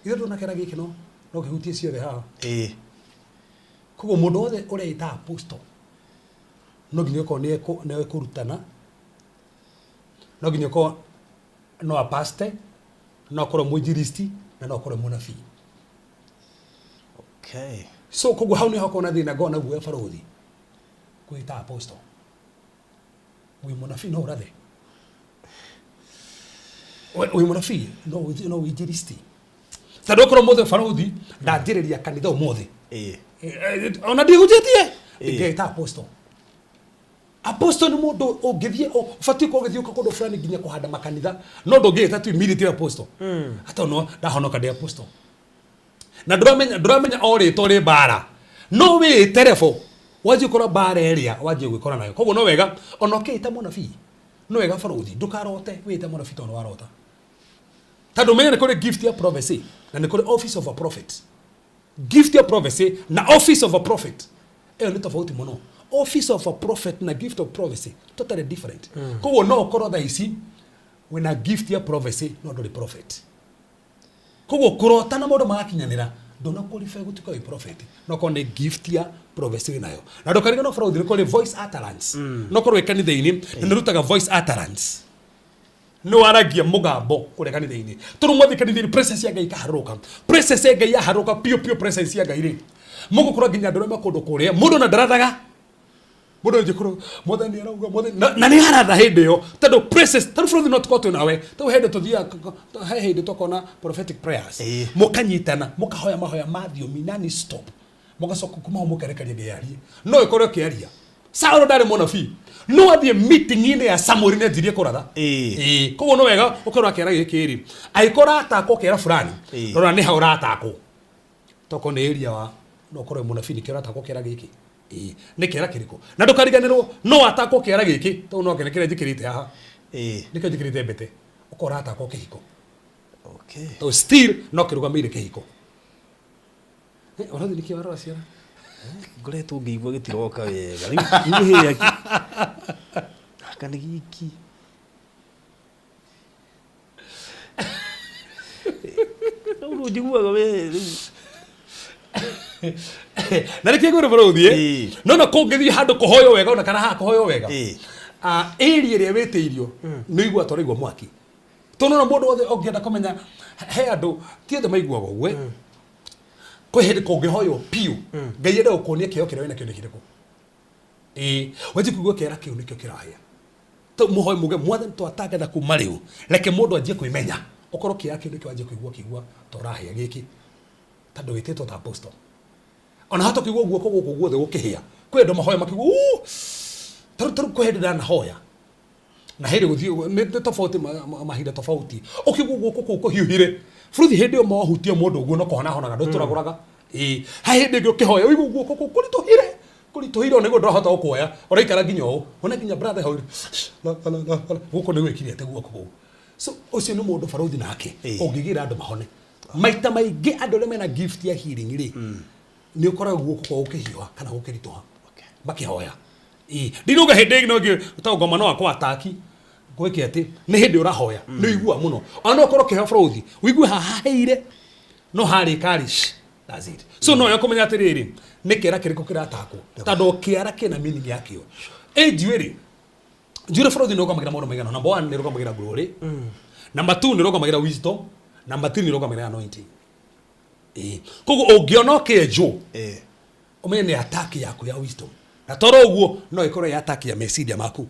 ithe ndũnakera gĩkĩ no kĩhutie ciothe haha. Koguo mũndũ wothe ũreĩta apostle no nginya ũkorwo nĩ ekũrutana, no nginya ũkorwo no apaste, no akorwo mwinjilisti, na no akorwo mũnabii. So koguo hau nĩho hakorwo na thĩna, ngorwo naguo barũthi kwĩta apostle. Wĩ mũnabii no ũrathe, wĩ mũnabii no no ũinjilisti, tondũ okorwo mũthĩ barũthi ndanjĩrĩria kanitha ũmũthĩ, ona ndihunjĩtie, ngeta apostle. Apostle nĩ mũndũ ũngĩthiĩ, ũbatiĩ gũkorwo ũgĩthiũka kũndũ fulani nginya kũhanda makanitha, no ndũngĩĩta tu immediately apostle, ata no ndahonoka ndĩ apostle. Na ndũramenya o rĩtwa rĩ mbara, no wĩĩte rebo wanjie gũkora mbara ĩrĩa wanjie gwĩkora nayo. Koguo no wega ona ũkĩĩta mũnabii, no wega barũthi ndũkarote wĩĩte mũnabii, tondũ warota, tondũ menye nĩ kũrĩ gift ya prophecy na nĩ kũrĩ office of a prophet. Gift ya prophecy na office of a prophet ĩyo nĩ tofauti mũno. Office of a prophet na gift of prophecy, totally different. Koguo no ũkorwo thaa ici wĩna gift ya prophecy no ndũrĩ prophet. Koguo kũrota na maũndũ marakinyanĩra, ndũna qualify gũtuĩka wĩ prophet, no korwo nĩ gift ya prophecy wĩ nayo. Na ndũkariganĩrwo bũrũri nĩ kũrĩ voice utterance. No korwo wĩ kanitha-inĩ na nĩ ũrutaga voice utterance, nĩ waragia mũgambo kũrĩa kanitha-inĩ, tondũ mwathiĩ kanitha-inĩ presence ya Ngai ĩkaharũrũka. Presence ya Ngai yaharũrũka piũ piũ, presence ya Ngai rĩ, mũgũkora nginya andũ arĩa me kũndũ kũrĩa mũndũ na ndarathaga, mũndũ njikuru mwathani arauga mwathani na nĩ aratha hĩndĩ ĩyo, tondũ presence tondũ bũrũri no tũkorwo twĩ nawe, tondũ hĩndĩ tũthiaga, he hĩndĩ tũkona prophetic prayers. Mũkanyitana mũkahoya mahoya ma thiomi nani stop, mũgacoka kuma hau mũkerekeria Ngai arie. No ĩkorwo ĩkĩaria Saũlũ ndarĩ mũnabii, No athiĩ meeting-inĩ ya Samuel nĩ anjirie kũratha. Ĩĩ. Ĩĩ, koguo no wega ũkorwo akĩra gĩkĩ rĩ, angĩkorwo ũratakwo kĩara fulani, rora nĩ ha ũratakwo. Tokorwo nĩ area wa no ũkorwo wĩ mũnabii nĩkĩo ũratakwo kĩara gĩkĩ. Ĩĩ, nĩ kĩara kĩrĩkũ? Na ndũkariganĩrwo no atakwo kĩara gĩkĩ tondũ no kĩrĩa kĩrĩa njĩkĩrĩte haha. Nĩkĩo njĩkĩrĩte mbete. Ũkorwo ũratakwo kĩhiko. Tondũ still no kĩrũgamĩire kĩhiko. Ũrathiĩ nĩkĩ warora ciara? Ngoretwo ngĩigua gĩtiroka wega. Rĩu hĩa aka nĩ giki. Rĩu rĩu njiguaga we rĩu. Na nĩkĩo ngwĩra bũrũthi Ĩĩ. no na kũngĩthiĩ handũ kũhoywo wega ona kana haha kũhoywo wega, Ĩĩ. Area ĩrĩa wĩtĩirio nĩ ũigua ta ũraigua mwaki. Tondũ ona mũndũ wothe ũngĩenda kũmenya he andũ ti othe maiguaga ũguo. Kwĩ hĩndĩ kũngĩhoywo piũ Ngai enda gũkuonia kĩheo kĩrĩa wĩnakĩo nĩ kĩrĩkũ. Ĩĩ, wanjie kũigua kĩara kĩu nĩkĩo kĩrahĩa. Mũhoe muge Mwathani twatangatha kuma rĩu reke mũndũ anjie kwĩmenya, ũkorwo kĩara kĩu nĩkĩo wanjie kũigua ũkĩigua ta ũrahĩa gĩkĩ tondũ wĩtĩtwo ta apostle. Ona hata ũkĩigua guoko gũkũ guothe gũkĩhĩa, kwĩ andũ mahoya makĩigua uu tarĩu kwĩ hĩndĩ ndanahoya na hĩndĩ gũthiĩ nĩ tofauti mahinda tofauti, ũkĩigua guoko kũu kũhiũhire bũrũthi hĩndĩ ĩyo mohutia mũndũ ũguo no kũhona honaga ndũtũragũraga. Ĩĩ, he hĩndĩ ĩngĩ ũkĩhoya ũigua guoko kũu kũritũhire kũritũhire ona nĩguo ndũrahota gũkuoya, ũraikara nginya ũũ ona nginya brother hau gũkũ nĩ gwĩkire atĩ guoko kũu. So ũcio nĩ mũndũ barũthi nake ũngĩgĩra andũ mahone. Maita maingĩ andũ arĩa mena gift ya healing rĩ, nĩ ũkoraga guoko kwao gũkĩhiũha kana gũkĩritũha makĩhoya. Ĩĩ, ndinauga hĩndĩ ĩngĩ no ĩngĩ ta ngoma no akwa ataki gwĩke atĩ nĩ hĩndĩ ũrahoya nĩ ũiguaga mũno, ona no ũkorwo ũkĩhoya bũrũthi ũigue haha haheire no harĩka rĩ, that's it. So no wega kũmenya atĩrĩrĩ nĩ kĩara kĩrĩkũ kĩratakwo, tondũ kĩara kĩna meaning yakĩo. Ĩ njuĩrĩ, njuĩrĩ bũrũthi nĩ ĩrũgamagĩra maũndũ maigana. Number one nĩ ĩrũgamagĩra glory, number two nĩ ĩrũgamagĩra wisdom, number three nĩ ĩrũgamagĩra anointing. Ĩĩ, koguo ũngĩona ũkĩenjwo ũmenye nĩ attack yaku ya wisdom, na toro ũguo no ĩkorwo ĩ attack ya meciria maku.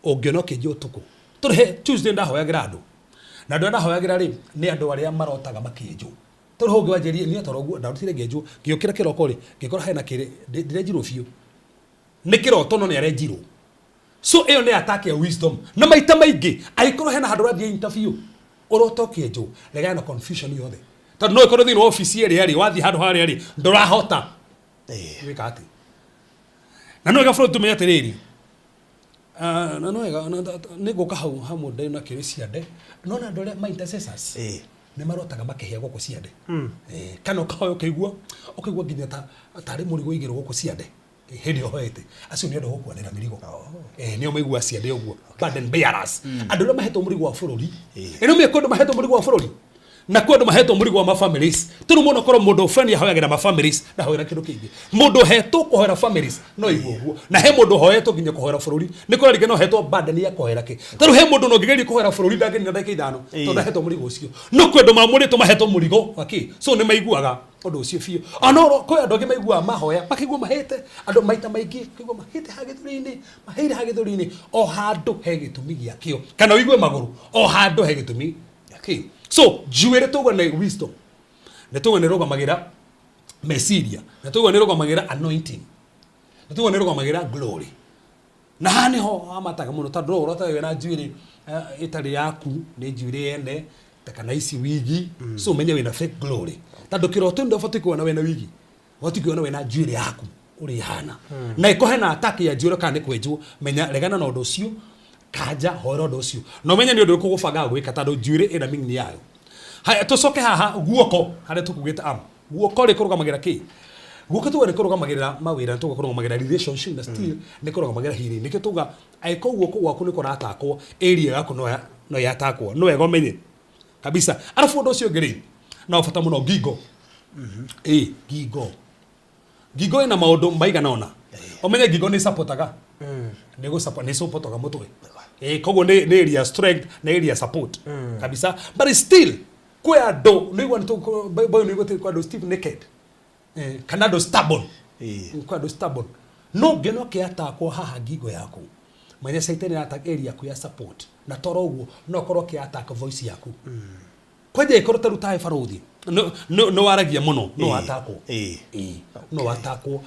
Ũngĩona ũkĩenjwo ũtukũ, tũrĩ Tuesday ndahoyagĩra andũ, na andũ arĩa ndahoyagĩra rĩ nĩ andũ arĩa marotaga makĩenjwo. Tondũ hau ũngĩ wanjĩrire niĩ toro ũguo ndarutire ngĩenjwo, ngĩũkĩra kĩroko rĩ ngĩkora hena kĩrĩ ndirenjirwo biũ, nĩ kĩroto no nĩ arenjirwo. So ĩyo nĩ attack ya wisdom. Na maita maingĩ angĩkorwo hena handũ ũrathiĩ interview ũrote ũkĩenjwo, regana na confusion yothe, tondũ no ĩkorwo thĩinĩ wa obici ĩrĩa rĩ wathiĩ handũ harĩa rĩ ndũrahota gwĩka atĩ. Na no wega bũrũri tũmenye atĩrĩrĩ, na no wega nĩ ngũka hau hamwe ndĩ na kĩrĩ ciande, no na andũ arĩa ma intercessors nĩ marotaga makĩhĩa gũkũ ciande. Kana ũkahoya ũkaigua ũkaigua nginya ta tarĩ mũrigo igĩrĩ gũkũ ciande hĩndĩ ĩyo ũhoete. Acio nĩ andũ a gũkuanĩra mĩrigo. Nĩo maiguaga ciande ũguo, burden bearers, andũ arĩa mahetwo mũrigo wa bũrũri. Ĩno mĩ kwĩ andũ mahetwo mũrigo wa bũrũri na kwĩ andũ mahetwo mũrigo wa mafamilies. Tondũ mũno korwo mũndũ fulani ahoyagĩra mafamilies ndahoyagĩra kĩndũ kĩngĩ, mũndũ ũhetwo kũhoera families no igua ũguo, na he mũndũ ũhoetwo nginya kũhoera bũrũri nĩ kũraringana ũhetwo burden ya kũhoera kĩ. Tondũ he mũndũ no ũngĩgeria kũhoera bũrũri ndangĩnina ndagĩka 5 tondũ ndahetwo mũrigo ũcio. No kwĩ andũ mamũrĩtwo mahetwo mũrigo wa kĩ, so nĩ maiguaga ũndũ ũcio biũ. Ona kwĩ andũ angĩ maiguaga mahoya makaigua mahĩte, andũ maita maingĩ makaigua mahĩte ha gĩthũri-inĩ, mahĩire ha gĩthũri-inĩ, o handũ he gĩtũmi gĩakĩo, kana ũigue magũrũ, o handũ he gĩtũmi gĩakĩo. So njuĩrĩ tauga nĩ wisdom, nĩ tauga nĩ ĩrũgamagĩra meciria, nĩ tauga nĩ ĩrũgamagĩra anointing, nĩ tauga nĩ ĩrũgamagĩra glory. Na haha nĩho hamataga mũno, tondũ no ũrotage wĩna njuĩrĩ ĩtarĩ yaku, nĩ njuĩrĩ yene ta kana ici wigi, so ũmenye wĩna fake glory, tondũ kĩroto ndũbatiĩ kuona wĩna wigi, ũbatiĩ kuona wĩna njuĩrĩ yaku ũrĩa ĩhana. Na ĩko hena attack ya njuĩrĩ kana nĩ kwenjwo, menya regana na ũndũ ũcio, kanja hoera ũndũ ũcio, na ũmenye nĩ ũndũ ũrĩkũ ũgũbangaga gwĩka, tondũ njuĩrĩ ĩna meaning yayo. Haya, tũcoke haha guoko harĩa tũkugĩte am guoko rĩ kũrũgamagĩra kĩ? Guoko tuga nĩ kũrũgamagĩrĩra mawĩra, tuga kũrũgamagĩrĩra relationship, na still nĩ kũrũgamagĩrĩra healing. Nĩkĩo tuga angĩkorwo guoko gwaku nĩ kũratakwo, area yaku no yatakwo, no wega ũmenye kabisa. Arabu ũndũ ũcio ũngĩ rĩ, no bata mũno ngingo. Ĩĩ, ngingo ngingo ĩna maũndũ maigana ũna. Ũmenye ngingo nĩ supportaga, nĩ gũ support, nĩ supportaga mũtwe. Ĩĩ, koguo nĩ area strength na area support kabisa. But still kwĩ andũ nĩ igua nĩ boy nĩ igua kwĩ andũ stiff naked, kana andũ stubborn. Kwĩ andũ stubborn, no ũngĩona ũkĩatakwo haha ngingo yaku, menya Caitani attack area yaku ya support, na toro ũguo no ũkorwo ũkĩ attack voice yaku. Kwanja ikorwo ta rĩu tawe barũthi nĩ waragia mũno no atakwo. Ĩĩ, no atakwo.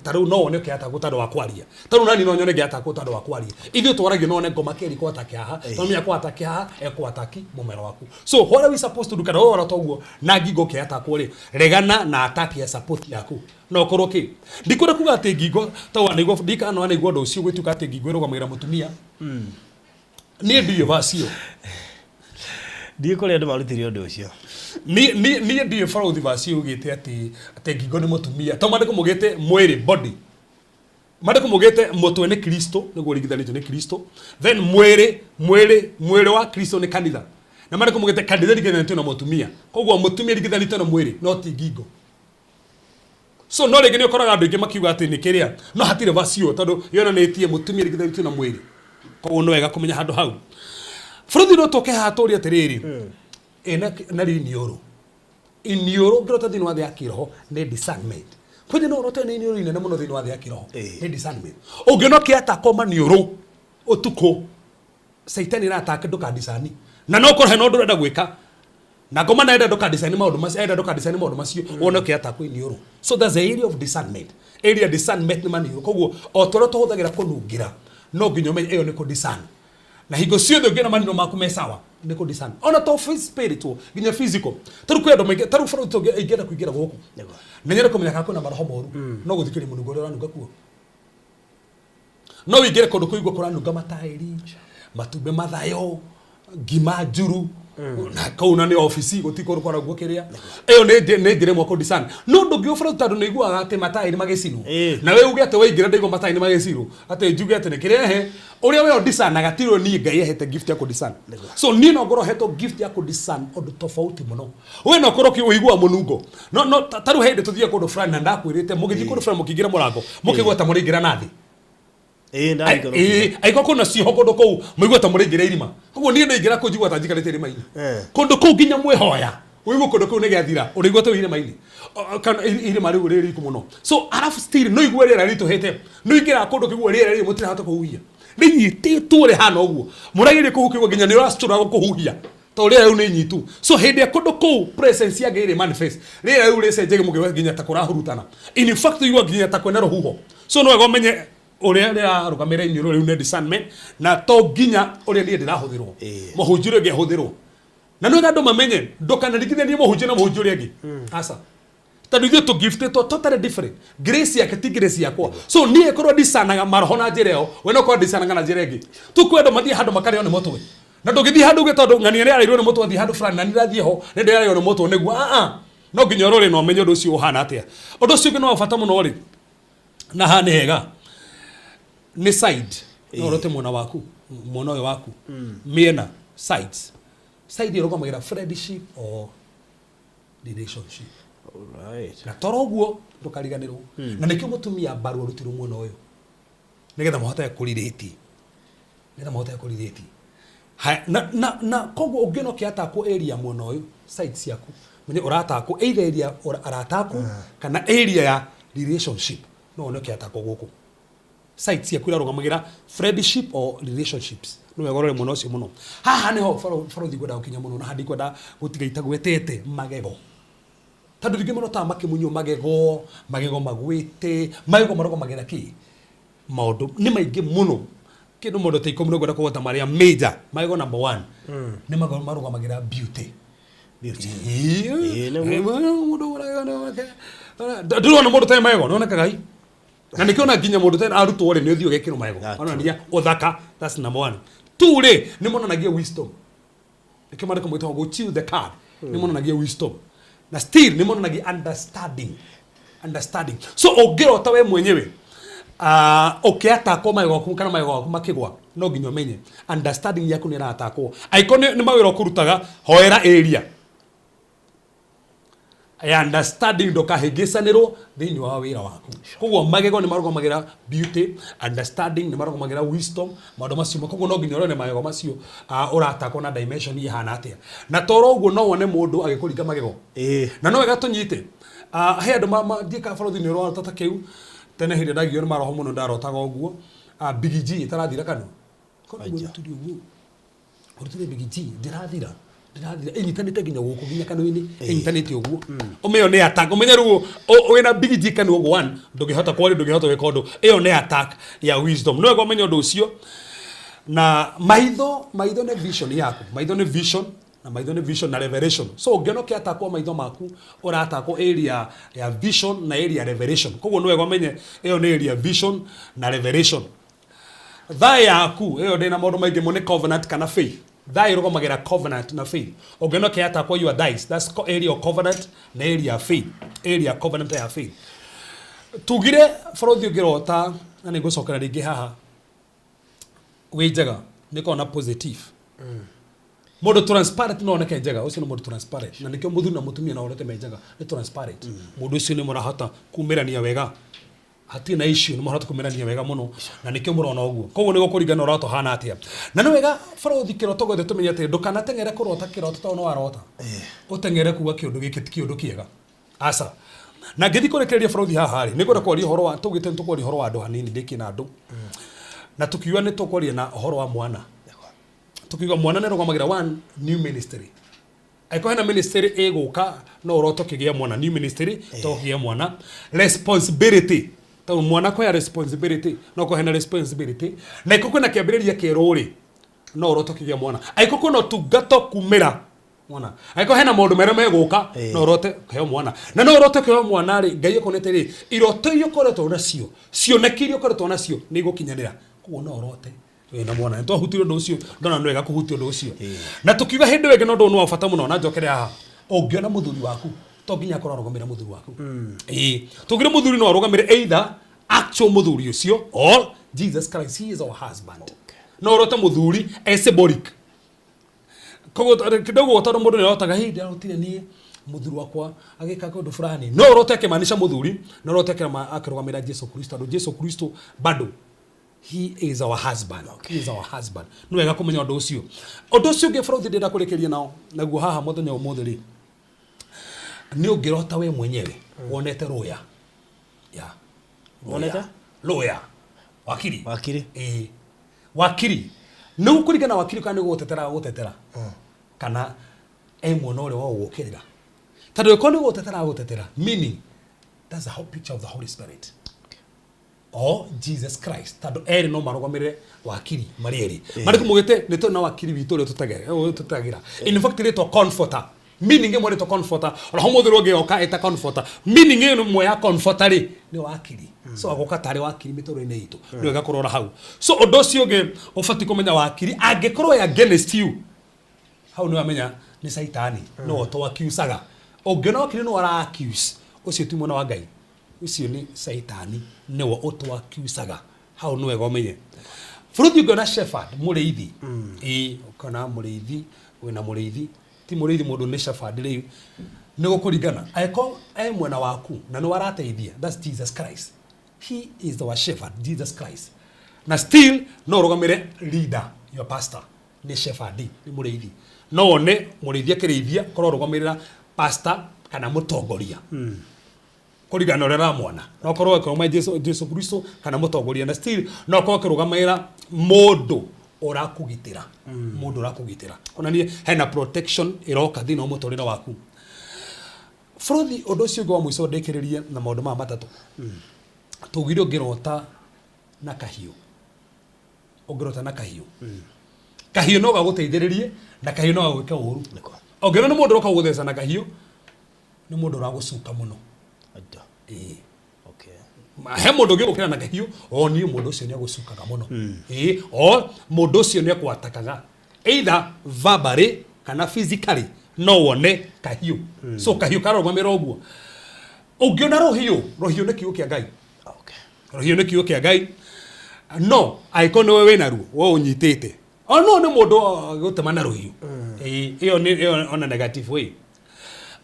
Ta rĩu no wone ũkĩatakwo tondũ wa kwaria. Ta rĩu nani no nyone ngĩatakwo tondũ wa kwaria. Ithuĩ twaragia no wone ngoma kĩeri kwatake haha, tondũ menya kwatake haha ekwataki mũmero waku. So what are we supposed to do? Kana ũrora toguo na ngingo ũkĩatakwo rĩ, regana na attack ya support yaku. No ũkorwo kĩ ndikwenda kuga atĩ ngingo ta wanaigua, ndikana wanaigua ũndũ ũcio gwĩtuĩka atĩ ngingo ĩrũgamagĩra mũtumia. Niĩ ndiũĩ vacio. Ndiĩ kũrĩa andũ marutire ũndũ ũcio. Niĩ ndiũĩ barũthi vacio ugĩte atĩ ngingo nĩ mũtumia. To maandĩko maugĩte mwĩrĩ, body. Maandĩko maugĩte mũtwe nĩ Kristo, nĩguo ũringithanĩtio nĩ Kristo. Then mwĩrĩ wa Kristo nĩ kanitha. Na maandĩko maugĩte kanitha ĩringithanĩtio na mũtumia. Koguo mũtumia ĩringithanĩtio na mwĩrĩ, no ti ngingo. So no rĩngĩ nĩ ũkoraga andũ aingĩ makiuga atĩ nĩ kĩrĩa, no hatirĩ vacio tondũ yonanĩtie mũtumia ĩringithanĩtio na mwĩrĩ. Koguo nĩ wega kũmenya handũ hau. Bũrũri no tũke haha tũrie atĩrĩrĩ, ĩ na iniũrũ. Iniũrũ ũngĩrota thĩinĩ wa thĩ ya kĩroho nĩ discernment. Kwanja no ũrote nĩ iniũrũ inene mũno thĩinĩ wa thĩ ya kĩroho. Nĩ discernment. Ũngĩona ũkĩatakwo maniũrũ ũtukũ, Caitani arataka ndũkadisani. Na no ũkorwo hena ũndũ ũrenda gwĩka. Na ngoma na enda ndũkadisani maũndũ macio, enda ndũkadisani maũndũ macio, wone ũkĩatakwo iniũrũ. So that's the area of discernment. Area discernment nĩ maniũrũ. Koguo o ta ũrĩa tũhũthagĩra kũnungĩra, no nginya ũmenye ĩyo nĩ kũdiscern. Na hingo ciothe ũngĩona maniũrũ maku me sawa, nĩ kũdiscern. Ona to spiritual, nginya physical. Ta rĩu kwĩ andũ maingĩ, ta rĩu bũrũri ingĩenda kũingĩra gũkũ. Na nyende kũmenya kana kwĩna maroho moru, no gũthikĩrĩria mũnungo ũrĩa ũranunga kuo. No wĩingĩre kũndũ kũigua kũranunga mataĩri, matumbĩ mathayo, ngima njuru, na kũu na nĩ obici gũtirĩ kũndũ kwaragwo kĩrĩa. Ĩyo nĩ njĩra ĩmwe kũ-discern. No ndũngĩũbora tondũ nĩ iguaga atĩ mataĩri magĩcinwo. Na we uge atĩ waingĩra ndaigua mataĩri magĩcinwo, atĩ njuge atĩ nĩ kĩrehe. Ũrĩa we ũdiscernaga ti ũrĩa niĩ Ngai ahete gift ya kũ-discern. So niĩ no ngorwo hetwo gift ya kũ-discern ũndũ tofauti mũno. We no ũkorwo ũkĩũigua mũnungo. No, no, ta rĩu hĩndĩ tũthiĩ kũndũ fulani na ndakwĩrĩte mũgĩthiĩ kũndũ fulani mũkĩingĩra mũrango mũkĩigua ta mũraingĩra na thĩ. Ĩĩ, ndarikana ũkiuga. Ĩĩ, angĩkorwo kwĩna cioho kũndũ kũu mũigue ta mũraingĩra irima. Koguo niĩ ndaingĩra kũu njiguaga ta njikarĩte irima-inĩ. Kũndũ kũu nginya mwĩhoya ũigue kũndũ kũu nĩ gĩathira, ũrĩigua ta wĩ irima-inĩ. Kana irima rĩu rĩ riku mũno. So arabu still no igue rĩera ritũhĩte. No ingĩra kũndũ kĩigua rĩera rĩrĩ mũtirahota kũhuhia. Rĩnyitĩtwo rĩhana ũguo. Mũrageria kũhuhia nginya nĩ ũracũra kũhuhia. Tondũ rĩera rĩu nĩ inyitu. So hĩndĩ ĩrĩa kũndũ kũu presence ya Ngai ĩrĩ manifest, rĩera rĩu rĩcenjagia mũkĩigua nginya ta kũrahurutana. In fact ũiguaga nginya ta kwĩna rũhuho. So nĩ wega ũmenye ũrĩa rĩrarũgamĩrĩra iniũrũ rĩu nĩ discernment, na to nginya ũrĩa niĩ ndĩrahũthĩrwo. Mũhunjia ũrĩa ũngĩ ahũthĩrwo. Na nĩ wega andũ mamenye, ndũkanaringithanie mũhunjia na mũhunjia ũrĩa ũngĩ. Aca. Tondũ ithuĩ tũgiftĩtwo totally different. Grace yake ti grace yakwa. So niĩ korwo ndicanaga maroho na njĩra ĩyo, we no korwo ndicanaga na njĩra ĩngĩ. Tu kwĩ andũ mathiĩ handũ makarĩo nĩ mũtwe. Na ndũngĩthiĩ handũ uge tondũ ng'ania nĩ arĩirwo nĩ mũtwe athiĩ handũ fulani na niĩ ndathiĩ ho nĩ ndĩrarĩo nĩ mũtwe nĩguo. Ah ah. No nginya ũrore na ũmenye ũndũ ũcio ũhana atĩa. Ũndũ ũcio ũngĩ nĩ wa bata mũno rĩ, na haha nĩ hega, nĩ side. No ũrote mwena waku, mwena ũyũ waku. Mĩena, sides. Side ĩrũgamagĩra friendship or relationship. Na toro ũguo ndũkariganĩrwo. Na nĩkĩo mũtumia mbaru arutirwo mwena ũyũ. Nĩgetha mũhote kũrirĩti. Nĩgetha mũhote kũrirĩti. Haya, na koguo ũngĩona ũkĩatakwo area mwena ũyũ, side ciaku, menye ũratakwo either area arata aku kana area ya relationship. No wone ũkĩatakwo gũkũ. Side ciaku irarũgamagĩra friendship or relationships. Nĩ wega ũrore mwena ũcio mũno. Haha nĩho barothi ngwenda gũkinya mũno, na haha ndikwenda gũtiga itagwetete magego. Tondũ rĩngĩ marotaga makĩmunywo magego, magego magwĩte, magego marũgamagĩra kĩ? Maũndũ nĩ maingĩ mũno. Kĩndũ maũndũ ta ikũmi no ngwenda kũgweta marĩa major. Magego number one, nĩ magego marũgamagĩra beauty. Beauty. Ĩĩ, Ĩĩ, nĩguo. mũndũ ndũrona mũndũ ũtarĩ magego, nĩonekaga i. Na nĩkĩo ona nginya mũndũ ũtarĩ arutwo rĩ, nĩ ũthiĩ ũgekĩrwo magego. That's Onania ũthaka, that's number one. Two rĩ, nĩ monanagia wisdom. Nĩkĩo maandĩko mwĩtagwo go chew the cud. Nĩ monanagia wisdom. Na still nĩ monanagia understanding. Understanding. So ũngĩrota we mwenyewe, ũkĩatakwo magego maku kana magego maku makĩgwa, no nginya ũmenye understanding yaku nĩ ĩratakwo. Angĩkorwo nĩ mawĩra ũkũrutaga, hoera area ya understanding ndũkahĩngĩcanĩrwo thĩinĩ wa wĩra waku. Koguo magego nĩ marũgamagĩra beauty, understanding nĩ marũgamagĩra wisdom, maũndũ macio. Koguo no nginya ũrore magego macio, ũratakwo na dimension ĩhana atĩa. Na toro ũguo no wone mũndũ agĩkũringa magego. Na no wega tũnyite. He andũ ndiĩ kana barothi nĩ ũrarota ta kĩu. Tene hĩndĩ ĩrĩa ndagio nĩ maroho mũno ndarotaga ũguo. Big G ĩtarathira kanua. Korwo Aja. ũrutire ũguo. Ũrutire Big G ndĩrathira. Ndĩrathira ĩnyitanĩte nginya gũkũ nginya kanua-inĩ, ĩnyitanĩte ũguo. Ũmenye nĩ attack, ũmenye rĩu wĩna big G kanua ũguo, one, ndũngĩhota kwaria, ndũngĩhota gwĩka ũndũ. Ĩyo nĩ attack ya wisdom. No wega ũmenye ũndũ ũcio. Na maitho, maitho nĩ vision yaku, maitho nĩ vision, na maitho nĩ vision na revelation. So ũngĩona ũkĩatakwo maitho maku, ũratakwo area ya vision na area ya revelation. Koguo nĩ wega ũmenye ĩyo nĩ area vision na revelation. Thaa yaku ĩyo ndĩna maũndũ maingĩ mũno, nĩ covenant kana faith. Thaa ĩrũgamagĩra covenant na faith. Ũngĩona ũkĩatakwo your thighs, that's area of covenant na area ya faith, area ya covenant ya faith. Tugire bũrũthi ũngĩrota, na nĩ ngũcokera rĩngĩ haha, wĩ njega nĩ korwo na positive. Mũndũ transparent no oneke njega, ũcio nĩ mũndũ transparent, na nĩkĩo mũthuri na mũtumia no oneke me njega, nĩ transparent. Mũndũ ũcio nĩ mũrahota kumĩrania wega, hatirĩ na issue, nĩ mũrahota kumĩrania wega mũno, na nĩkĩo mũrona ũguo. Koguo nĩ gũkũringana ũrota ũhana atĩa. Na nĩ wega bũrũthi kĩroto gĩothe tũmenye atĩ ndũkanateng'ere kũrota kĩroto tondũ nĩ warota, ũteng'ere kuga kĩũndũ gĩkĩ ti kĩũndũ kĩega, aca. Na ngĩthiĩ kũrĩkĩrĩria bũrũthi haha rĩ, nĩ ngwenda kwaria ũhoro wa tũgĩte, nĩ tũkwaria ũhoro wa andũ hanini, ndĩkie na andũ, na tukiuga nĩ tũkwaria na ũhoro wa mwana. Tukiuga mwana nĩ arũgamagĩra one new ministry. Angĩkorwo hena ministry ĩgũka, no ũrote ũkĩgĩa mwana, new ministry, to ũkĩgĩa mwana. Responsibility, tondũ mwana kwaya responsibility, no korwo hena responsibility, na ĩkorwo kwĩna kĩambĩrĩria kĩerũ rĩ, no ũrote ũkĩgĩa mwana. Angĩkorwo kwĩna ũtungata ũkumĩra mwana, angĩkorwo hena maũndũ merũ megũka, no ũrote kũheo mwana. Na no ũrote kũheo mwana rĩ, Ngai akonete rĩ, iroto iria ũkoretwo nacio, cioneki iria ũkoretwo nacio nĩ igũkinyanĩra. Koguo no ũrote wĩna mwana. Nĩ twahutirie ũndũ ũcio, ndona nĩ wega kũhutia ũndũ ũcio. Na tukiuga hĩndĩ ĩyo ĩngĩ, na ũndũ ũyũ nĩ wa bata mũno, na njokere haha, ũngĩona mũthuri waku, to nginya akorwo arũgamĩrĩra mũthuri waku. Ĩĩ, tũngĩra mũthuri no arũgamĩre either actual mũthuri ũcio or Jesus Christ, he is our husband. No ũrote mũthuri e symbolic. Koguo kidogo tondũ mũndũ nĩarotaga, hĩ, ndĩrarotire niĩ mũthuri wakwa agĩka kũndũ fulani, no ũrote akĩmaanisha mũthuri, no ũrote akĩrũgamĩrĩra Jesu Kristo, tondũ Jesu Kristo bado he is our husband. He is our husband. Nĩ wega kũmenya ũndũ ũcio. Ũndũ ũcio ũngĩ bũrũthi ndĩrenda kũrĩkĩria nao naguo haha mũthenya ũmũthĩ rĩ, nĩ ũngĩrota we mwenyewe wonete rũya ya Wonete? Lawyer, wakiri. Wakiri. Ĩĩ, wakiri. Nĩ gũkũringana wakiri kana nĩ gũgũtetera, gũtetera kana e mwena ũrĩa wa gũgũkĩrĩra. Tondũ ĩkorwo nĩ gũgũtetera, gũtetera, meaning that's the whole picture of the Holy Spirit or Jesus Christ, tondũ erĩ no marũgamĩrĩre wakiri marĩ erĩ marĩ kũmũgĩte. Nĩ tũrĩ na wakiri witũ ũrĩa tũtegera, in fact rĩtwa comforter, meaning ĩmwe rĩtwa comforter, ona ũmũthĩ ũngĩoka ĩta comforter, meaning ĩyo ĩmwe ya comforter rĩ, nĩ wakiri. So agoka tarĩ wakiri mĩtũrĩre-inĩ itũ, nĩ wega kũrora hau. So ũndũ ũcio ũngĩ ũbatiĩ kũmenya, wakiri angĩkorwo ĩ against you, hau nĩ wamenya nĩ Caitani no ũtũ-accusaga. Ũngĩona wakiri no ara accuse, ũcio ti mwana wa Ngai, ũcio nĩ Caitani nĩwe ũtũ-accusaga. Hau nĩ wega ũmenye bũrũthi. Ũngĩona shepherd, mũrĩithi, ĩĩ, ũkona mũrĩithi, wĩna mũrĩithi, ti mũrĩithi mũndũ nĩ shepherd rĩu, nĩ gũkũringana angĩkorwo e mwena waku na nĩ warateithia, that's Jesus Christ, he is our shepherd, Jesus Christ. Na still no ũrũgamĩre leader, your pastor nĩ shepherd, nĩ mũrĩithi. No wone mũrĩithi akĩrĩithia, korwo ũrũgamĩrĩra pastor kana mũtongoria, kũringana na ũrĩa ũramwona, no korwo akĩrũgamĩrĩra Jesu Kristo kana mũtongoria. Na still no korwo akĩrũgamĩrĩra mũndũ ũrakũgitĩra, mũndũ ũrakũgitĩra, onanie hena protection ĩroka thĩinĩ wa mũtũrĩre waku bũrũthi. Ũndũ ũcio ũngĩ wa mũico ndĩkĩrĩrie na maũndũ maya matatũ, tũgire ũngĩrota na kahiũ, ũngĩrota na kahiũ, kahiũ no gagũteithĩrĩrie na kahiũ no gagwĩke ũru. Nĩkwa. Ũngĩona nĩ mũndũ ũroka gũgũtheca na kahiũ, nĩ mũndũ ũragũcuka mũno. Aita. Ĩĩ. Okay. He mũndũ ũngĩ gũkĩra na kahiũ, onie mũndũ ũcio nĩ agũcukaga mũno. Ĩĩ, o mũndũ ũcio nĩ akwatakaga either verbally kana physically, no wone kahiũ. So kahiũ karũgamĩra ũguo. Ũngĩona rũhiũ, rũhiũ nĩ kiugo kĩa Ngai. Rũhiũ nĩ kiugo kĩa Ngai, no angĩkorwo nĩwe wĩna ruo, we ũnyitĩte, o no nĩ mũndũ gũtema na rũhiũ. Ĩĩ, ĩyo nĩ ĩyo on a negative way.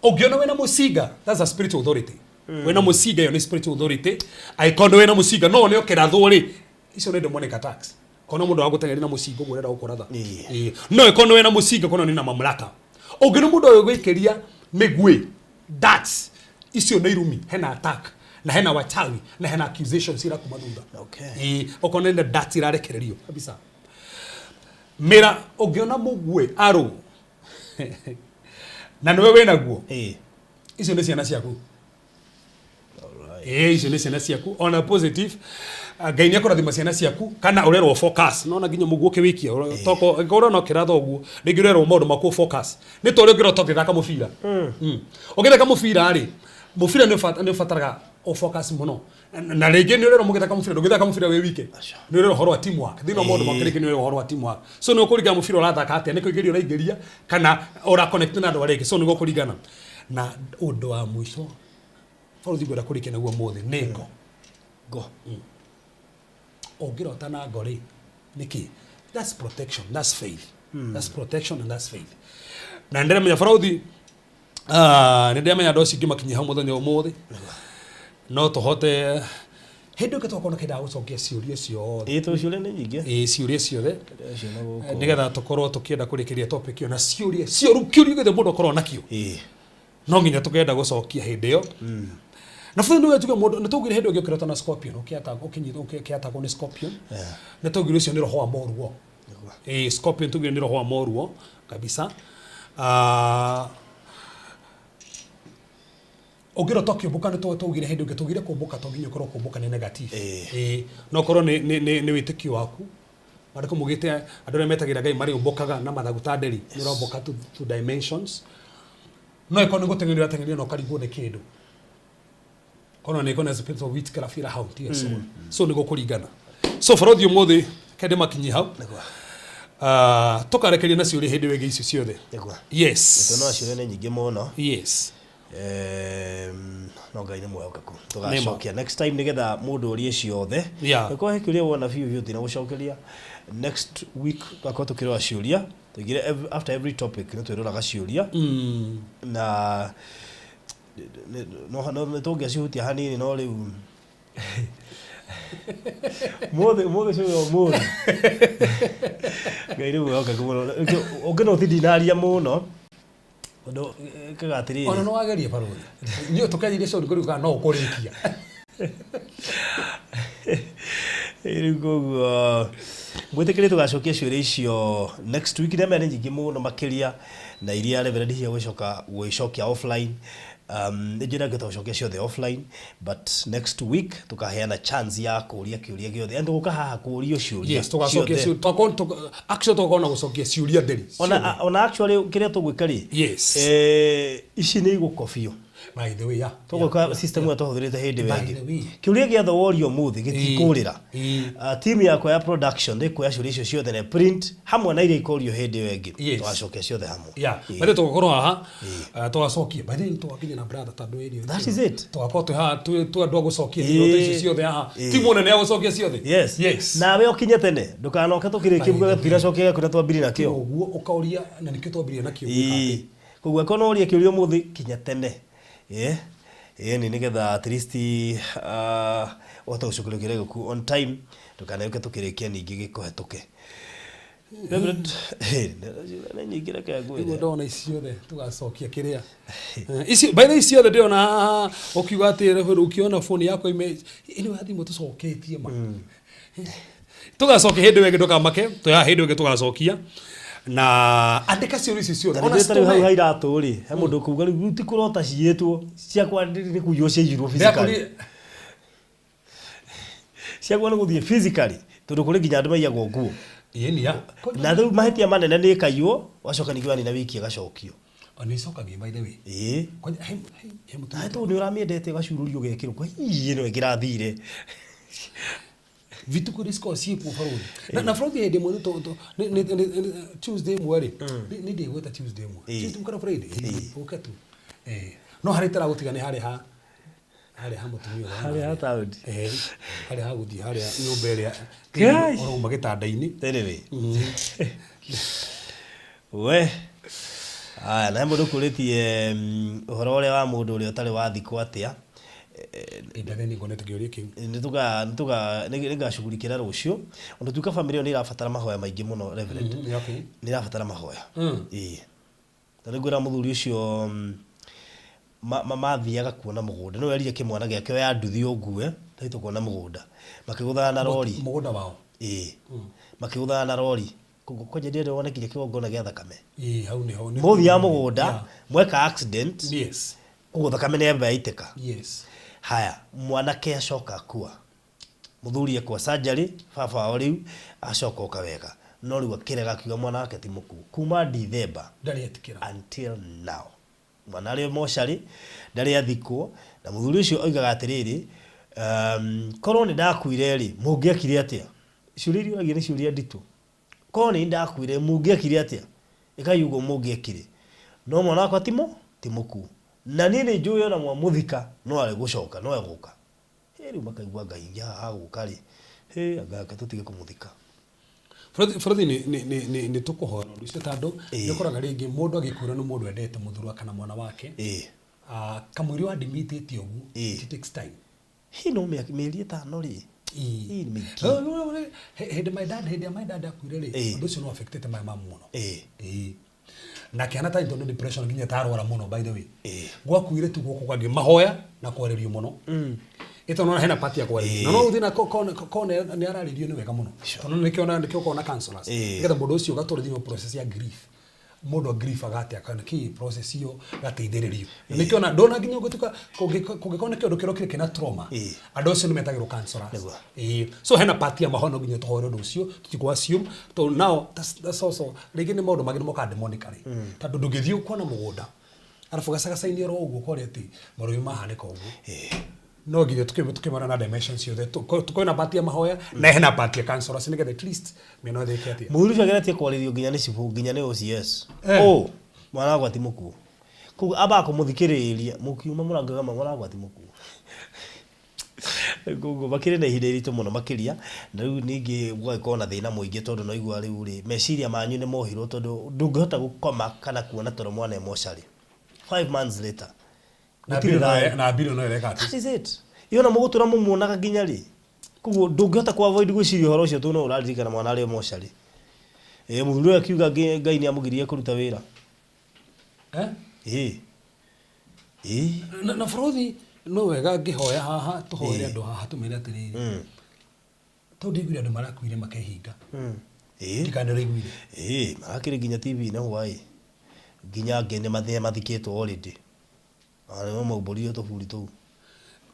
Ũngĩona wĩna mũcinga, that's a spiritual authority. Wĩna mũcinga, ĩyo nĩ spiritual authority. Angĩkorwo nĩ wĩna mũcinga, no one ũkĩrathwo rĩ, icio nĩ demonic attacks. Kona mũndũ wagũteng'eria na mũcinga ũguo, ũrenda gũkũratha. Ĩĩ. No ĩkorwo nĩ wĩna mũcinga, kona nĩ na mamlaka. Ũngĩona mũndũ ũyũ gwĩkĩria mĩguĩ, darts, icio nĩ irumi, hena attack na hena wachawi na hena accusations irakuma thutha. Ĩĩ, okorwo nĩ darts irarekererio kabisa. Mĩra, ũngĩona mũguĩ, arrow, Na nĩwe wĩnaguo. Ĩĩ. Icio nĩ ciana ciaku. Alright. Ĩĩ, icio nĩ ciana ciaku ona positive. Ah, Ngai nĩ akũrathima ciana ciaku kana ũrerwo focus nona nginya mũguo ũkĩwĩkia toko ũngĩkorwo no kĩratha ũguo rĩngĩ ũrerwo maũndũ maku focus nĩ ta ũrĩa ũngĩrota ũgĩthaka mũbira. Ũgĩthaka mũbira rĩ, mũbira nĩ ũbataraga ũfocus mũno na rĩngĩ nĩ ũrerwo mũgĩthaka mũbira ndũngĩthaka mũbira wĩ wike, nĩ ũrerwo ũhoro wa teamwork thĩinĩ wa maũndũ maku rĩngĩ nĩ ũrerwo ũhoro wa teamwork, so nĩ ũkũringana mũbira ũrathaka atĩa, nĩ kũingĩria ũraingĩria kana ũra connect na andũ arĩa angĩ, so nĩ gũkũringana na ũndũ wa mũico bũrũri ngwenda kũrĩkia naguo ũmũthĩ nĩ ngo. Ngo. Ũngĩrota na ngo rĩ, nĩkĩ? That's protection, that's faith. That's protection and that's faith. Na nĩndĩramenya barũthi, nĩ ndĩramenya andũ acio ingĩmakinyia hau mũthenya ũmũthĩ no tũhote hĩndĩ ĩngĩ tũgakorwo na kĩndũ gũcokia ciũria ciothe. Ĩĩ, tondũ ciũria nĩ nyingĩ. Ĩĩ, ciũria ciothe. Ũcio nĩ gũkũ. Nĩgetha tũkorwo tũkĩenda kũrĩkĩria topic ĩyo na ciũria cioru kĩũria gĩothe mũndũ akorwo nakĩo. Ĩĩ. No nginya tũkenda gũcokia hĩndĩ ĩyo. Na bũrũri nĩ njuge mũndũ nĩ tũgire hĩndĩ ĩngĩ ũkĩrota na scorpion ũkĩatagwo ũkĩnyitwo ũkĩatagwo nĩ scorpion. Nĩ tũgire ũcio nĩ roho wa moruo. Ĩĩ, scorpion tũgire nĩ roho wa moruo kabisa. Ah, ũngĩrota ũkĩũmbũka nĩ tũgire hĩndĩ ĩngĩ tũgire kũmbũka to nginya ũkorwo kũmbũka nĩ negative. Ĩĩ, no ũkorwo nĩ wĩtĩkio waku. Maandĩko maugĩte andũ arĩa metagĩra Ngai marĩũmbũkaga na mathagu ta nderi, nĩ ũrombũka to dimensions. No ĩkorwo nĩ gũteng'erio ũrateng'erio na ũkarigwo nĩ kĩndũ. Kono nĩ ĩkorwo na spirit of witchcraft ira haunt your soul. So nĩ gũkũringana. So bũrũri ũmũthĩ kende makinyie hau. Ah, tũkarekeria na ciũria hĩndĩ ĩyo ĩngĩ icio ciothe. Nĩguo. Yes. Tondũ no ciũria nĩ nyingĩ mũno. Yes. No Ngai nĩ mwĩhokeku, tũgacokia next time nĩgetha mũndũ orie ciothe. Yeah. Angĩkorwo he kĩũria wona biũ biũ tinagũcokeria, next week tũgakorwo tũkĩrora ciũria tũingĩre after every topic nĩ twĩroraga ciũria na no nĩ tũngĩacihutia hanini no rĩu mũthĩ mũthĩ cũĩ ũmũthĩ Ngai nĩ mwĩhokeku mũno. Ũngĩ no ti ndinaria mũno tondũ ĩkaga atĩrĩrĩ. Ona no wagerie barũthi. Niĩ tũkĩanjĩrĩria show nĩkũrĩ kana no ũkũrĩkia. Rĩu koguo mwĩtĩkĩrie tũgacokia ciũria icio next week, nĩ nĩ nyingĩ mũno makĩria na iria Reverend hihi egũcoka gwĩcokia offline. Nĩ njĩra ngĩhota gũcokia ciothe offline, but next week tũkaheana chance ya kũũria kĩũria gĩothe and tũgũka haha kũũrio ciũria. Yes, tũgacokia ciũria. Tũgakorwo actually tũgakorwo na gũcokia ciũria theri. Ona actually kĩrĩa tũgwĩka rĩ, Yes. Ici nĩ igũkobio. By the way, yeah. Tũgwĩka system ĩyo twahũthĩrĩte hĩndĩ ĩyo By ĩngĩ. the way. Kĩũria gĩothe worio ũmũthĩ gĩtikũrĩra. Team yakwa ya production nĩ ĩkuoya ciũria icio ciothe na print hamwe na iria ikorio hĩndĩ ĩyo ĩngĩ. Yes. Tũgacokia ciothe hamwe. Yeah. By the way, tũgakorwo haha tũgacokia. By the way, tũgakinya na brother tondũ ĩrio. That is it. Tũgakorwo twĩ haha twĩ andũ a gũcokia iroto icio ciothe haha. Timu nene ya gũcokia ciothe. Yes. Yes. Nawe ũkinye tene ndũkanoke tũkĩrĩkia mugaga tũtiracokia gĩaku na twambirie nakĩo. Ũguo ũkaũria na nĩkĩo twambirie nakĩo. Ĩĩ. Koguo angĩkorwo no ũrie kĩũria ũmũthĩ kinya tene. Ĩĩ. Ĩĩ nĩ nĩgetha at least ũhote gũcokerio kĩũria gĩaku on time ndũkaneuke tũkĩrĩkia ningĩ gĩkũhetũke. Reverend, nĩ nyingĩ reke ngwĩre. Nĩguo ndona ici ciothe tũgacokia kĩrĩa. Ici by the way ciothe ndĩrona haha ũkiuga atĩ Reverend ukiona phone yako ime ĩno ya thimũ tũcoketie ma. Tũgacokia hĩndĩ ĩyo ĩngĩ ndũkamake, twĩ haha hĩndĩ ĩyo ĩngĩ tũgacokia na andĩka ciũria icio ciothe. Ona tarĩu hau ha iratũ rĩ, he mũndũ ũkuga rĩu ti kũrota ciĩtwo ciakwa nĩ kũiywo ciaiyirwo physically. Ciakwa nĩ gũthiĩ physically tondũ kũrĩ nginya andũ maiyagwo nguo. Ĩni ya. Na rĩu mahĩtia manene nĩ ĩkaiywo wacoka ningĩ wanina wiki ĩgacokio. Nĩ ĩcokagio by the way. Ĩĩ. Kwanja he he mũtumia. Na tondũ nĩ ũramĩendete ĩgacurũrio ũgekĩrwo kwa ii ĩno ĩngĩrathire. Vituko iria cikoragwo ciĩkuo barũthi. Na barũthi hĩndĩ ĩmwe nĩ Tuesday ĩmwe rĩ, nĩ ndĩgwĩta Tuesday ĩmwe. Tuesday kana Friday? Ũke tu. No harĩa itaragũtiga nĩ harĩa ha harĩa ha mũtumia ũrĩa. Harĩa ha taũni. Harĩa ha gũthiĩ harĩa nyũmba ĩrĩa ũrauma gĩtanda-inĩ. Anyway. We. Aya, na he mũndũ ũkũrĩtie ũhoro ũrĩa wa mũndũ ũrĩa ũtarĩ wathikwo atĩa. Ndathĩ nĩ ngonete kĩũria kĩu. Nĩngacugurikĩra rũciũ. Ona tuĩka bamĩrĩ ĩyo nĩ ĩrabatara mahoya maingĩ mũno Reverend. Okay. Nĩ ĩrabatara mahoya. Ĩĩ. Tondũ ngwĩra mũthuri ũcio mathiaga kuona mũgũnda. Nĩwe erire kĩmwana gĩake oya nduthi ũngue, tũthiĩ tukuona mũgũnda. Makĩgũthana na rori. Mũgũnda wao. Ĩĩ. Makĩgũthana na rori. Koguo kwanja ndĩrĩ wona nginya kĩgongona gĩa thakame. Ĩĩ, hau nĩho Mũthiaga mũgũnda mweka accident, koguo thakame nĩ yamba yaitĩka. Haya, mwanake acoka akua, mũthuri ekwo surgery, baba wao rĩu acoka oka wega, no rĩu akĩrega akiuga mwana wake ti mũkuũ kuma December Ndarĩ etĩkĩra. Until now mwana arĩ mocarĩ, ndarĩ athikwo. Na mũthuri ũcio oigaga atĩrĩrĩ, korwo nĩ ndakuire rĩ, mũngĩekire atĩa? Ciũria iria oragia nĩ ciũria nditũ. Korwo nĩ ndakuire, mũngĩekire atĩa? Ĩkai ũguo mũngĩekire, no mwana wakwa ti mũkuũ, na niĩ nĩ njũĩ ona mwamũthika no arĩ gũcoka, no egũka. Hĩ, rĩu makaigua Ngai ingĩ haha hagũka rĩ, hĩ, anga reke tũtige kũmũthika. Bũrũri nĩ tũkũhoera ũndũ ũcio tondũ nĩ ũkoraga rĩngĩ mũndũ agĩkwĩrwo nĩ mũndũ endete, mũthuri kana mwana wake, kamũira wa admitĩte ũguo, it takes time. Hĩ, no mĩeri 5 rĩ. Ĩĩ, nĩ mĩingĩ. Hĩndĩ ya my dad akuire rĩ, ũndũ ũcio nĩ affectĩte my mom mũno. Ĩĩ. Na kĩana ta tondũ depression nginya tarwara mũno, by the way. Gwakuire tu guoko kwangĩ mahoya na kwarĩrio mũno. Ĩtondũ hena part ya kwarĩrio. Na no ũthiĩ na ko nĩ ararĩrio nĩ wega mũno. Tondũ nĩkĩo nĩkĩo ũkoragwo na counselors. Nĩgetha mũndũ ũcio ũgatwarwo thĩinĩ wa process ya grief. Mũndũ agriefaga atĩa, kana kĩ process ĩyo gateithĩrĩrio. Nĩkĩo na ndona nginya ũngĩtuĩka kũngĩkorwo nĩ kĩũndũ kĩrokire kĩna trauma, andũ acio nĩ metagĩrwo counselors. Ĩĩ. So hena part ya mahoya, no nginya tũhoere ũndũ ũcio, tũtikũ assume tondũ now that's also rĩngĩ nĩ maũndũ mangĩ nĩ mokaga demonically. Tondũ ndũngĩthiĩ kuona mũgũnda arabu gacagaca-inĩ oro ũguo ũkore atĩ maũndũ mahanĩka ũguo. No nginya tũkĩmara na dimensions ciothe, tũkorwo na part ya mahoya na hena part ya counselors nĩgetha at least mĩena yothe ĩke atĩa. Mũthuri ũcio ageretie kwarĩrio nginya nĩ cibũ, nginya nĩ OCS. Ũ mwana wakwa ti mũkuũ. Koguo ambaga kũmũthikĩrĩria mũkiuma mũrango gama, mwana wakwa ti mũkuũ. Koguo makĩrĩ na ihinda iritũ mũno makĩria. Na rĩu ningĩ gũgagĩkorwo na thĩna mũingĩ tondũ no igua rĩu rĩ, meciria manyu nĩ mohirwo tondũ ndũngĩhota gũkoma kana kuona toro mwana e mocarĩ 5 months later. Na Gũtirĩ mbirũ thayũ. Na mbirũ no ĩreka atĩ. That is it. Iyo na mũgũtũra mũmuonaga nginya rĩ. Koguo ndũngĩhota ku avoid gwĩciria ũhoro ũcio tondũ no ũraririkana mwana arĩ o mocarĩ. Ĩĩ, mũthuri ũyũ akiuga Ngai nĩ amũgiririe kũruta wĩra. Eh? Ĩĩ. Na bũrũri no wega ngĩhoya haha, tũhoere andũ haha, tũmere atĩrĩrĩ, tondũ ndiguire andũ marakuire makehinga. Ndikana ũraiguire. Ĩĩ, marakĩrĩ nginya TV-inĩ hwaĩ. Nginya angĩ nĩ mathikĩtwo already. Na nĩo maumbũrire tũburi tũu.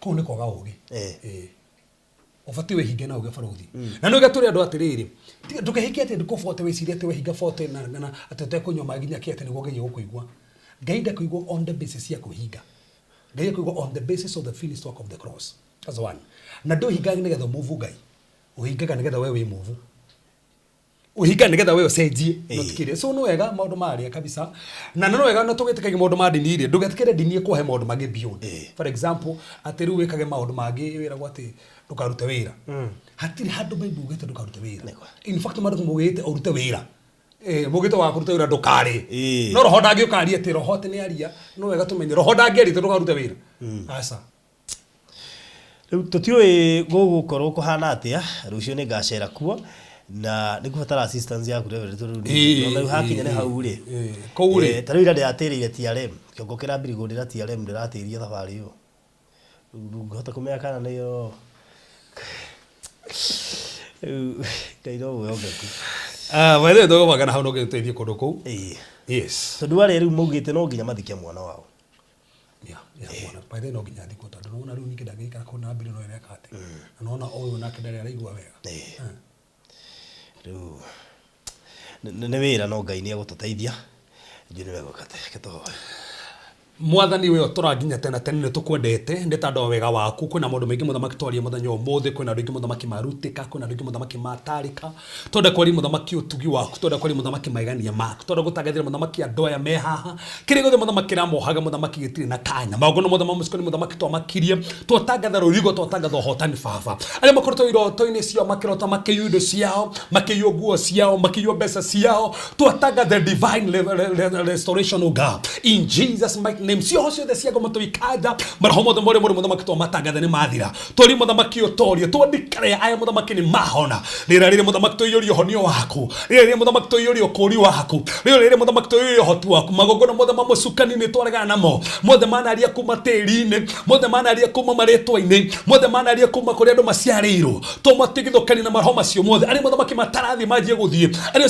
Kũu nĩ kwaga ũgĩ. Ĩĩ. Ũbatiĩ wĩhinge na uge barũthi. Na nĩ tũrĩ andũ atĩrĩrĩ, ndũkehinge atĩ ndukũ 40, wĩcirie atĩ wehinga 40 na atĩ ũtekũnyua maĩ nginya kĩ, atĩ nĩguo Ngai egũkũigua. Ngai ndakũigua on the basis ya kwĩhinga. Ngai ekũigua on the basis of the finished work of the cross. That's one. Na ndũhingaga nĩgetha ũmove Ngai, ũhingaga nĩgetha we wĩ move, ũhinga nĩgetha we ũcenjie. No tikire so nĩ wega maũndũ marĩa kabisa, na nĩ wega na tũgĩtĩkagia maũndũ ma ndini rĩ, ndũgetĩkĩre ndini ĩkũhe maũndũ mangĩ beyond. For example, atĩ rĩu wĩkage maũndũ mangĩ, wĩragwo atĩ ndũkarute wĩra. Hatirĩ handũ Bible ugĩte ndũkarute wĩra. In fact, maandĩko maugĩte ũrute wĩra. Mũgĩte wa kũruta wĩra ndũkarĩe. No roho ndangĩũkaria atĩ roho atĩ nĩ aria. No wega tũmenye roho ndangĩaria atĩ ndũkarute wĩra, aca. Rĩu tũtiũĩ gũgũkorwo kũhana atĩa rũciũ. Nĩ ngacera kuo na nĩ ngũbatara assistance yaku, Reverend, tondũ rĩu rĩu hakinya nĩ hau rĩ. Kũu rĩ. Ta rĩu ira ndĩratĩrĩire TRM kĩongo kĩrambiri gũndĩra TRM, ndĩratĩria thabarĩ ĩyo. Rĩu ndũngĩhota kũmenya kana nĩyo. Rĩu Ngai no mwĩhokeku. Ah, by the way, tũgũbanga na hau no gĩtũteithie kũndũ kũu. Tondũ arĩa rĩu maugĩte no nginya mathike mwana wao. Yeah, mwana by the way no nginya athikwo tondũ nĩwona rĩu ningĩ ndangĩikara kũu na mbirũ no ĩreka atĩ na nĩwona ũyũ nake ndarĩ araigua wega. Rĩu nĩ wĩra, no Ngai nĩ egũtũteithia. Njũĩ nĩ wega reke tũhoe. Mwathani we ũtũra nginya tene tene, nĩ tũkwendete nĩ tondũ wa wega waku. Kwĩna maũndũ maingĩ, mũthamaki, twaria mũthenya ũmũthĩ. Kwĩna andũ aingĩ, mũthamaki, marutĩka. Kwĩna andũ aingĩ, mũthamaki, matarĩka. Twenda kwaria, mũthamaki, ũtugi waku. Twenda kwaria, mũthamaki, maigania maku. Twenda gũtangathĩra, mũthamaki, andũ aya me haha kĩrĩa gĩothe, mũthamaki, kĩramohaga, mũthamaki, gĩtirĩ na kanya magongona mothe ma mũciko nĩ, mũthamaki, twamakirie, twatangatha rũrigo, twatangatha ũhotani. Baba, arĩa makoretwo iroto-inĩ ciao makĩrota makĩiywo indo ciao, makĩiywo nguo ciao, makĩiywo mbeca ciao, twatangatha divine restoration, o God, in Jesus mighty name. name. Cioho ciothe cia ngoma tũikanja maroho mothe morĩ mũrĩ mũthamaki twamatangatha nĩ mathira. Tũri mũthamaki ũtorie twandikare aya mũthamaki nĩ mahona. Rĩra rĩrĩ mũthamaki tũiyũrie ũhonio waku. Rĩra rĩrĩ mũthamaki tũiyũrie ũkũũri waku. Rĩra rĩrĩ mũthamaki tũiyũrie ũhoti waku. Magongona mothe ma mũcukani nĩ twaregana namo. Mothe manaria kuma tĩri-inĩ, mothe manaria kuma marĩtwa-inĩ, mothe manaria kuma kũrĩa andũ maciarĩirwo. Tũmatigithũkani na maroho macio mothe. Arĩa mũthamaki matarathiĩ manjie gũthiĩ. Arĩa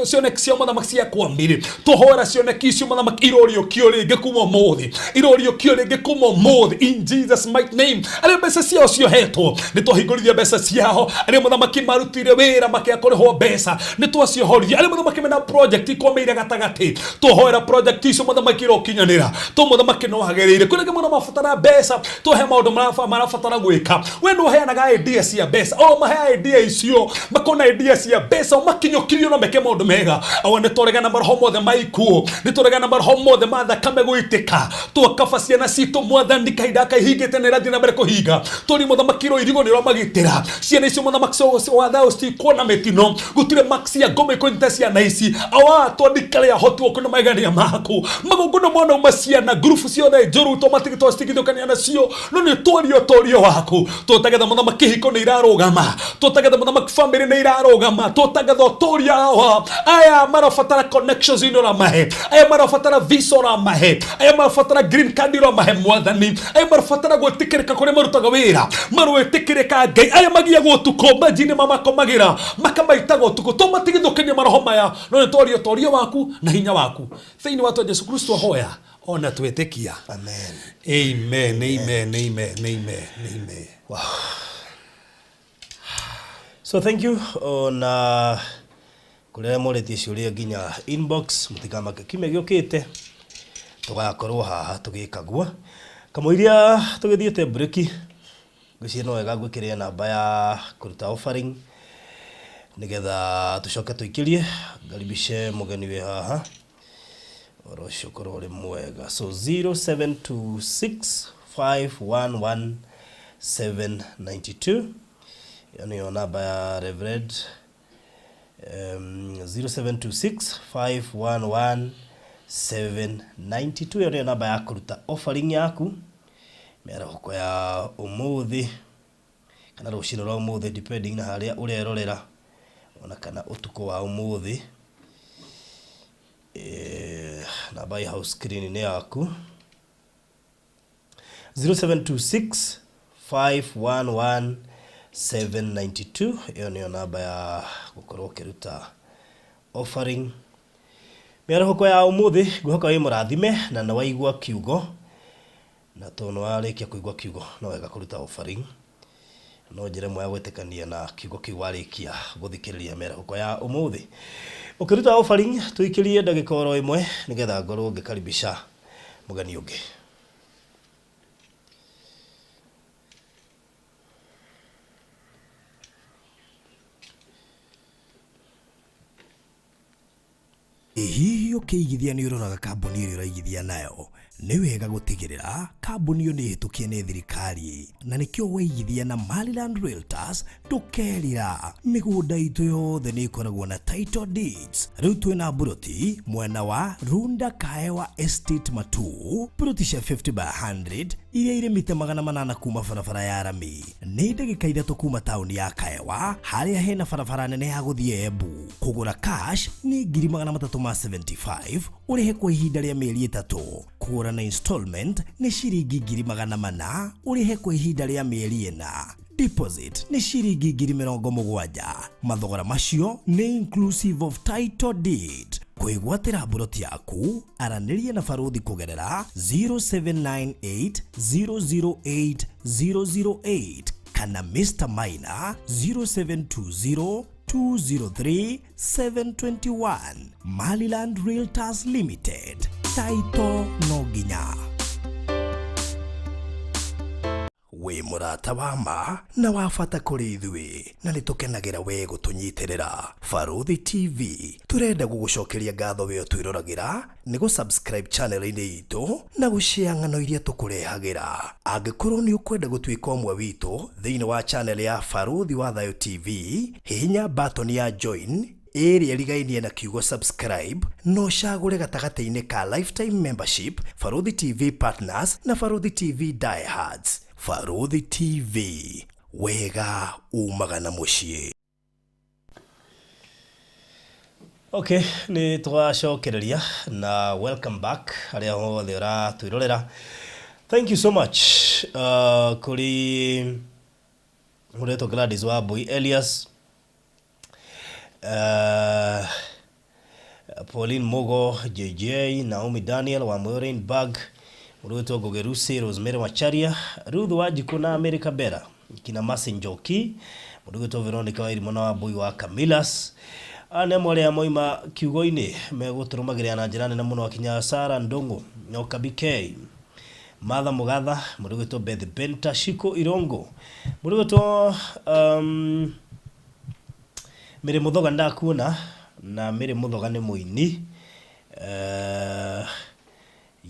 cioneki cia mũthamaki ciakwamire. Tũhoera cioneki icio mũthamaki iroriũkio rĩngĩ kuma ũmũthĩ. Iroriũkio rĩngĩ kuma ũmũthĩ in Jesus mighty name. Arĩa mbeca ciao ciohetwo nĩ twahingũrithia mbeca ciao. Arĩa mũthamaki marutire wĩra makĩaga kũrĩhwo mbeca nĩ twaciohorithia. Arĩa mũthamaki mena project ikwameire gatagatĩ tũhoera project icio mũthamaki irokinyanĩra. To mũthamaki no agĩrĩire. Kwĩna angĩ mũno mabatara mbeca tũhe maũndũ marabatara gwĩka. We nĩ ũheanaga idea cia mbeca. O mahe idea icio makona idea cia mbeca makinyũkirio na meke maũndũ mega. Awa nĩ tũregana maroho mothe ma ikuũ, nĩ tũregana maroho mothe ma thakame gũitĩka. Twakaba ciana citũ mwathani kahinda kaihingĩte na ĩrathiĩ na mbere kũhinga. Tũri mũthamaki ro irigo nĩ ũramagitĩra. Ciana icio mũthamaki wa thayũ citikuona mĩtino. Gũtirĩ marks ya ngoma ikũnyita ciana ici. Awa twandikare ahoti waku na magegania maku. Magongona mwana uma ciana ngurubu ciothe njũru tũmatigithũkania nacio. No nĩ twaria ũtorio waku. Tũtagetha mũthamaki hiko nĩ irarũgama. Tũtagetha mũthamaki family nĩ irarũgama. Tũtagetha ũtorio awa. Aya marabatara connections inĩ ũramahe. Aya marabatara visa ũramahe. Aya marabatara green card ũramahe mwathani. Aya marabatara gwĩtĩkĩrĩka kũrĩa marutaga wĩra. Marwĩtĩkĩrĩka Ngai. Aya magiagwo ũtukũ manjinĩ mamakomagĩra makamaitaga ũtukũ. Tũmatigithũkania maroho maya. No nĩ twaria ũtorio waku na hinya waku. Thĩinĩ wa Jesu Kristo hoya ona twĩtĩkia. Amen. Amen, amen, amen, amen, amen. Wow. So thank you ona kũrĩa morĩtie ciũria nginya inbox mũtikamake kiumia gĩũkĩte tũgakorwo haha tũgĩka guo. Kamũiria tũgĩthiĩte breki ngwĩciria no wega ngwĩkĩrĩre namba ya kũruta offering nĩgetha tũcoke tũikĩrie ngaribishe mũgeni wĩ haha ũhoro ũcio ũkorwo ũrĩ mwega. So 0726511792 ĩyo nĩyo namba ya Reverend. 0726511792 ĩyo nĩyo namba ya kũruta offering yaku mĩarahũko ya ũmũthĩ kana rũcinĩ rwa ũmũthĩ depending na harĩa ũrerorera ona kana ũtukũ wa ũmũthĩ. Namba ĩ hau screen-inĩ yaku 0726511792 ĩyo nĩyo namba ya gũkorwo ũkĩruta offering. Mĩarahũko ya ũmũthĩ ngwĩhoka wĩ mũrathime na nĩ waigua kiugo, na tondũ nĩ warĩkia kũigua kiugo no wega kũruta offering. No njĩra ĩmwe ya gwĩtĩkania na kiugo kĩu warĩkia gũthikĩrĩria mĩarahũko ya ũmũthĩ. Ũkĩruta offering tũikĩrie ndagĩka oro ĩmwe nĩgetha ngorwo ngĩkaribisha mũgeni ũngĩ. Hihi ũkĩigithia nĩ ũroraga kambuni ĩrĩa ũraigithia nayo? Nĩ wega gũtigĩrĩra kambuni ĩyo nĩ ĩhĩtũkie nĩ thirikari, na nĩkĩo waigithia na Maryland Realtors ndũkerira. Mĩgũnda itũ yothe nĩ ĩkoragwo na title deeds. Rĩu twĩna mburoti mwena wa Runda Kaewa Estate Matu, mburoti cia 50 by 100 iria irĩ mita 800 kuma barabara ya rami. Nĩ ndagĩka 3 kuma taũni ya Kaewa harĩa hena barabara nene ya gũthiĩ Embu. Kũgũra cash nĩ 375,000 ũrĩhe kwa ihinda rĩa mĩeri 3. Kũgũra na installment nĩ ciringi 400,000 ũrĩhe kwa ihinda rĩa mĩeri 4. Deposit nĩ ciringi 70,000. Mathogora macio nĩ inclusive of title deed. Kwĩgwatĩra mburoti yaku aranĩria na barũthi kũgerera 0798 008 008 kana Mr. Maina 0720 203 721. Maryland Realtors Limited. Taito no nginya. Wĩ mũrata wa ma na wa bata kũrĩ ithuĩ, na nĩ tũkenagĩra we gũtũnyitĩrĩra. Barũthi TV tũrenda gũgũcokeria ngatho we ũtwĩroragĩra nĩ gũ-subscribe channel-inĩ itũ na gũshare ng'ano iria tũkũrehagĩra. Angĩkorwo nĩ ũkwenda gũtuĩka ũmwe witũ thĩinĩ wa channel ya Barũthi wa Thayũ TV, hihinya button ya join. Ĩrĩa ĩrigainie na kiugo subscribe na ũcagũre gatagatĩ-inĩ ka lifetime membership, Barũthi TV Partners na Barũthi TV Diehards. Barũthi TV, wega umaga na mũciĩ. Okay, nĩ twacokereria na welcome back arĩa othe ũratwĩrorera. Thank you so much kũrĩ mũretwo Gladys Wambui Elias, Pauline Mugo, JJ, Naomi Daniel wa Moyo Bag, mũrũĩtwo Ngũgĩ Lucy, Rosemary Macharia, Ruth Wanjikũ na Mary Kabera, kina Mercy Njoki, mũrũĩtwo Veronica Wairimu na Wambui wa Camillus. Aya nĩ amwe arĩa moima kiugo-inĩ megũtũrũmagĩrĩra na njĩra nene mũno, akinya Sarah Ndung'u, Nyokabi K, Martha Mugatha, mũrũĩtwo Beth Benta, Shiko Irongo, mũrũĩtwo Mary Muthoga ndakuona na Mary Muthoga nĩ mũini.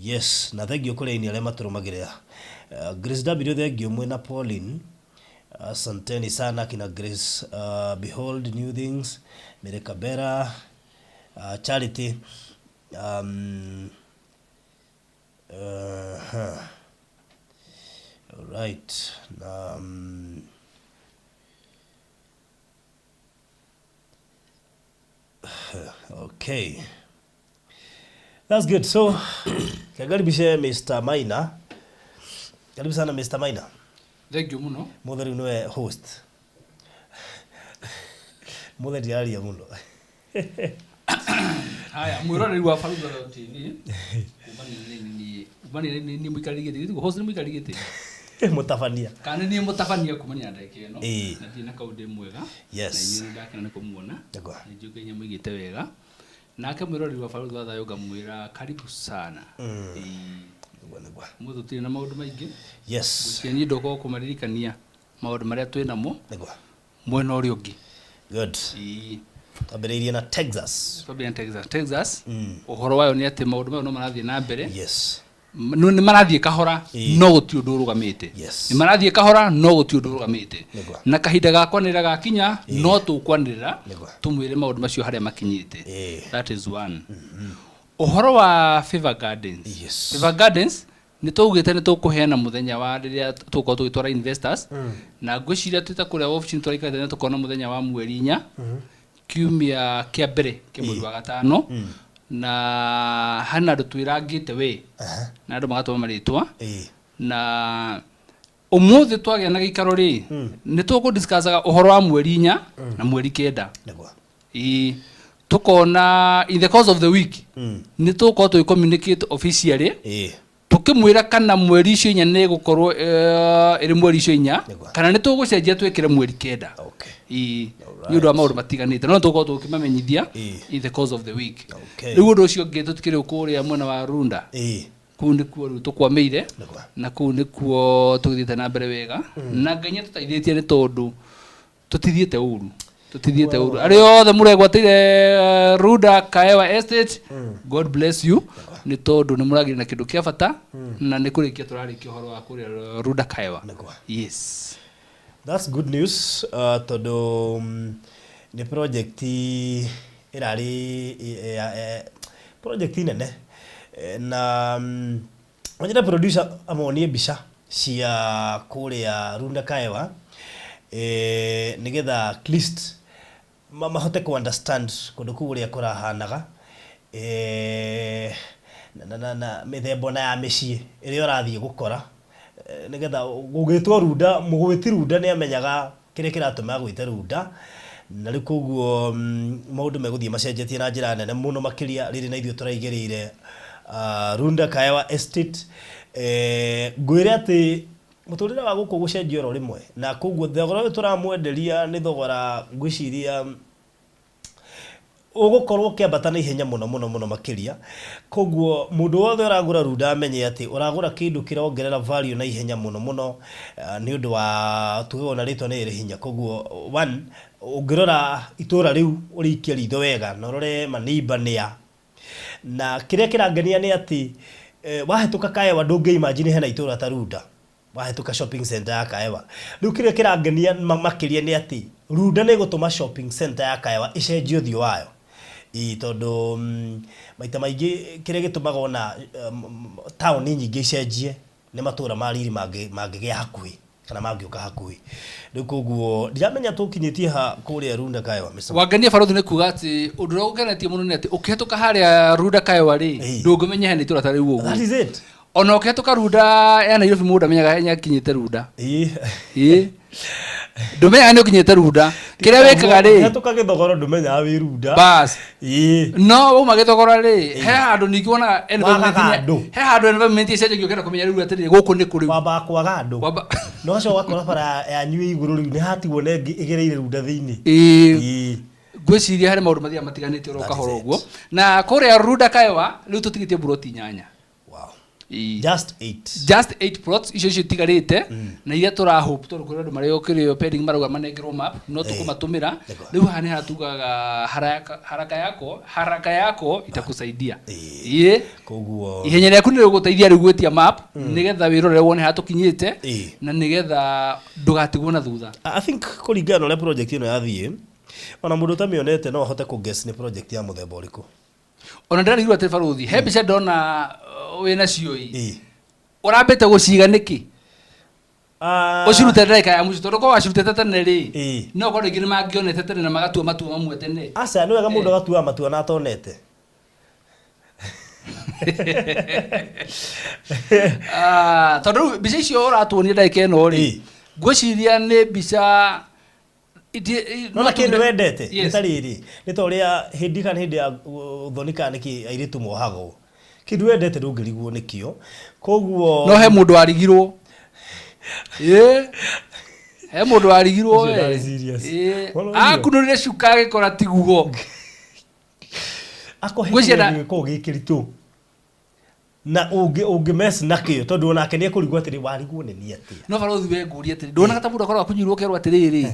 Yes, na thengio kũrĩ aini arĩa matũrũmagĩrĩra. Grace W thengio mwĩna Pauline. Asanteni sana kina Grace, Behold New Things, Mary Kabera, Charity, huh. Right. Na, okay. That's good. So, karibishe Mr. Maina. Karibu sana Mr. Maina. Thank you muno. Mothe rĩu nĩwe host. Mothe ndiraria mũno. Haya, mwĩroreri wa Barutha TV, kumania nĩ niĩ mũikarĩri gĩtĩ, gĩtĩ host nĩ mũikarĩri gĩtĩ. Mũtabania. Kana nĩ niĩ mũtabania kumania na ndagĩka ĩno. Na ndirĩ na kaũndũ mwega. Yes. Na inyuĩ nĩndakena nĩ kũmuona. Nĩguo. Nĩ njũĩ nginya mũigĩte wega. Nake mwĩroreri wa Barutha wa Thayũ ngamwĩra karibu sana. Nĩguo nĩguo. Mũthĩ tũtirĩ na maũndũ maingĩ. Yes. Ngwĩciria niĩ ndoka kũmaririkania maũndũ marĩa twĩ namo Nĩguo. mwena ũrĩa ũngĩ. Good. Twambĩrĩirie na Texas. Twambĩrĩria na Texas. Texas, ũhoro wayo nĩ atĩ maũndũ mayo no marathiĩ na mbere. Yes. No nĩ marathiĩ kahora, no gũtirĩ ũndũ ũrũgamĩte. Yes. Nĩ marathiĩ kahora, no gũtirĩ ũndũ ũrũgamĩte. Nĩguo. Na kahinda ga kwanĩrĩra gakinya, no tũkwanĩrĩra Nĩguo. tũmwĩre maũndũ macio harĩa makinyĩte. That is one. Ũhoro wa Favor Gardens. Yes. Favor Gardens nĩ twaugĩte nĩ tũkũheana mũthenya wa rĩrĩa tũgũkorwo tũgĩtwara investors, na ngwĩciria twĩ ta kũrĩa obici tũraikarĩte nĩ tũkona mũthenya wa mweri 4, kiumia kĩa mbere kĩa mweri wa gatano, na hena andũ twĩrangĩte we na andũ magatũma marĩtwa. Na ũmũthĩ twagĩa na gĩikaro rĩ, nĩ tũkũdiscussaga ũhoro wa mweri 4 na mweri 9. Nĩguo. Ĩĩ, tũkona in the course of the week nĩ tũgũkorwo tũgĩ communicate officially, tũkĩmwĩra kana mweri icio 4 nĩ ĩgũkorwo ĩrĩ mweri icio 4 Nĩguo. kana nĩ tũgũcenjia twĩkĩre mweri 9. Okay. Ĩĩ, nĩ ũndũ wa maũndũ matiganĩte, no tũgũkorwo tũkĩmamenyithia in the course of the week. Okay. Rĩu ũndũ ũcio ũngĩ, tũtikĩrĩ kũrĩa mwena wa Runda. Kũu nĩkuo rĩu tũkwamĩire. Nĩguo. Na kũu nĩkuo tũgĩthiĩte na mbere wega, na Ngai nĩ atũteithĩtie nĩ tondũ tũtithiĩte ũru, tũtithiĩte ũru. Arĩa othe mũregwatĩire Runda Kaewa Estate, God bless you, nĩ tondũ nĩ mũragĩire na kĩndũ kĩa bata, na nĩ kũrĩkia tũrarĩkia ũhoro wa kũrĩa Runda Kaewa. Nĩguo. Yes. That's good news, tondũ nĩ project ĩrarĩ project nene. Na wanyenda producer amonie mbica cia kũrĩa Runda Kaewa, nĩgetha at least mahote ku understand kũndũ kũu ũrĩa kũrahanaga, na mĩthemba ona ya mĩciĩ ĩrĩa ũrathiĩ gũkora, nĩgetha gũgĩtwo Runda, mũgwĩti Runda nĩ amenyaga kĩrĩa kĩratũma agwĩte Runda. Na rĩu koguo maũndũ megũthiĩ macenjetie na njĩra nene mũno makĩria rĩrĩ na ithuĩ tũraigĩrĩire Runda Kaewa Estate. Ngwĩre atĩ mũtũrĩre wa gũkũ gũcenjia oro rĩmwe, na koguo thogora ũyũ tũramwenderia nĩ thogora ngwĩciria ũgũkorwo ũkĩambata na ihenya mũno mũno mũno makĩria. Koguo mũndũ wothe ũragũra Runda amenye atĩ ũragũra kĩndũ kĩrongerera value na ihenya mũno mũno, nĩ ũndũ wa tuge ona rĩtwa nĩ rĩrĩ hinya. Koguo one, ũngĩrora itũra rĩu ũrĩikie ritho wega na ũrore maneighbor nĩa, na kĩrĩa kĩrangenia nĩ atĩ wahĩtũka Kaewa ndũngĩ imagine hena itũra ta Runda, wahĩtũka shopping center ya Kaewa. Rĩu kĩrĩa kĩrangenia makĩria nĩ atĩ Runda nĩ ĩgũtũma shopping center ya Kaewa ĩcenjie ũthiũ wayo. Ĩĩ tondũ maita maingĩ kĩrĩa gĩtũmaga ona taũni nyingĩ icenjie nĩ matũra ma riri mangĩgĩa hakuhĩ kana mangĩũka hakuhĩ. Rĩu koguo ndiramenya tũkinyĩtie ha kũrĩa Runda Kaewa, Mr. Wangenia barothi nĩ kuga atĩ ũndũ ũrĩa ũkenetie mũno nĩ atĩ ũkĩhetũka harĩa Runda Kaewa rĩ, ndũngĩmenya hena itũra ta rĩu ũguo. That is it. Ona ũkĩhetũka Runda ya Nairobi mũndũ ndamenyaga nĩ akinyĩte Runda. Ĩĩ. Ndũmenyaga nĩ ũkinyĩte Runda. Kĩrĩa wĩkaga rĩ, Hetũka gĩthogoro ndũmenyaga wĩ Runda. Bas. No wauma gĩthogoro rĩ, he handũ ningĩ wonaga environment Wagaga andũ. He handũ environment ĩcenjagia ũkenda kũmenya rĩu atĩrĩrĩ gũkũ nĩ kũ rĩu. Wambaga kwaga andũ. No ũcoke ũgakora bara yanyu ĩ igũrũ rĩu nĩ hatigwo na ĩngĩ ĩgereire Runda thĩinĩ. Ĩĩ. Ngwĩciria harĩ maũndũ mathiaga matiganĩte oro That is kahora it. ũguo. Na kũrĩa Runda Kaewa rĩu tũtigĩtie mburoti 8. Wow. Ĩĩ. Just 8. Just 8 plots icio icio itigarĩte na iria tũra hope tondũ kũrĩ andũ marĩa kĩrĩo pending marauga manengerwo map no tũkũmatũmĩra. Rĩu haha nĩ haha tugaga haraka, haraka yako, haraka yako itakusaidia. Ĩĩ. Koguo ihenya rĩaku nĩ rĩgũgũteithia rĩu gwĩtia map nĩgetha wĩrorere wone harĩa tũkinyĩte na nĩgetha ndũgatigwo na thutha. I think kũringana na ũrĩa project ĩno yathiĩ, ona mũndũ ũtamĩonete no ahote kũ guess nĩ project ya mũthemba ũrĩkũ. Ona ndĩrarigirwo atĩ barothi, he mbica ndona wĩnacio ĩ. Ũrambĩte gũciga nĩkĩ? Ũcirute ndagĩka ya mũico tondũ korwo wacirutĩte tene rĩ, no korwo rĩngĩ nĩ mangĩonete tene na magatua matua mamwe tene. Aca, nĩ wega mũndũ agatuaga matua na atonete. Tondũ rĩu mbica icio ũratuonia ndagĩka ĩno rĩ, ngwĩciria nĩ mbica Nona kĩndũ wendete nĩ Yes. ta rĩrĩ, nĩ ta ũrĩa hĩndĩ kana hĩndĩ ya ũthoni kana nĩkĩ airĩtu mohagwo. Kĩndũ wendete ndũngĩrigwo nĩkĩo. Koguo No he mũndũ warigirwo. Ĩĩ. He mũndũ warigirwo Ũcio we. ndarĩ serious. Ĩĩ. Wona ũcio? Akunũrire cuka agĩkora tiguo. Akohe Ngwĩciria kĩgerio gĩkoragwo gĩ kĩritũ. Na ũngĩ mess nakĩo tondũ onake nĩ ekũrigwo atĩrĩ warigwo nĩ niĩ atĩa. No barothi we ngũrie atĩrĩ, nduonaga ta mũndũ akoragwo akunyirwo ũkerwo atĩrĩrĩ,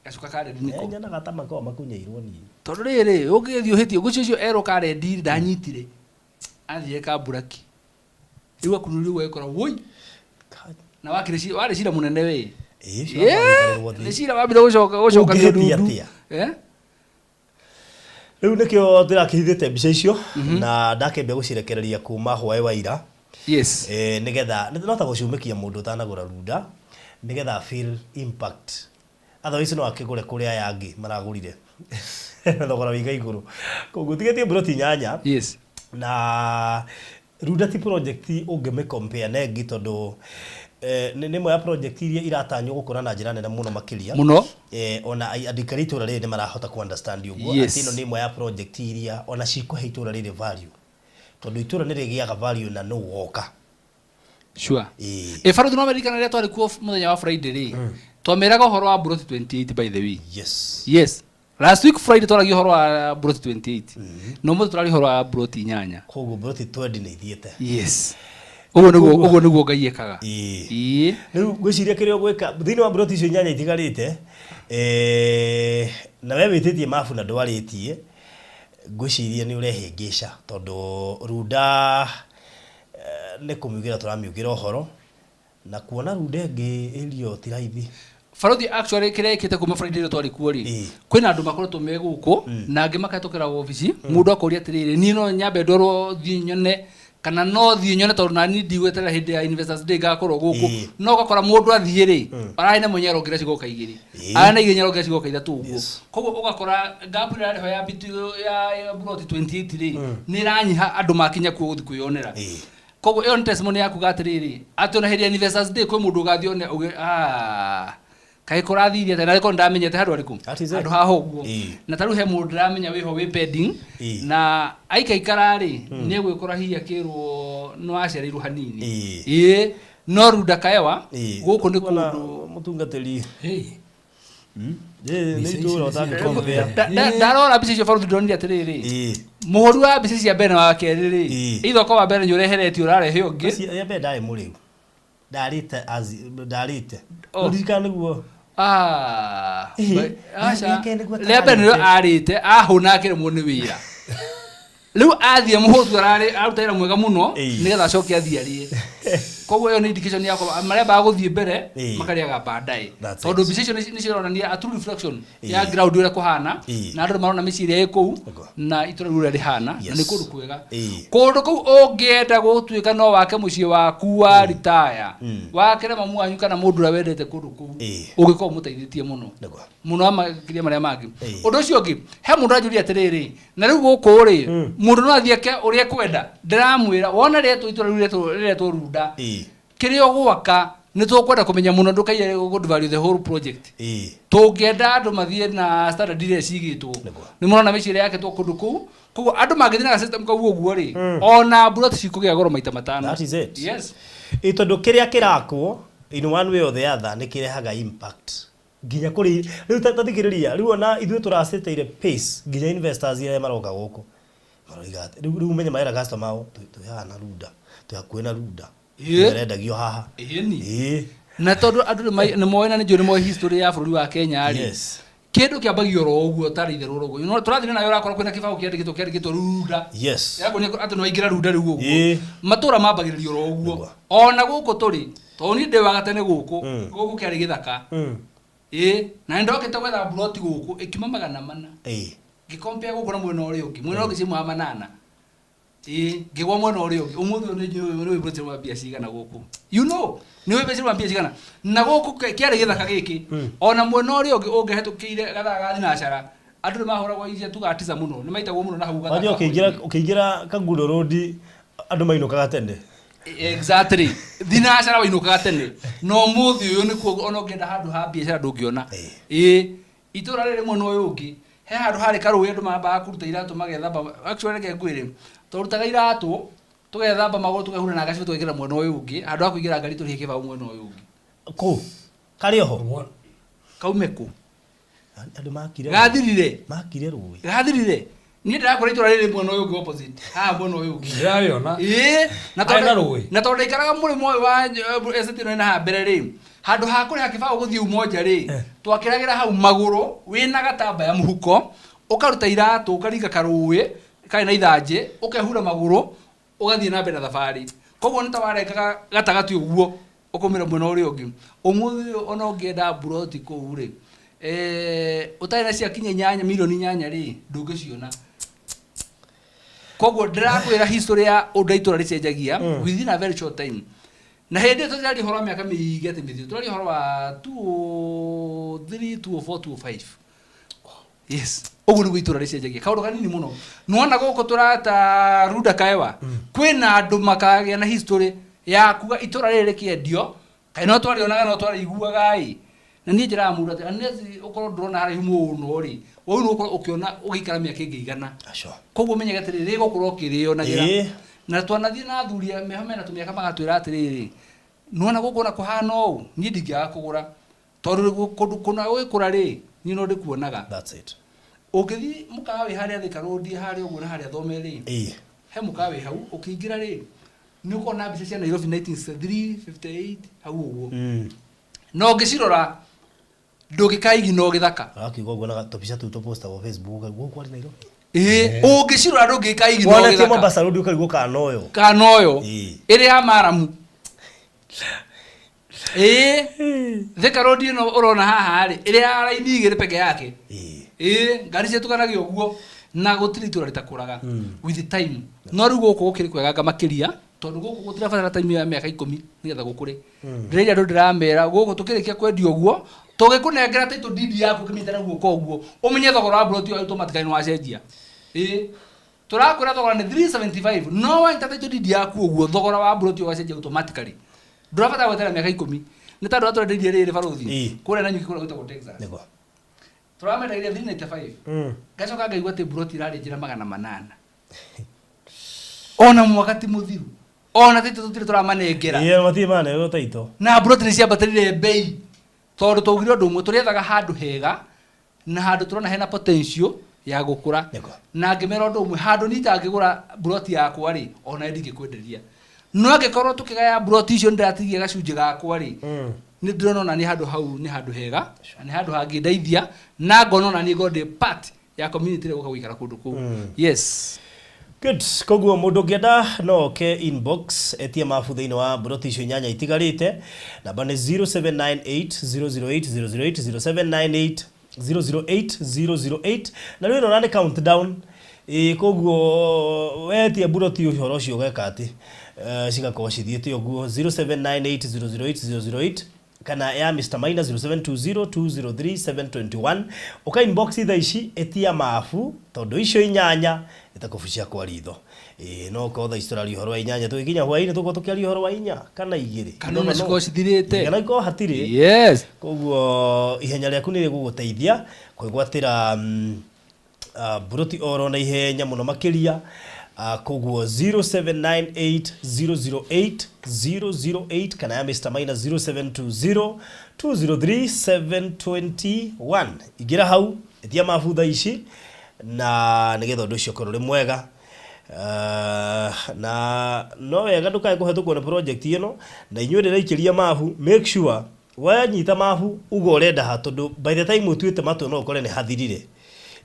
gacuka ka rendi nĩko. Nyonaga ta makoragwo makunyĩirwo niĩ. Tondũ rĩrĩ, ũngĩgĩthiĩ ũhĩtie, ngwĩciria ũcio erwo ka rendi ndanyitire. Athire ka mburaki. Rĩu akunũrirwo agĩkora woi. Na wakĩrĩ warĩ cira mũnene we. Ĩĩ, ũcio wambaga gũikarĩrwo thĩ. Nĩ cira wambire gũcoka nĩ Ũngĩhĩtia ndundu. atĩa? Rĩu nĩkĩo ndĩrakĩhithĩte mbica icio na ndakĩambia gũcirekereria kuma hwaĩ wa ira. Yes. Nĩgetha no ta gũcumĩkia mũndũ ũtanagũra Runda nĩgetha feel impact. Otherwise no akĩgũre kũrĩa aya angĩ maragũrire. Thogora wĩiga igũrũ. Koguo tigĩtie mburoti 8. Yes. Na Runda ti project ũngĩmĩ compare na ĩngĩ tondũ nĩ ĩmwe ya project iria iratanywo gũkũra na njĩra nene mũno makĩria. Mũno. Ona andũ aikari a itũra rĩrĩ nĩ marahota kũ understand ũguo. Yes. Atĩ ĩno nĩ ĩmwe ya project iria ona cikũhe itũra rĩrĩ value. Tondũ itũra nĩ rĩgĩaga value na nũ woka. Sure. Ĩĩ. Barothi no meririkana rĩrĩa twarĩ kuo mũthenya wa Friday rĩ, twamĩraga ũhoro wa mburoti 28 by the way. Yes. Yes. Last week Friday twaragia ũhoro wa mburoti 28. No mũthĩ tũraria ũhoro wa mburoti 8. Koguo mburoti 20 nĩ ithiĩte. Yes. Ũguo nĩguo, ũguo nĩguo Ngai ekaga. Ĩĩ. Ĩĩ. Rĩu ngwĩciria kĩrĩa ũgwĩka thĩinĩ wa mburoti icio 8 itigarĩte, na we wĩtĩtie mabu na ndwarĩtie, ngwĩciria nĩ ũrehĩngĩca tondũ Runda nĩ kũmiugĩra tũramiugĩra ũhoro na kuona Runda ĩngĩ ĩrio ti raithi. Barothi actually kĩrĩa ĩkĩte kuma Friday ĩrĩa twarĩ kuo rĩ, kwĩna andũ makoretwo me gũkũ na angĩ makahĩtũkĩra wabici, mũndũ akoria atĩrĩrĩ, niĩ no nyambe ndwarwo thiĩ nyone kana no thiĩ nyone tondũ nani ndigweterera hĩndĩ ya Investors Day ngakorwo gũkũ. No ũgakora mũndũ athiĩ rĩ, ararĩ na mwenye arongerera cigoka igĩrĩ. Ararĩ na igĩrĩ arongerera cigoka ithatũ ũguo. Koguo ũgakora gap ĩrĩa yarĩ ho ya ya mburoti 28 rĩ, nĩ ĩranyiha andũ makinya kuo gũthiĩ kwĩyonera. Koguo ĩyo nĩ testimony ya kuga atĩrĩrĩ, atĩ ona hĩndĩ ya Investors Day kwĩ mũndũ ũgathiĩ one uge, kaĩ kũrathirie atĩa? Na rĩkorwo nĩndamenyete handũ harĩkũ? That is it. Handũ haha ũguo. Na ta rĩu he mũndũ ndĩramenya wĩho wĩ pending, na aikaikara rĩ, nĩ egwĩkora hihi akĩrwo nĩ wacereirwo hanini. Ĩĩ. No Runda Kaewa, gũkũ nĩ Kuona kũndũ mũtungatĩri. Hey. Ĩĩ, nĩ Mbica itũũra ici nĩ cia ũtangĩkompea. Ndarora mbica icio barothi ndonire atĩrĩrĩ, mũhũri wa mbica cia mbere na wa kerĩ rĩ, either ũkorwo wa mbere nĩ ũreheretio ũrarehe ũngĩ. Mbica ya mbere ndarĩ mũrĩu. Ndarĩte ndarĩte. Oh. Ũririkana nĩguo? Ĩhĩ, Aca. ya kerĩ nĩguo Rĩa mbere nĩrĩo atararĩte. arĩte, ahũna akĩremwo nĩ wĩra. Rĩu athiĩ mũhũtu ararĩ, aruta wĩra mwega mũno, nĩgetha acoke athiĩ arĩe. Koguo ĩyo nĩ indication yakwa marĩa gũthiĩ mbere makarĩaga baadaye. That's Tondũ it. mbica icio nĩ cironania a true reflection ya ground ũrĩa kũhana, na andũ marona mĩciĩ ĩrĩa ĩ kũu na itũra rĩu ũrĩa rĩhana, na nĩ kũndũ kwega. Kũndũ kũu ũngĩenda gũtuĩka no wake mũciĩ waku wa ritaya, wakĩre mamu wanyu kana mũndũ ũrĩa wendete kũndũ kũu, ũngĩkorwo ũmũteithĩtie mũno mũno makĩria marĩa mangĩ. Ũndũ ũcio ũngĩ, he mũndũ anjũria atĩrĩrĩ, na rĩu gũkũ rĩ, mũndũ no athiĩ ake ũrĩa ekwenda. Ndĩramwĩra wona rĩetwo itũra rĩu rĩretwo Runda, kĩrĩa ũgwaka nĩ tũkwenda kũmenya mũno, ndũkaiye gũ value the whole project. Tũngĩenda andũ mathiĩ na standard iria cigĩtwo. Nĩ mũrona mĩciĩ ĩrĩa yakĩtwo kũndũ kũu, koguo andũ mangĩthiĩ na system kau ũguo rĩ, ona mburoti cikũgĩa goro maita matano. That is it. Yes. Ĩ tondũ kĩrĩa kĩrakwo in one way or the other nĩ kĩrehaga impact nginya kũrĩ rĩu ta thikĩrĩria rĩu ona ithuĩ tũracĩtĩire pace nginya investors arĩa maroka gũkũ maroiga atĩ rĩu menye marera customer ao twĩ haha na Runda, twĩ hakuhĩ na Runda, ĩrendagio haha. Ĩni. Na tondũ andũ nĩ moĩ na nĩ njũĩ nĩ moĩ history ya bũrũri wa Kenya rĩ, kĩndũ kĩambagio oro ũguo tarĩ itherũ oro ũguo. Tũrathiĩ nayo ũrakora kwĩna kĩbaũ kĩandĩkĩtwo Runda. Yakuonia atĩ nĩ waingĩra Runda rĩu ũguo. Matũra mambagĩrĩrio oro ũguo. Ona gũkũ tũrĩ, tondũ niĩ ndĩ wa gatene gũkũ, gũkũ kĩarĩ gĩthaka. Ĩĩ, na nĩ ndokĩte gwetha mburoti gũkũ ĩkiuma 400. Ngĩkompea gũkũ na mwena ũrĩa ũngĩ, mwena ũrĩa ũngĩ ciumaga 800. Ĩĩ, ngĩgwa mwena ũrĩa ũngĩ. Ũmũthĩ ũyũ nĩ njũĩ nĩ mburoti ciuma mbia cigana gũkũ. You know, nĩ ũĩ mbia ciuma mbia cigana. Na gũkũ kĩarĩ gĩthaka gĩkĩ. Ona mwena ũrĩa ũngĩ ũngĩhetũkĩire gathaa ga thinacara, andũ nĩ mahũragwo iria tugaga tisa mũno, nĩ maitagwo mũno na hau gathaa Wajua ka ũkĩingĩra bũrũri. Ũkĩingĩra Kangundo Road andũ mainũkaga tene. Exactly. Thinacara wainũkaga tene. Na ũmũthĩ ũyũ nĩkuo ona ũngĩenda handũ ha biacara ndũngĩona. Ĩĩ, itũra rĩrĩ mwena ũyũ ũngĩ, he handũ harĩ karũĩ andũ mambaga kũruta iratũ magethamba. Actually reke ngwĩre, twarutaga iratũ tũgethamba magũrũ tũkehura na gacibũ tũgekĩra mwena ũyũ ũngĩ, handũ ha kũingĩra ngari tũrĩhe kĩbaũ mwena ũyũ ũngĩ. Kũ? Karĩ oho? Kaume kũ? Andũ makire. Gathirire. Makire rũĩ. Gathirire. Niĩ ndĩrakora itũra rĩrĩ mwena ũyũ ũngĩ opposite. Haha mwena ũyũ ũngĩ. Ndĩrarĩona. Ĩĩ, na Arĩ na tondũ rũĩ. na tondũ ndaikaraga mũrĩmo ũyũ wa estate ĩno ĩna haha mbere rĩ, handũ ha kũrĩha kĩbaũ gũthiĩ Umoja rĩ, twakĩragĩra hau magũrũ wĩna gatambaya mũhuko, ũkaruta iratũ, ũkaringa karũĩ karĩ na ithanjĩ, ũkehura magũrũ, ũgathiĩ na mbere na thabarĩ. Koguo nĩ ta warengaga gatagatĩ ũguo, ũkaumĩra mwena ũrĩa ũngĩ. Ũmũthĩ ũyũ ona ũngĩenda mburoti kũu rĩ, ũtarĩ na cia kinya inyanya, mirioni inyanya rĩ, ndũngĩciona. Koguo ndĩrakwĩra history ya ũndũ itũra rĩcenjagia within a very short time. Na hĩndĩ ĩyo tũtiraria ũhoro wa mĩaka mĩingĩ atĩ mĩthiru, tũraria ũhoro wa 203, 204, 205. Yes. Ũguo nĩguo itũra rĩcenjagia. Kaũndũ kanini mũno. Nĩwona gũkũ tũrata Runda Kaewa, kwĩna andũ makagĩa na history ya kuga itũra rĩrĩ rĩkĩendio, kaĩ no twarĩonaga no twarĩiguaga ĩ. Na niĩ njĩraga mũndũ atĩ unless ũkorwo ndũrona haraihu mũno rĩ, wau nĩ ũgũkorwo ũkĩona ũgĩikara mĩaka ĩngĩ igana. Koguo ũmenyage atĩrĩrĩ, rĩgũkorwo ũkĩrĩonagĩra. Na twanathiĩ na athuri meho mena tũmĩaka magatwĩra atĩrĩrĩ, nĩwona gũkũ ona kũhana ũũ, niĩ ndingĩaga kũgũra. Tondũ kũndũ kũna gũgĩkũra rĩ, niĩ no ndĩkuonaga. That's it. Ũngĩthiĩ mũkawa wĩ harĩa Thika Road, harĩa ũguo na harĩa Thome rĩ, he mũkawa wĩ hau, ũkĩingĩra rĩ, nĩ ũkona mbica cia Nairobi 1963, 58, hau ũguo. Na ũngĩcirora, ndũngĩkaigi no gĩthaka. Arakiuga ũguo na tũbica tũu tũpostagwo Facebook, gũkũ kwarĩ Nairobi. Ĩĩ, ũngĩcirora ndũngĩkaigi no Wona ti gĩthaka. Mombasa Road ũkarigwo kana ũyũ. Kana ũyũ. Ĩrĩ ya maramu. Ĩĩ, Thika Road ĩno ũrona haha rĩ, ĩrĩ ya raini igĩrĩ peke yake. Ĩĩ, ngari ciĩtukanagia ũguo na gũtirĩ itũra rĩtakũraga with the time. No rĩu gũkũ gũkĩrĩ kweganga makĩria, tondũ gũkũ gũtirabatara time ya mĩaka 10 nĩgetha gũkũre. Ndĩrairia andũ ndĩramera gũkũ tũkĩrĩkia kwendia ũguo, tũgĩkũnengera title deed yaku ũkĩmĩnyita na guoko ũguo, ũmenye thogora wa mburoti ĩyo automatically nĩ wacenjia. Ĩĩ, tũrakwĩra thogora nĩ 375, no wanyita title deed yaku ũguo, thogora wa mburoti ĩyo wacenjia automatically. Ndũrabatara gweterera mĩaka 10. Nĩ tondũ atwendeirie rĩrĩ barũthi. Kũrĩa Nanyuki kũrĩa gwĩtagwo Texas. Tũramendagĩria 395. Ngacoka ngaigua atĩ mburoti ĩrarĩ njĩra 800. Ona mwaka ti mũthiru. Ona title tũtirĩ tũramanengera. Ĩĩ, matirĩ manegerwo title. Na mburoti nĩ ciambatĩrire mbei. Tondũ twaugire ũndũ ũmwe, tũrĩethaga handũ hega na handũ tũrona hena potential ya gũkũra. Na ngĩmera ũndũ ũmwe, handũ niĩ itangĩgũra mburoti yakwa rĩ, ona ndingĩkwenderia. No angĩkorwo tũkĩgaya mburoti icio nĩndĩratigia gacunjĩ gakwa rĩ, nĩ ndĩrona ona nĩ handũ hau nĩ handũ hega, na nĩ handũ hangĩndeithia, na ngona ona niĩ ngorwo ndĩ part ya community ĩrĩa gũka gũikara kũndũ kũu. Yes. Good. Koguo mũndũ ũngĩenda no oke inbox etie mabu thĩinĩ wa mburoti icio inyanya itigarĩte. Namba nĩ 0798 008 008, 0798 008 008. Na rĩu ĩno na nĩ countdown. Ĩĩ, koguo wetia mburoti ũhoro ũcio ũgeka atĩ cigakorwo cithiĩte ũguo. 0798 008 008 kana ya Mr. Maina 0720 203 721. Ũka inbox thaa ici etia mabu tondũ icio inyanya ĩtakũbucia kwa ritho. Ĩĩ, no korwo thaa ici tũraria ũhoro wa inyanya, tũgĩkinya hwaĩ-inĩ tũkorwo tũkĩaria ũhoro wa inya kana igĩrĩ. Kana ona cikorwo cithirĩte. Kana ikorwo hatirĩ. Yes. Koguo ihenya rĩaku nĩ rĩgũgũteithia kwĩgwatĩra mburoti oro na ihenya mũno makĩria. Koguo 0798 008 008 kana ya Mr. Maina 0720 203 721. Ingĩra hau etia mabu thaa ici na nĩgetha ũndũ ũcio ũkorwo ũrĩ mwega. Na no wega ndũkae kũhetũkwo nĩ project ĩno, na inyuĩ ndĩraikĩria mabu, make sure wanyita mabu uga ũrenda ha, tondũ by the time ũtuĩte matua no ũkore nĩ hathirire.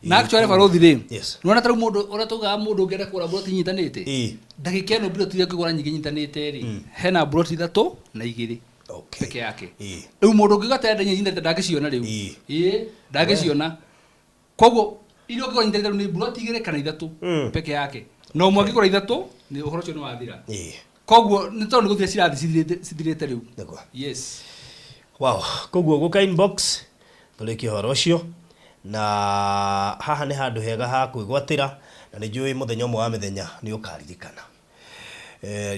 Na actually barothi rĩ, Yes. nĩwona ta rĩu mũndũ ũrĩa tugaga mũndũ ũngĩenda kũgũra mburoti inyitanĩte, Ĩĩ. ndagĩka ĩno mburoti iria ũngĩgũra nyingĩ inyitanĩte rĩ, hena mburoti ithatũ na igĩrĩ Okay. peke yake. Ĩĩ. Rĩu mũndũ ũngĩuga atĩ arenda inya inyitanĩte ndangĩciona rĩu. Ĩĩ. Ĩĩ, ndangĩciona. Koguo iria ũngĩgũra inyitanĩte rĩu nĩ mburoti igĩrĩ kana ithatũ peke yake, na ũmwe angĩgũra ithatũ nĩ ũhoro ũcio nĩ wathira. Ĩĩ. Koguo nĩ tondũ nĩ gũthira cirathi cithirĩte rĩu. Nĩguo. Yes. Wow. Koguo gũka inbox tũrĩkie ũhoro ũcio, na haha nĩ handũ hega ha kwĩgwatĩra, na nĩ njũĩ mũthenya ũmwe wa mĩthenya nĩ ũkaririkana.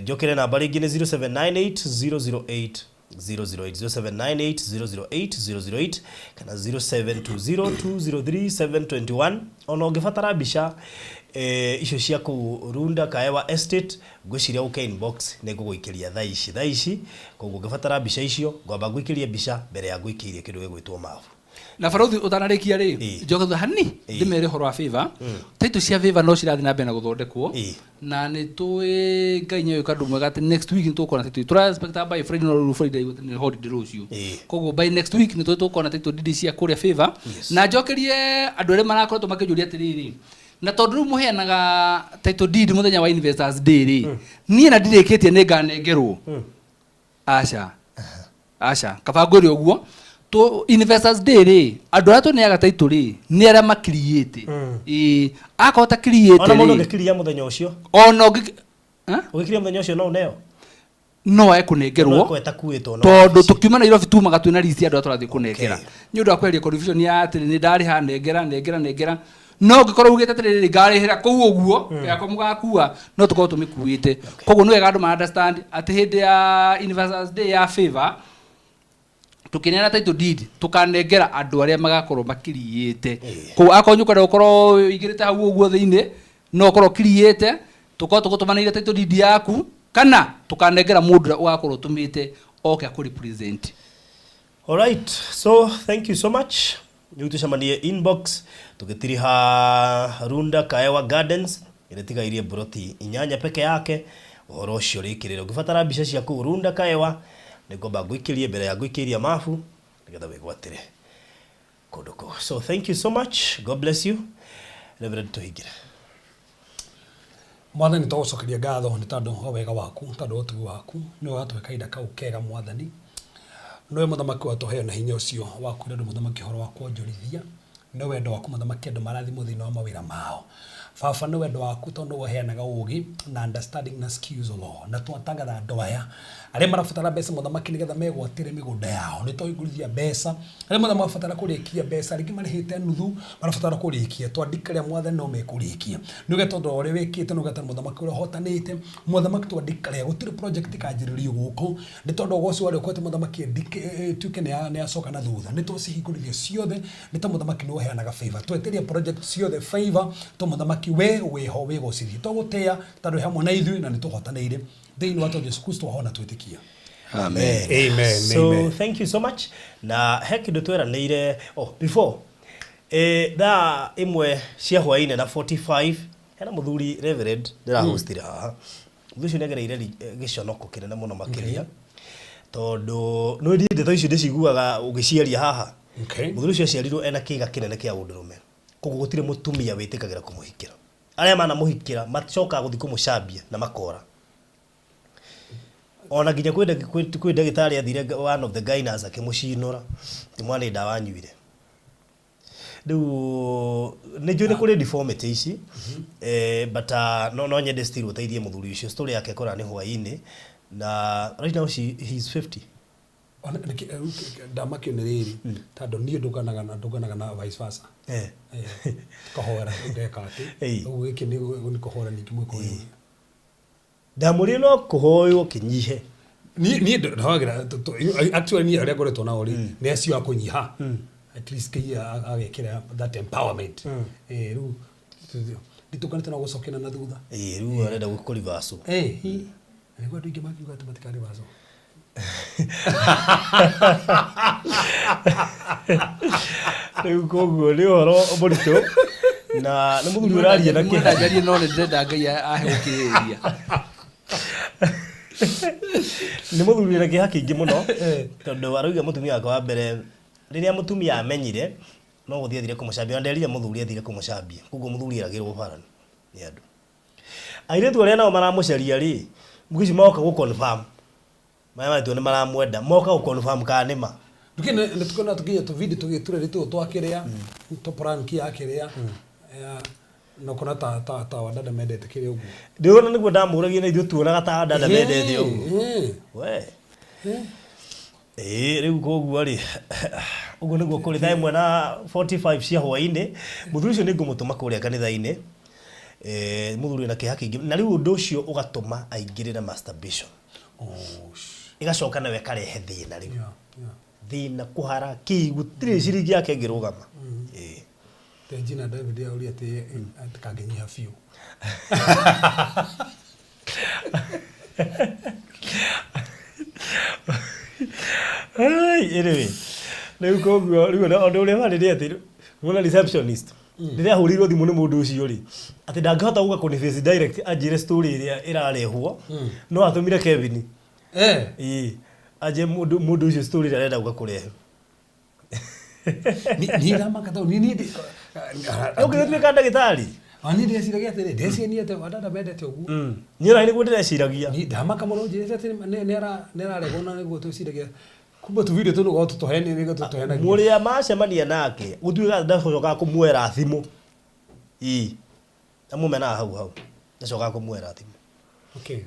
Njokere namba rĩngĩ nĩ 0798 008 008, 0798 008 008 kana 0720 203 721. Ona ũngĩbatara mbica icio cia kũu Runda Kaewa Estate, ngwĩciria ũke inbox nĩ ngũgũikĩria thaa ici thaa ici. Koguo ũngĩbatara mbica icio ngwamba ngũikĩrie mbica mbere ya ngũikĩirie kĩndũ gĩgwĩtwo mabu. Na barothi ũtanarĩkia rĩ, Ĩĩ. njoke thutha hani ndĩmere ũhoro wa favor. Title cia favor no cirathiĩ na mbere na gũthondekwo, Ĩĩ. na nĩ tũĩ Ngai nĩoĩ kandũ mwega atĩ next week nĩ tũkona title. Tũra expect by Friday, no rĩu Friday nĩ holiday rũciũ. Ĩĩ. Koguo by next week nĩ tũĩ tũkona title deed cia kũrĩa favor. Yes. Na njokerie andũ arĩa marakoretwo makĩnjũria atĩrĩrĩ, na tondũ rĩu mũheanaga title deed mũthenya wa Investors Day rĩ, niĩ na ndirĩkĩtie nĩ nganengerwo? Aca, aca, kaba ngwĩre ũguo, to Investors Day rĩ, andũ arĩa tũneaga title rĩ nĩ arĩa makiriĩte. Ĩĩ, akorwo takiriĩte Ona mũndũ rĩ, ũngĩkiria mũthenya ũcio, ona ũngĩ ũgĩkiria mũthenya ũcio no ũneo? No ae kũnengerwo. No ĩtakuĩtwo no Tondũ wabici. tũkiuma Nairobi tumaga twĩna list ya andũ arĩa tũrathiĩ kũnengera, Okay. nĩ ũndũ wa kweheria confusion ya atĩ nĩ ndarĩha nengera nengera nengera. No ũngĩkorwo ugĩte atĩrĩrĩ, ngarĩhĩra kũu ũguo yakwa mũgakua, no tũkorwo tũmĩkuĩte. Koguo nĩ wega andũ ma understand atĩ hĩndĩ ya Investors Day ya favor tũkĩneana title deed tũkanengera andũ arĩa magakorwo makiriĩte. Koguo akorwo nĩ ũkwenda gũkorwo ũingĩrĩte hau ũguo thĩinĩ, no ũkorwo ũkiriĩte, tũkorwo tũgũtũmanĩire title deed yaku, kana tũkanengera mũndũ ũrĩa ũgakorwo ũtũmĩte oke akũ represent. Alright, so thank you so much. Rĩu tũcemanie inbox tũgĩtiriha Runda Kaewa Gardens ĩrĩa ĩtigairie mburoti inyanya peke yake. Ũhoro ũcio rĩkĩrĩre. Ũngĩbatara mbica cia kũu Runda Kaewa nĩ ngomba ngũikĩrie mbere ya ngũikĩria mabu nĩgetha wĩgwatĩre kũndũ kũu. So thank you so much. God bless you. Reverend, tũhingĩre. Mwathani, tũgũcokeria ngatho nĩ tondũ wa wega waku, tondũ wa ũtugi waku, nĩ ũgatũhe kahinda kau kega. Mwathani, nĩwe mũthamaki watũheo na hinya ũcio wa kwĩra andũ mũthamaki ũhoro wa kuonjorithia. Nĩ wendo waku mũthamaki andũ marathimwo thĩinĩ wa mawĩra mao. Baba, nĩ wendo waku tondũ ũheanaga ũgĩ na understanding na skills, O Lord. Na twatangatha andũ aya arĩa marabatara mbeca mũthamaki nĩgetha megwatĩre mĩgũnda yao, nĩ twahingũrithia mbeca. Arĩa mothe marabatara kũrĩkia mbeca, rĩngĩ marĩhĩte nuthu marabatara kũrĩkia, twandĩkĩre Mwathani no mekũrĩkia. Nĩ ũge tondũ ũrĩa wĩkĩte, nĩ ũge tondũ mũthamaki ũrĩa ũhotanĩte mũthamaki, twandĩkĩre gũtirĩ project ikanjĩrĩrio gũkũ nĩ tondũ ũgoci warĩ ũkwete mũthamaki ĩtuĩke nĩ yacoka na thutha. Nĩ twacihingũrithia ciothe nĩ ta mũthamaki nĩ ũheanaga favor. Tweteria project ciothe favor to mũthamaki we wĩho wĩgocithie, tũgũtĩa tondũ wĩ hamwe na ithuĩ na nĩ tũhotanĩire thĩinĩ wa Jesu Kristo wahona twĩtĩkia. Amen. Amen, So amen. thank you so much. Na he kĩndũ tweranĩire, oh, before thaa 1 cia hwaĩ-inĩ na 45 hena mũthuri Reverend ndĩrahostire haha. Mũthuri ũcio nĩagereire gĩconoko kĩnene mũno makĩria, tondũ nĩ niĩ ndeto icio ndĩciguaga ũgĩciaria haha. Okay. Mũthuri ũcio aciarirwo ena kĩga kĩnene kĩa ũndũrũme, koguo gũtirĩ mũtumia wĩtĩkagĩra kũmũhikĩra. Arĩa manamũhikĩra macokaga gũthiĩ kũmũcambia na makora. Ona nginya kwĩ ndagĩtarĩ athire one of the gynas akĩmũcinũra ti mwana nĩ ndawa anyuire. Rĩu nĩ njũĩ nĩ kũrĩ deformity ici, but no nyende still ũteithie mũthuri ũcio. Story yake ĩkora nĩ hwaĩ-inĩ na right now he is 50. Ona ndamakio nĩ rĩrĩ tondũ niĩ ndũnganaga na vice versa. Kũhoera ndeka atĩ ũguo gĩkĩ nĩ kũhoera ningĩ mwĩko ũyũ. Ndamũrire no kũhoywo kĩnyihe. Niĩ ndohagĩra actually niĩ arĩa ngoretwo nao rĩ nĩ acio a kũnyiha at least kĩia agekĩra that empowerment. Rĩu nditũkanĩte no gũcokera na thutha. Rĩu arenda gũkũrivaco. Hi nĩguo andũ aingĩ makiuga atĩ matikarivacwo. Rĩu koguo nĩ ũhoro mũritũ na nĩ mũthuri ũraria na Mwenda njarie no nĩ ndĩrenda Ngai ahe gũkirĩrĩria. Nĩ mũthuri wĩna kĩeha kĩingĩ mũno tondũ arauga mũtumia wake wa mbere rĩrĩa mũtumia amenyire no gũthiĩ athire kũmũcambia na nderire mũthuri athire kũmũcambia koguo mũthuri eragĩrwo bara nĩ andũ. Airĩtu arĩa nao maramũcaria rĩ mũici ici moka gũ confirm marĩa marĩtwo nĩ maramwenda moka gũ confirm kana nĩ ma. Ndukine nĩ tukona tukinya tu video tũgĩtura rĩtũ twakĩrĩa to prank ya kĩrĩa no kona ta wadada mendete kĩrĩa ũguo. Ndĩrona nĩguo ndamũragia na ithuĩ tuonaga ta wadada mendete ũguo. We. Rĩu koguo rĩ ũguo nĩguo kũrĩ thaa ĩmwe na 45 cia hwaĩ-inĩ mũthuri ũcio nĩ ngũmũtũma kũrĩa kanitha-inĩ. Mũthuri wĩna kĩeha kĩingĩ na rĩu ũndũ ũcio ũgatũma aingĩrĩre masturbation. Ĩgacoka nayo ĩkarehe thĩna rĩu. Thĩna kũhara kĩ gũtirĩ ciringi yake ĩngĩrũgama. Jina David auria atĩ kangĩnyiha biũ. Anyway, rĩu koguo rĩu ona ũndũ ũrĩa warĩ nĩ atĩ wona receptionist rĩrĩa ahũrĩirwo thimũ nĩ mũndũ ũcio rĩ atĩ ndangĩhota gũka kũni face direct anjĩre story ĩrĩa ĩrarehwo no atũmire Kevin. Ĩĩ anjĩre mũndũ ũcio story ĩrĩa arenda gũka kũrehe. Niĩ ndamaka tondũ niĩ Ũngĩgĩtuĩka ndagĩtarĩ. Niĩ ndĩreciragia atĩrĩ, ndĩreciria niĩ atĩ wadada mendete ũguo. Niĩ ona nĩguo ndĩreciragia. Niĩ ndamaka mũno njĩrĩte atĩ nĩ araregwo na nĩguo twĩciragia kumbe tu video tũnũ tũtũheni nĩguo tũtũhenagia. Mũrĩa macemania nake gũtuĩka ndacokaga kũmuoera thimũ. Ĩĩ. Amũmenaga hau hau. Ndacokaga kũmuoera thimũ. Okay.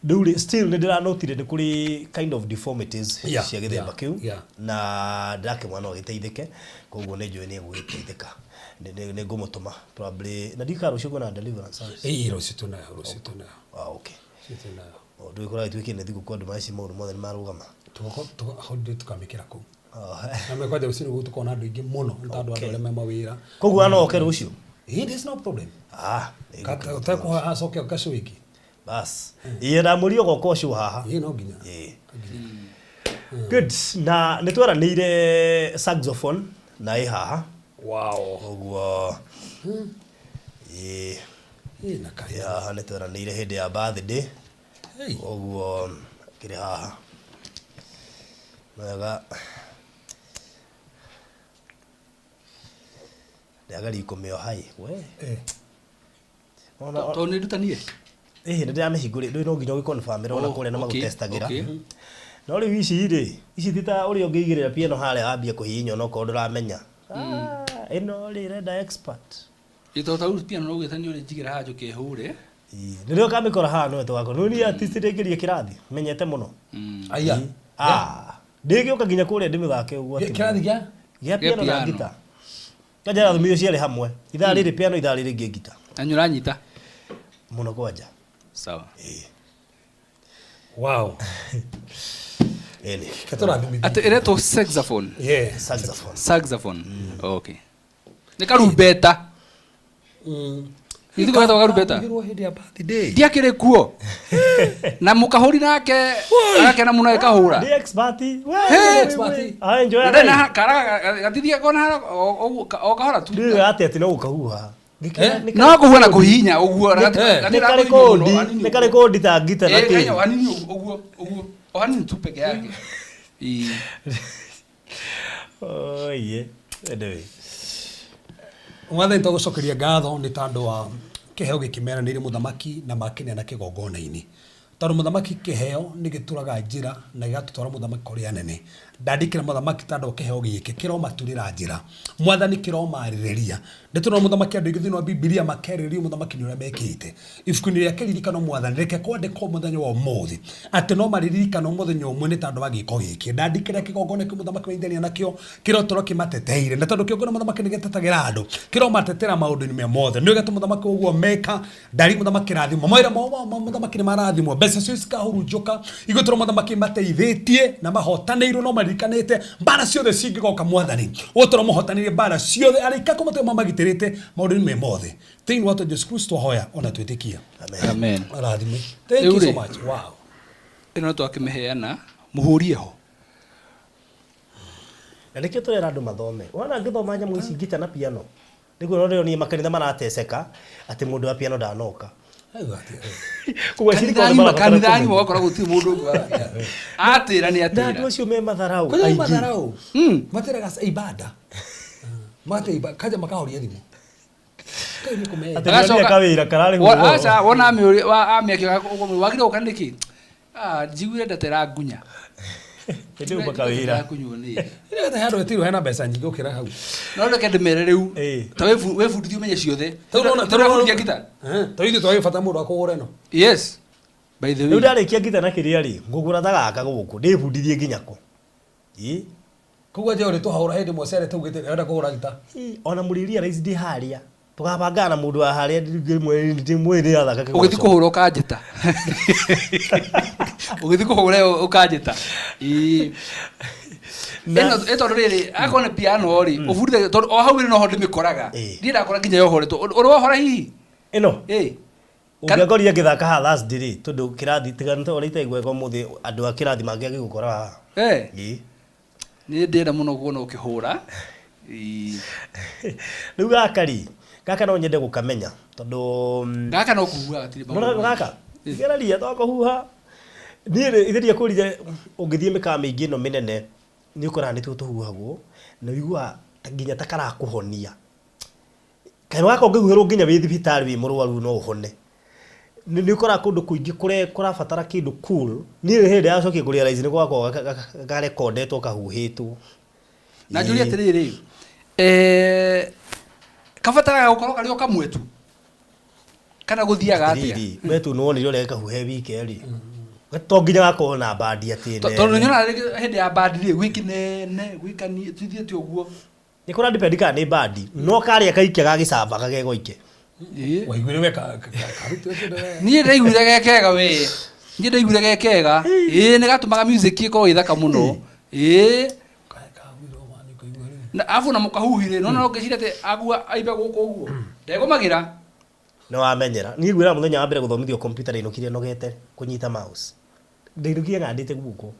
Rĩu rĩ still nĩ ndĩranotire nĩ kũrĩ kind of deformities cia gĩthemba kĩu na ndĩrakĩmwona no gĩteithĩke koguo nĩ njũĩ nĩ egũgĩteithĩka. Nĩ ngũmũtũma probably na ndikara rũciũ kwĩna deliverance service. Rũciũ twĩnayo, rũciũ twĩnayo. Okay. Rũciũ twĩnayo. Ndũgĩkorwo gĩtuĩkĩte nĩ thigũkũ andũ maici maũndũ mothe nĩ marũgama. Holiday tukamĩkĩra kũu. Na mekwanja rũciũ nĩguo tũkona andũ aingĩ mũno nĩ tondũ andũ arĩa me mawĩra. Koguo no oke rũciũ? There's no problem. Ũtekũhoya acoke oke cũĩ ĩngĩ. Bas. Ĩĩ ndamũria ũgoka ũcio haha. Ĩĩ no nginya. Ĩĩ. Good. Na nĩ twaranĩire saxophone na ĩ haha. Wow. Koguo ĩĩ. Ĩĩ na kaĩ. Haha nĩ twaranĩire hĩndĩ ya birthday. Koguo kĩrĩ haha. Wega. Ndĩrageria kũmĩoha ĩ. We. Tondũ nĩ ndutanie? Ĩhĩ nĩ ndĩramĩhingũrire rĩu no nginya ũgĩconfirm ona kũrĩa na magũtestagĩra. No rĩu ici rĩ, ici ti ta ũrĩa ũngĩigĩrĩra piano harĩa wambie kũhihinya onokorwo ndũramenya. Ĩno rĩ ĩrenda expert. Ĩ tondũ ta rĩu piano no ugĩte nĩ ũrĩnjigĩra haha njũke hũre. Rĩrĩa ũkamĩkora haha no tũgakorwo. Rĩu niĩ artist ndĩngĩria kĩrathi, menyete mũno. Aya. Ndĩgĩũka nginya kũrĩa ndĩmĩthake ũguo atĩ. Kĩrathi gĩa? Gĩa piano na ngita. Kanja rathomithio ciarĩ hamwe. Ithaa rĩrĩ piano, ithaa rĩrĩ rĩngĩ ngita. Na nĩ ũranyita? Mũno kwanja. Sawa. Wow. Ĩni. Atĩ ĩretwo saxophone. Yeah. Saxophone. Saxophone. Okay. Nĩ karumbeta. Githĩ gwetwo karumbeta? Hĩndĩ ya birthday. Ndiakĩrĩ kuo. Na mũkahũri nake agakena mũno agĩkahũra. Ndĩ expert. We. Expert. Ah, enjoy. Na na kara gatithia kona o kahora tu. Ndĩ atĩ atĩ no gũkahuha. No kũhuha na kũhihinya ũguo. Nĩ karĩ kodi, nĩ karĩ kodi ta ngita na kĩ. Hanini ũguo ũguo. O hanini tu peke yake. Oye. Anyway. Mwathani tũgũcokeria ngatho nĩ tondũ wa Kĩheo gĩkĩmeranĩire mũthamaki na makĩneana kĩgongona-inĩ. Tondũ mũthamaki kĩheo nĩ gĩtũraga njĩra na gĩgatũtwara mũthamaki kũrĩ anene. Ndandĩkĩra mũthamaki tondũ kĩheo gĩkĩ kĩromaturĩra njĩra. Mwathani kĩromarĩrĩria. Nĩ tũrona mũthamaki andũ aingĩ thĩinĩ wa Bibilia makerĩrĩrio mũthamaki nĩ ũrĩa mekĩte. Ibuku-inĩ rĩa kĩririkano mwathani reke kwandĩkwo mũthenya wa ũmũthĩ atĩ no maririkanwo mũthenya ũmwe nĩ tondũ wa gĩko gĩkĩ. Ndandĩkĩra kĩgongona kĩu mũthamaki menyithania nakĩo kĩrotũra kĩmateteire. Na tondũ kĩgongona mũthamaki nĩ gĩtetagĩra andũ kĩromatetera maũndũ-inĩ me mothe. Nĩ ũgatũ mũthamaki ũguo meka ndari mũthamaki rathimwo mawĩra ma mũthamaki nĩ marathimwo mbeca cio cikahurunjũka igũtũra mũthamaki mateithĩtie na mahotanĩirwo no maririkanĩte mbara ciothe cingĩgoka mwathani ũtũra mũhotanĩire mbara ciothe arĩka kũmatũra mamagitĩrĩte maũndũ-inĩ me mothe thĩinĩ wa Jesu Kristo hoya ona twĩtĩkia. Amen. Arathime. Thank you so much. Wow. Ĩno twakĩmĩheana mũhũrie ho. Na nĩkĩo tũrera andũ mathome. Wona ngĩthoma nyamũ ici ngita na piano. Nĩguo rĩo niĩ makanitha marateceka atĩ mũndũ wa piano ndanoka. Koguo kanitha ng'ima kanitha ng'ima ũgakora gũtirĩ mũndũ ũngĩ wa piano. Atĩra nĩ Na andũ atĩra. acio me matharau Kwenye aingĩ. matharau. Materaga ibada. Mate ibada kaja makahoria thimũ. Kai nĩ kũmenya. Atĩ nĩonire kawĩra kararĩhwo goro. Aca wona amĩakĩoga wagire gũka nĩkĩ? Ah, njiguire ndatera ngunya. Hĩndĩ ĩyo kawĩra. Kunywo nĩ. Ile hata handũ ĩtirwo hena mbeca nyingĩ gũkĩra hau. No reke ndĩmere rĩu. Ĩĩ. Ta wĩbundithie ũmenye ciothe. Tũrebundithia ngita. Ta ithuĩ twagĩ bata mũndũ akũgũra ĩno. Yes. By the Rĩu way. ndarĩkia ngita na kĩrĩa rĩ, ngũgũra ta gaka gũkũ, ndĩbundithie nginya ko. Ĩ. Koguo nje ũrĩ tũhahũra hĩndĩ ĩmwe cere taugĩte ndĩrenda kũgũra gita. Ĩ, ona mũrĩ realize ndĩ harĩa. Tũgabangana na mũndũ wa harĩa ndĩmwĩre ndĩrathaka kĩgoco. Ũgĩthiĩ kũhũra ũkanjĩta. Ũgĩthiĩ kũhũra ĩyo ũkanjĩta. Ĩĩ. Ĩno ĩ tondũ rĩrĩ akorwo nĩ piano rĩ ũbundithagia tondũ o hau ĩrĩ noho ndĩmĩkoraga. Ĩĩ. Ndiĩ ndakora nginya yohoretwo. Ũrĩ wohora hihi? Ĩno. Ĩĩ. Ũngĩakorire ngĩthaka haha Thursday rĩ, tondũ kĩrathi tiga nĩ ũrĩa itaiguaga ũmũthĩ andũ a kĩrathi mangĩagĩgũkora haha. Eh. Ĩ. Nĩ ndĩrenda mũno kuona ũkĩhũra. Ĩĩ. Rĩu gaka rĩ, gaka no nyende gũkamenya tondũ Gaka no kũhuha gatirĩ Nona maũndũ. gaka geraria twakũhuha niĩ rĩ ithe ndiakũrire ũngĩthiĩ mĩkawa mĩingĩ ĩno mĩnene nĩ ũkoraga nĩtuo tũhuhagwo na ũiguaga nginya ta karakũhonia. Kaĩ gaka ũngĩhuhĩrwo nginya wĩ thibitarĩ wĩ mũrwaru no ũhone. Nĩ ũkoraga kũndũ kũingĩ kũrabatara kĩndũ cool. Niĩ hĩndĩ yacokia kũ realize nĩ gwakoragwo garekondetwo kahuhĩtwo. Na njũrie atĩrĩrĩ, kabataraga gũkorwo karĩ o kamwe tu kana gũthiaga atĩa? Atĩrĩrĩ, we tu nĩwonire ũrĩa kahuhe wike rĩ. To nginya gakorwo na bandi atĩ Tondũ nene. nyonaga rĩngĩ hĩndĩ ya bandi rĩ gwĩ kĩnene gwĩ tuthiĩte ũguo. Nĩ kũra depend kana nĩ bandi no karĩa kaikia gagĩcamba kagegoike. Ĩĩ. Waiguire we karutire kĩndũ we. Niĩ ndaiguire ge kega we. Niĩ ndaiguire ge kega. Ĩĩ nĩ gatũmaga music ĩkorwo ĩ thaka mũno. Ĩĩ. Kaguirwo mani kaigua rĩu. Na afu na mũkahuhi rĩ nona ũngĩciria atĩ agua aimbe gũkũ ũguo. Ndegũmagĩra. Nĩ wamenyera. Niĩ ngwĩra mũthenya wa mbere gũthomithio computer ndainũkire nogete kũnyita mouse. Ndainũkire ng'andĩte guoko.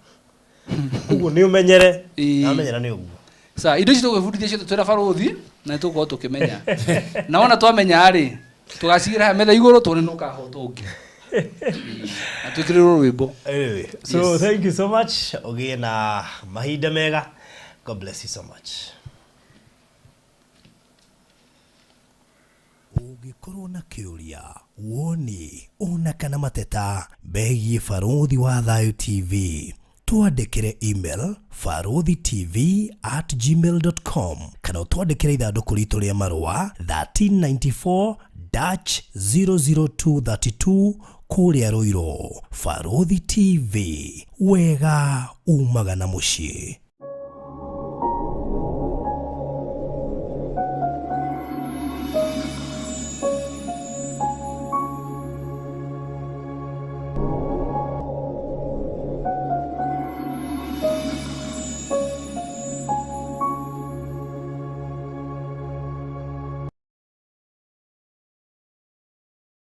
Koguo nĩ ũmenyere. Ĩĩ. Wamenyera nĩ ũguo. Sa indo ici tũgwĩbundithia ciothe twĩna barũthi na nĩtũgũkorwo tũkĩmenya. Na wona twamenya rĩ tũgacigĩra haha metha igũrũ tuone nũ ũkahota ũngĩ. Na twĩkĩrĩrwo rwĩmbo. Anyway, so Yes. thank you so much. Ũgĩe na mahinda mega. God bless you so much. Ũngĩkorwo na kĩũria, woni, ona kana mateta megiĩ Barũthi wa Thayũ TV, twandĩkĩre email baruthitv@gmail.com kana ũtwandĩkĩre ithandũkũ ritũ rĩa marũa 1394 00232 kũrĩa Ruiru. Barũthi TV, wega umaga na mũciĩ.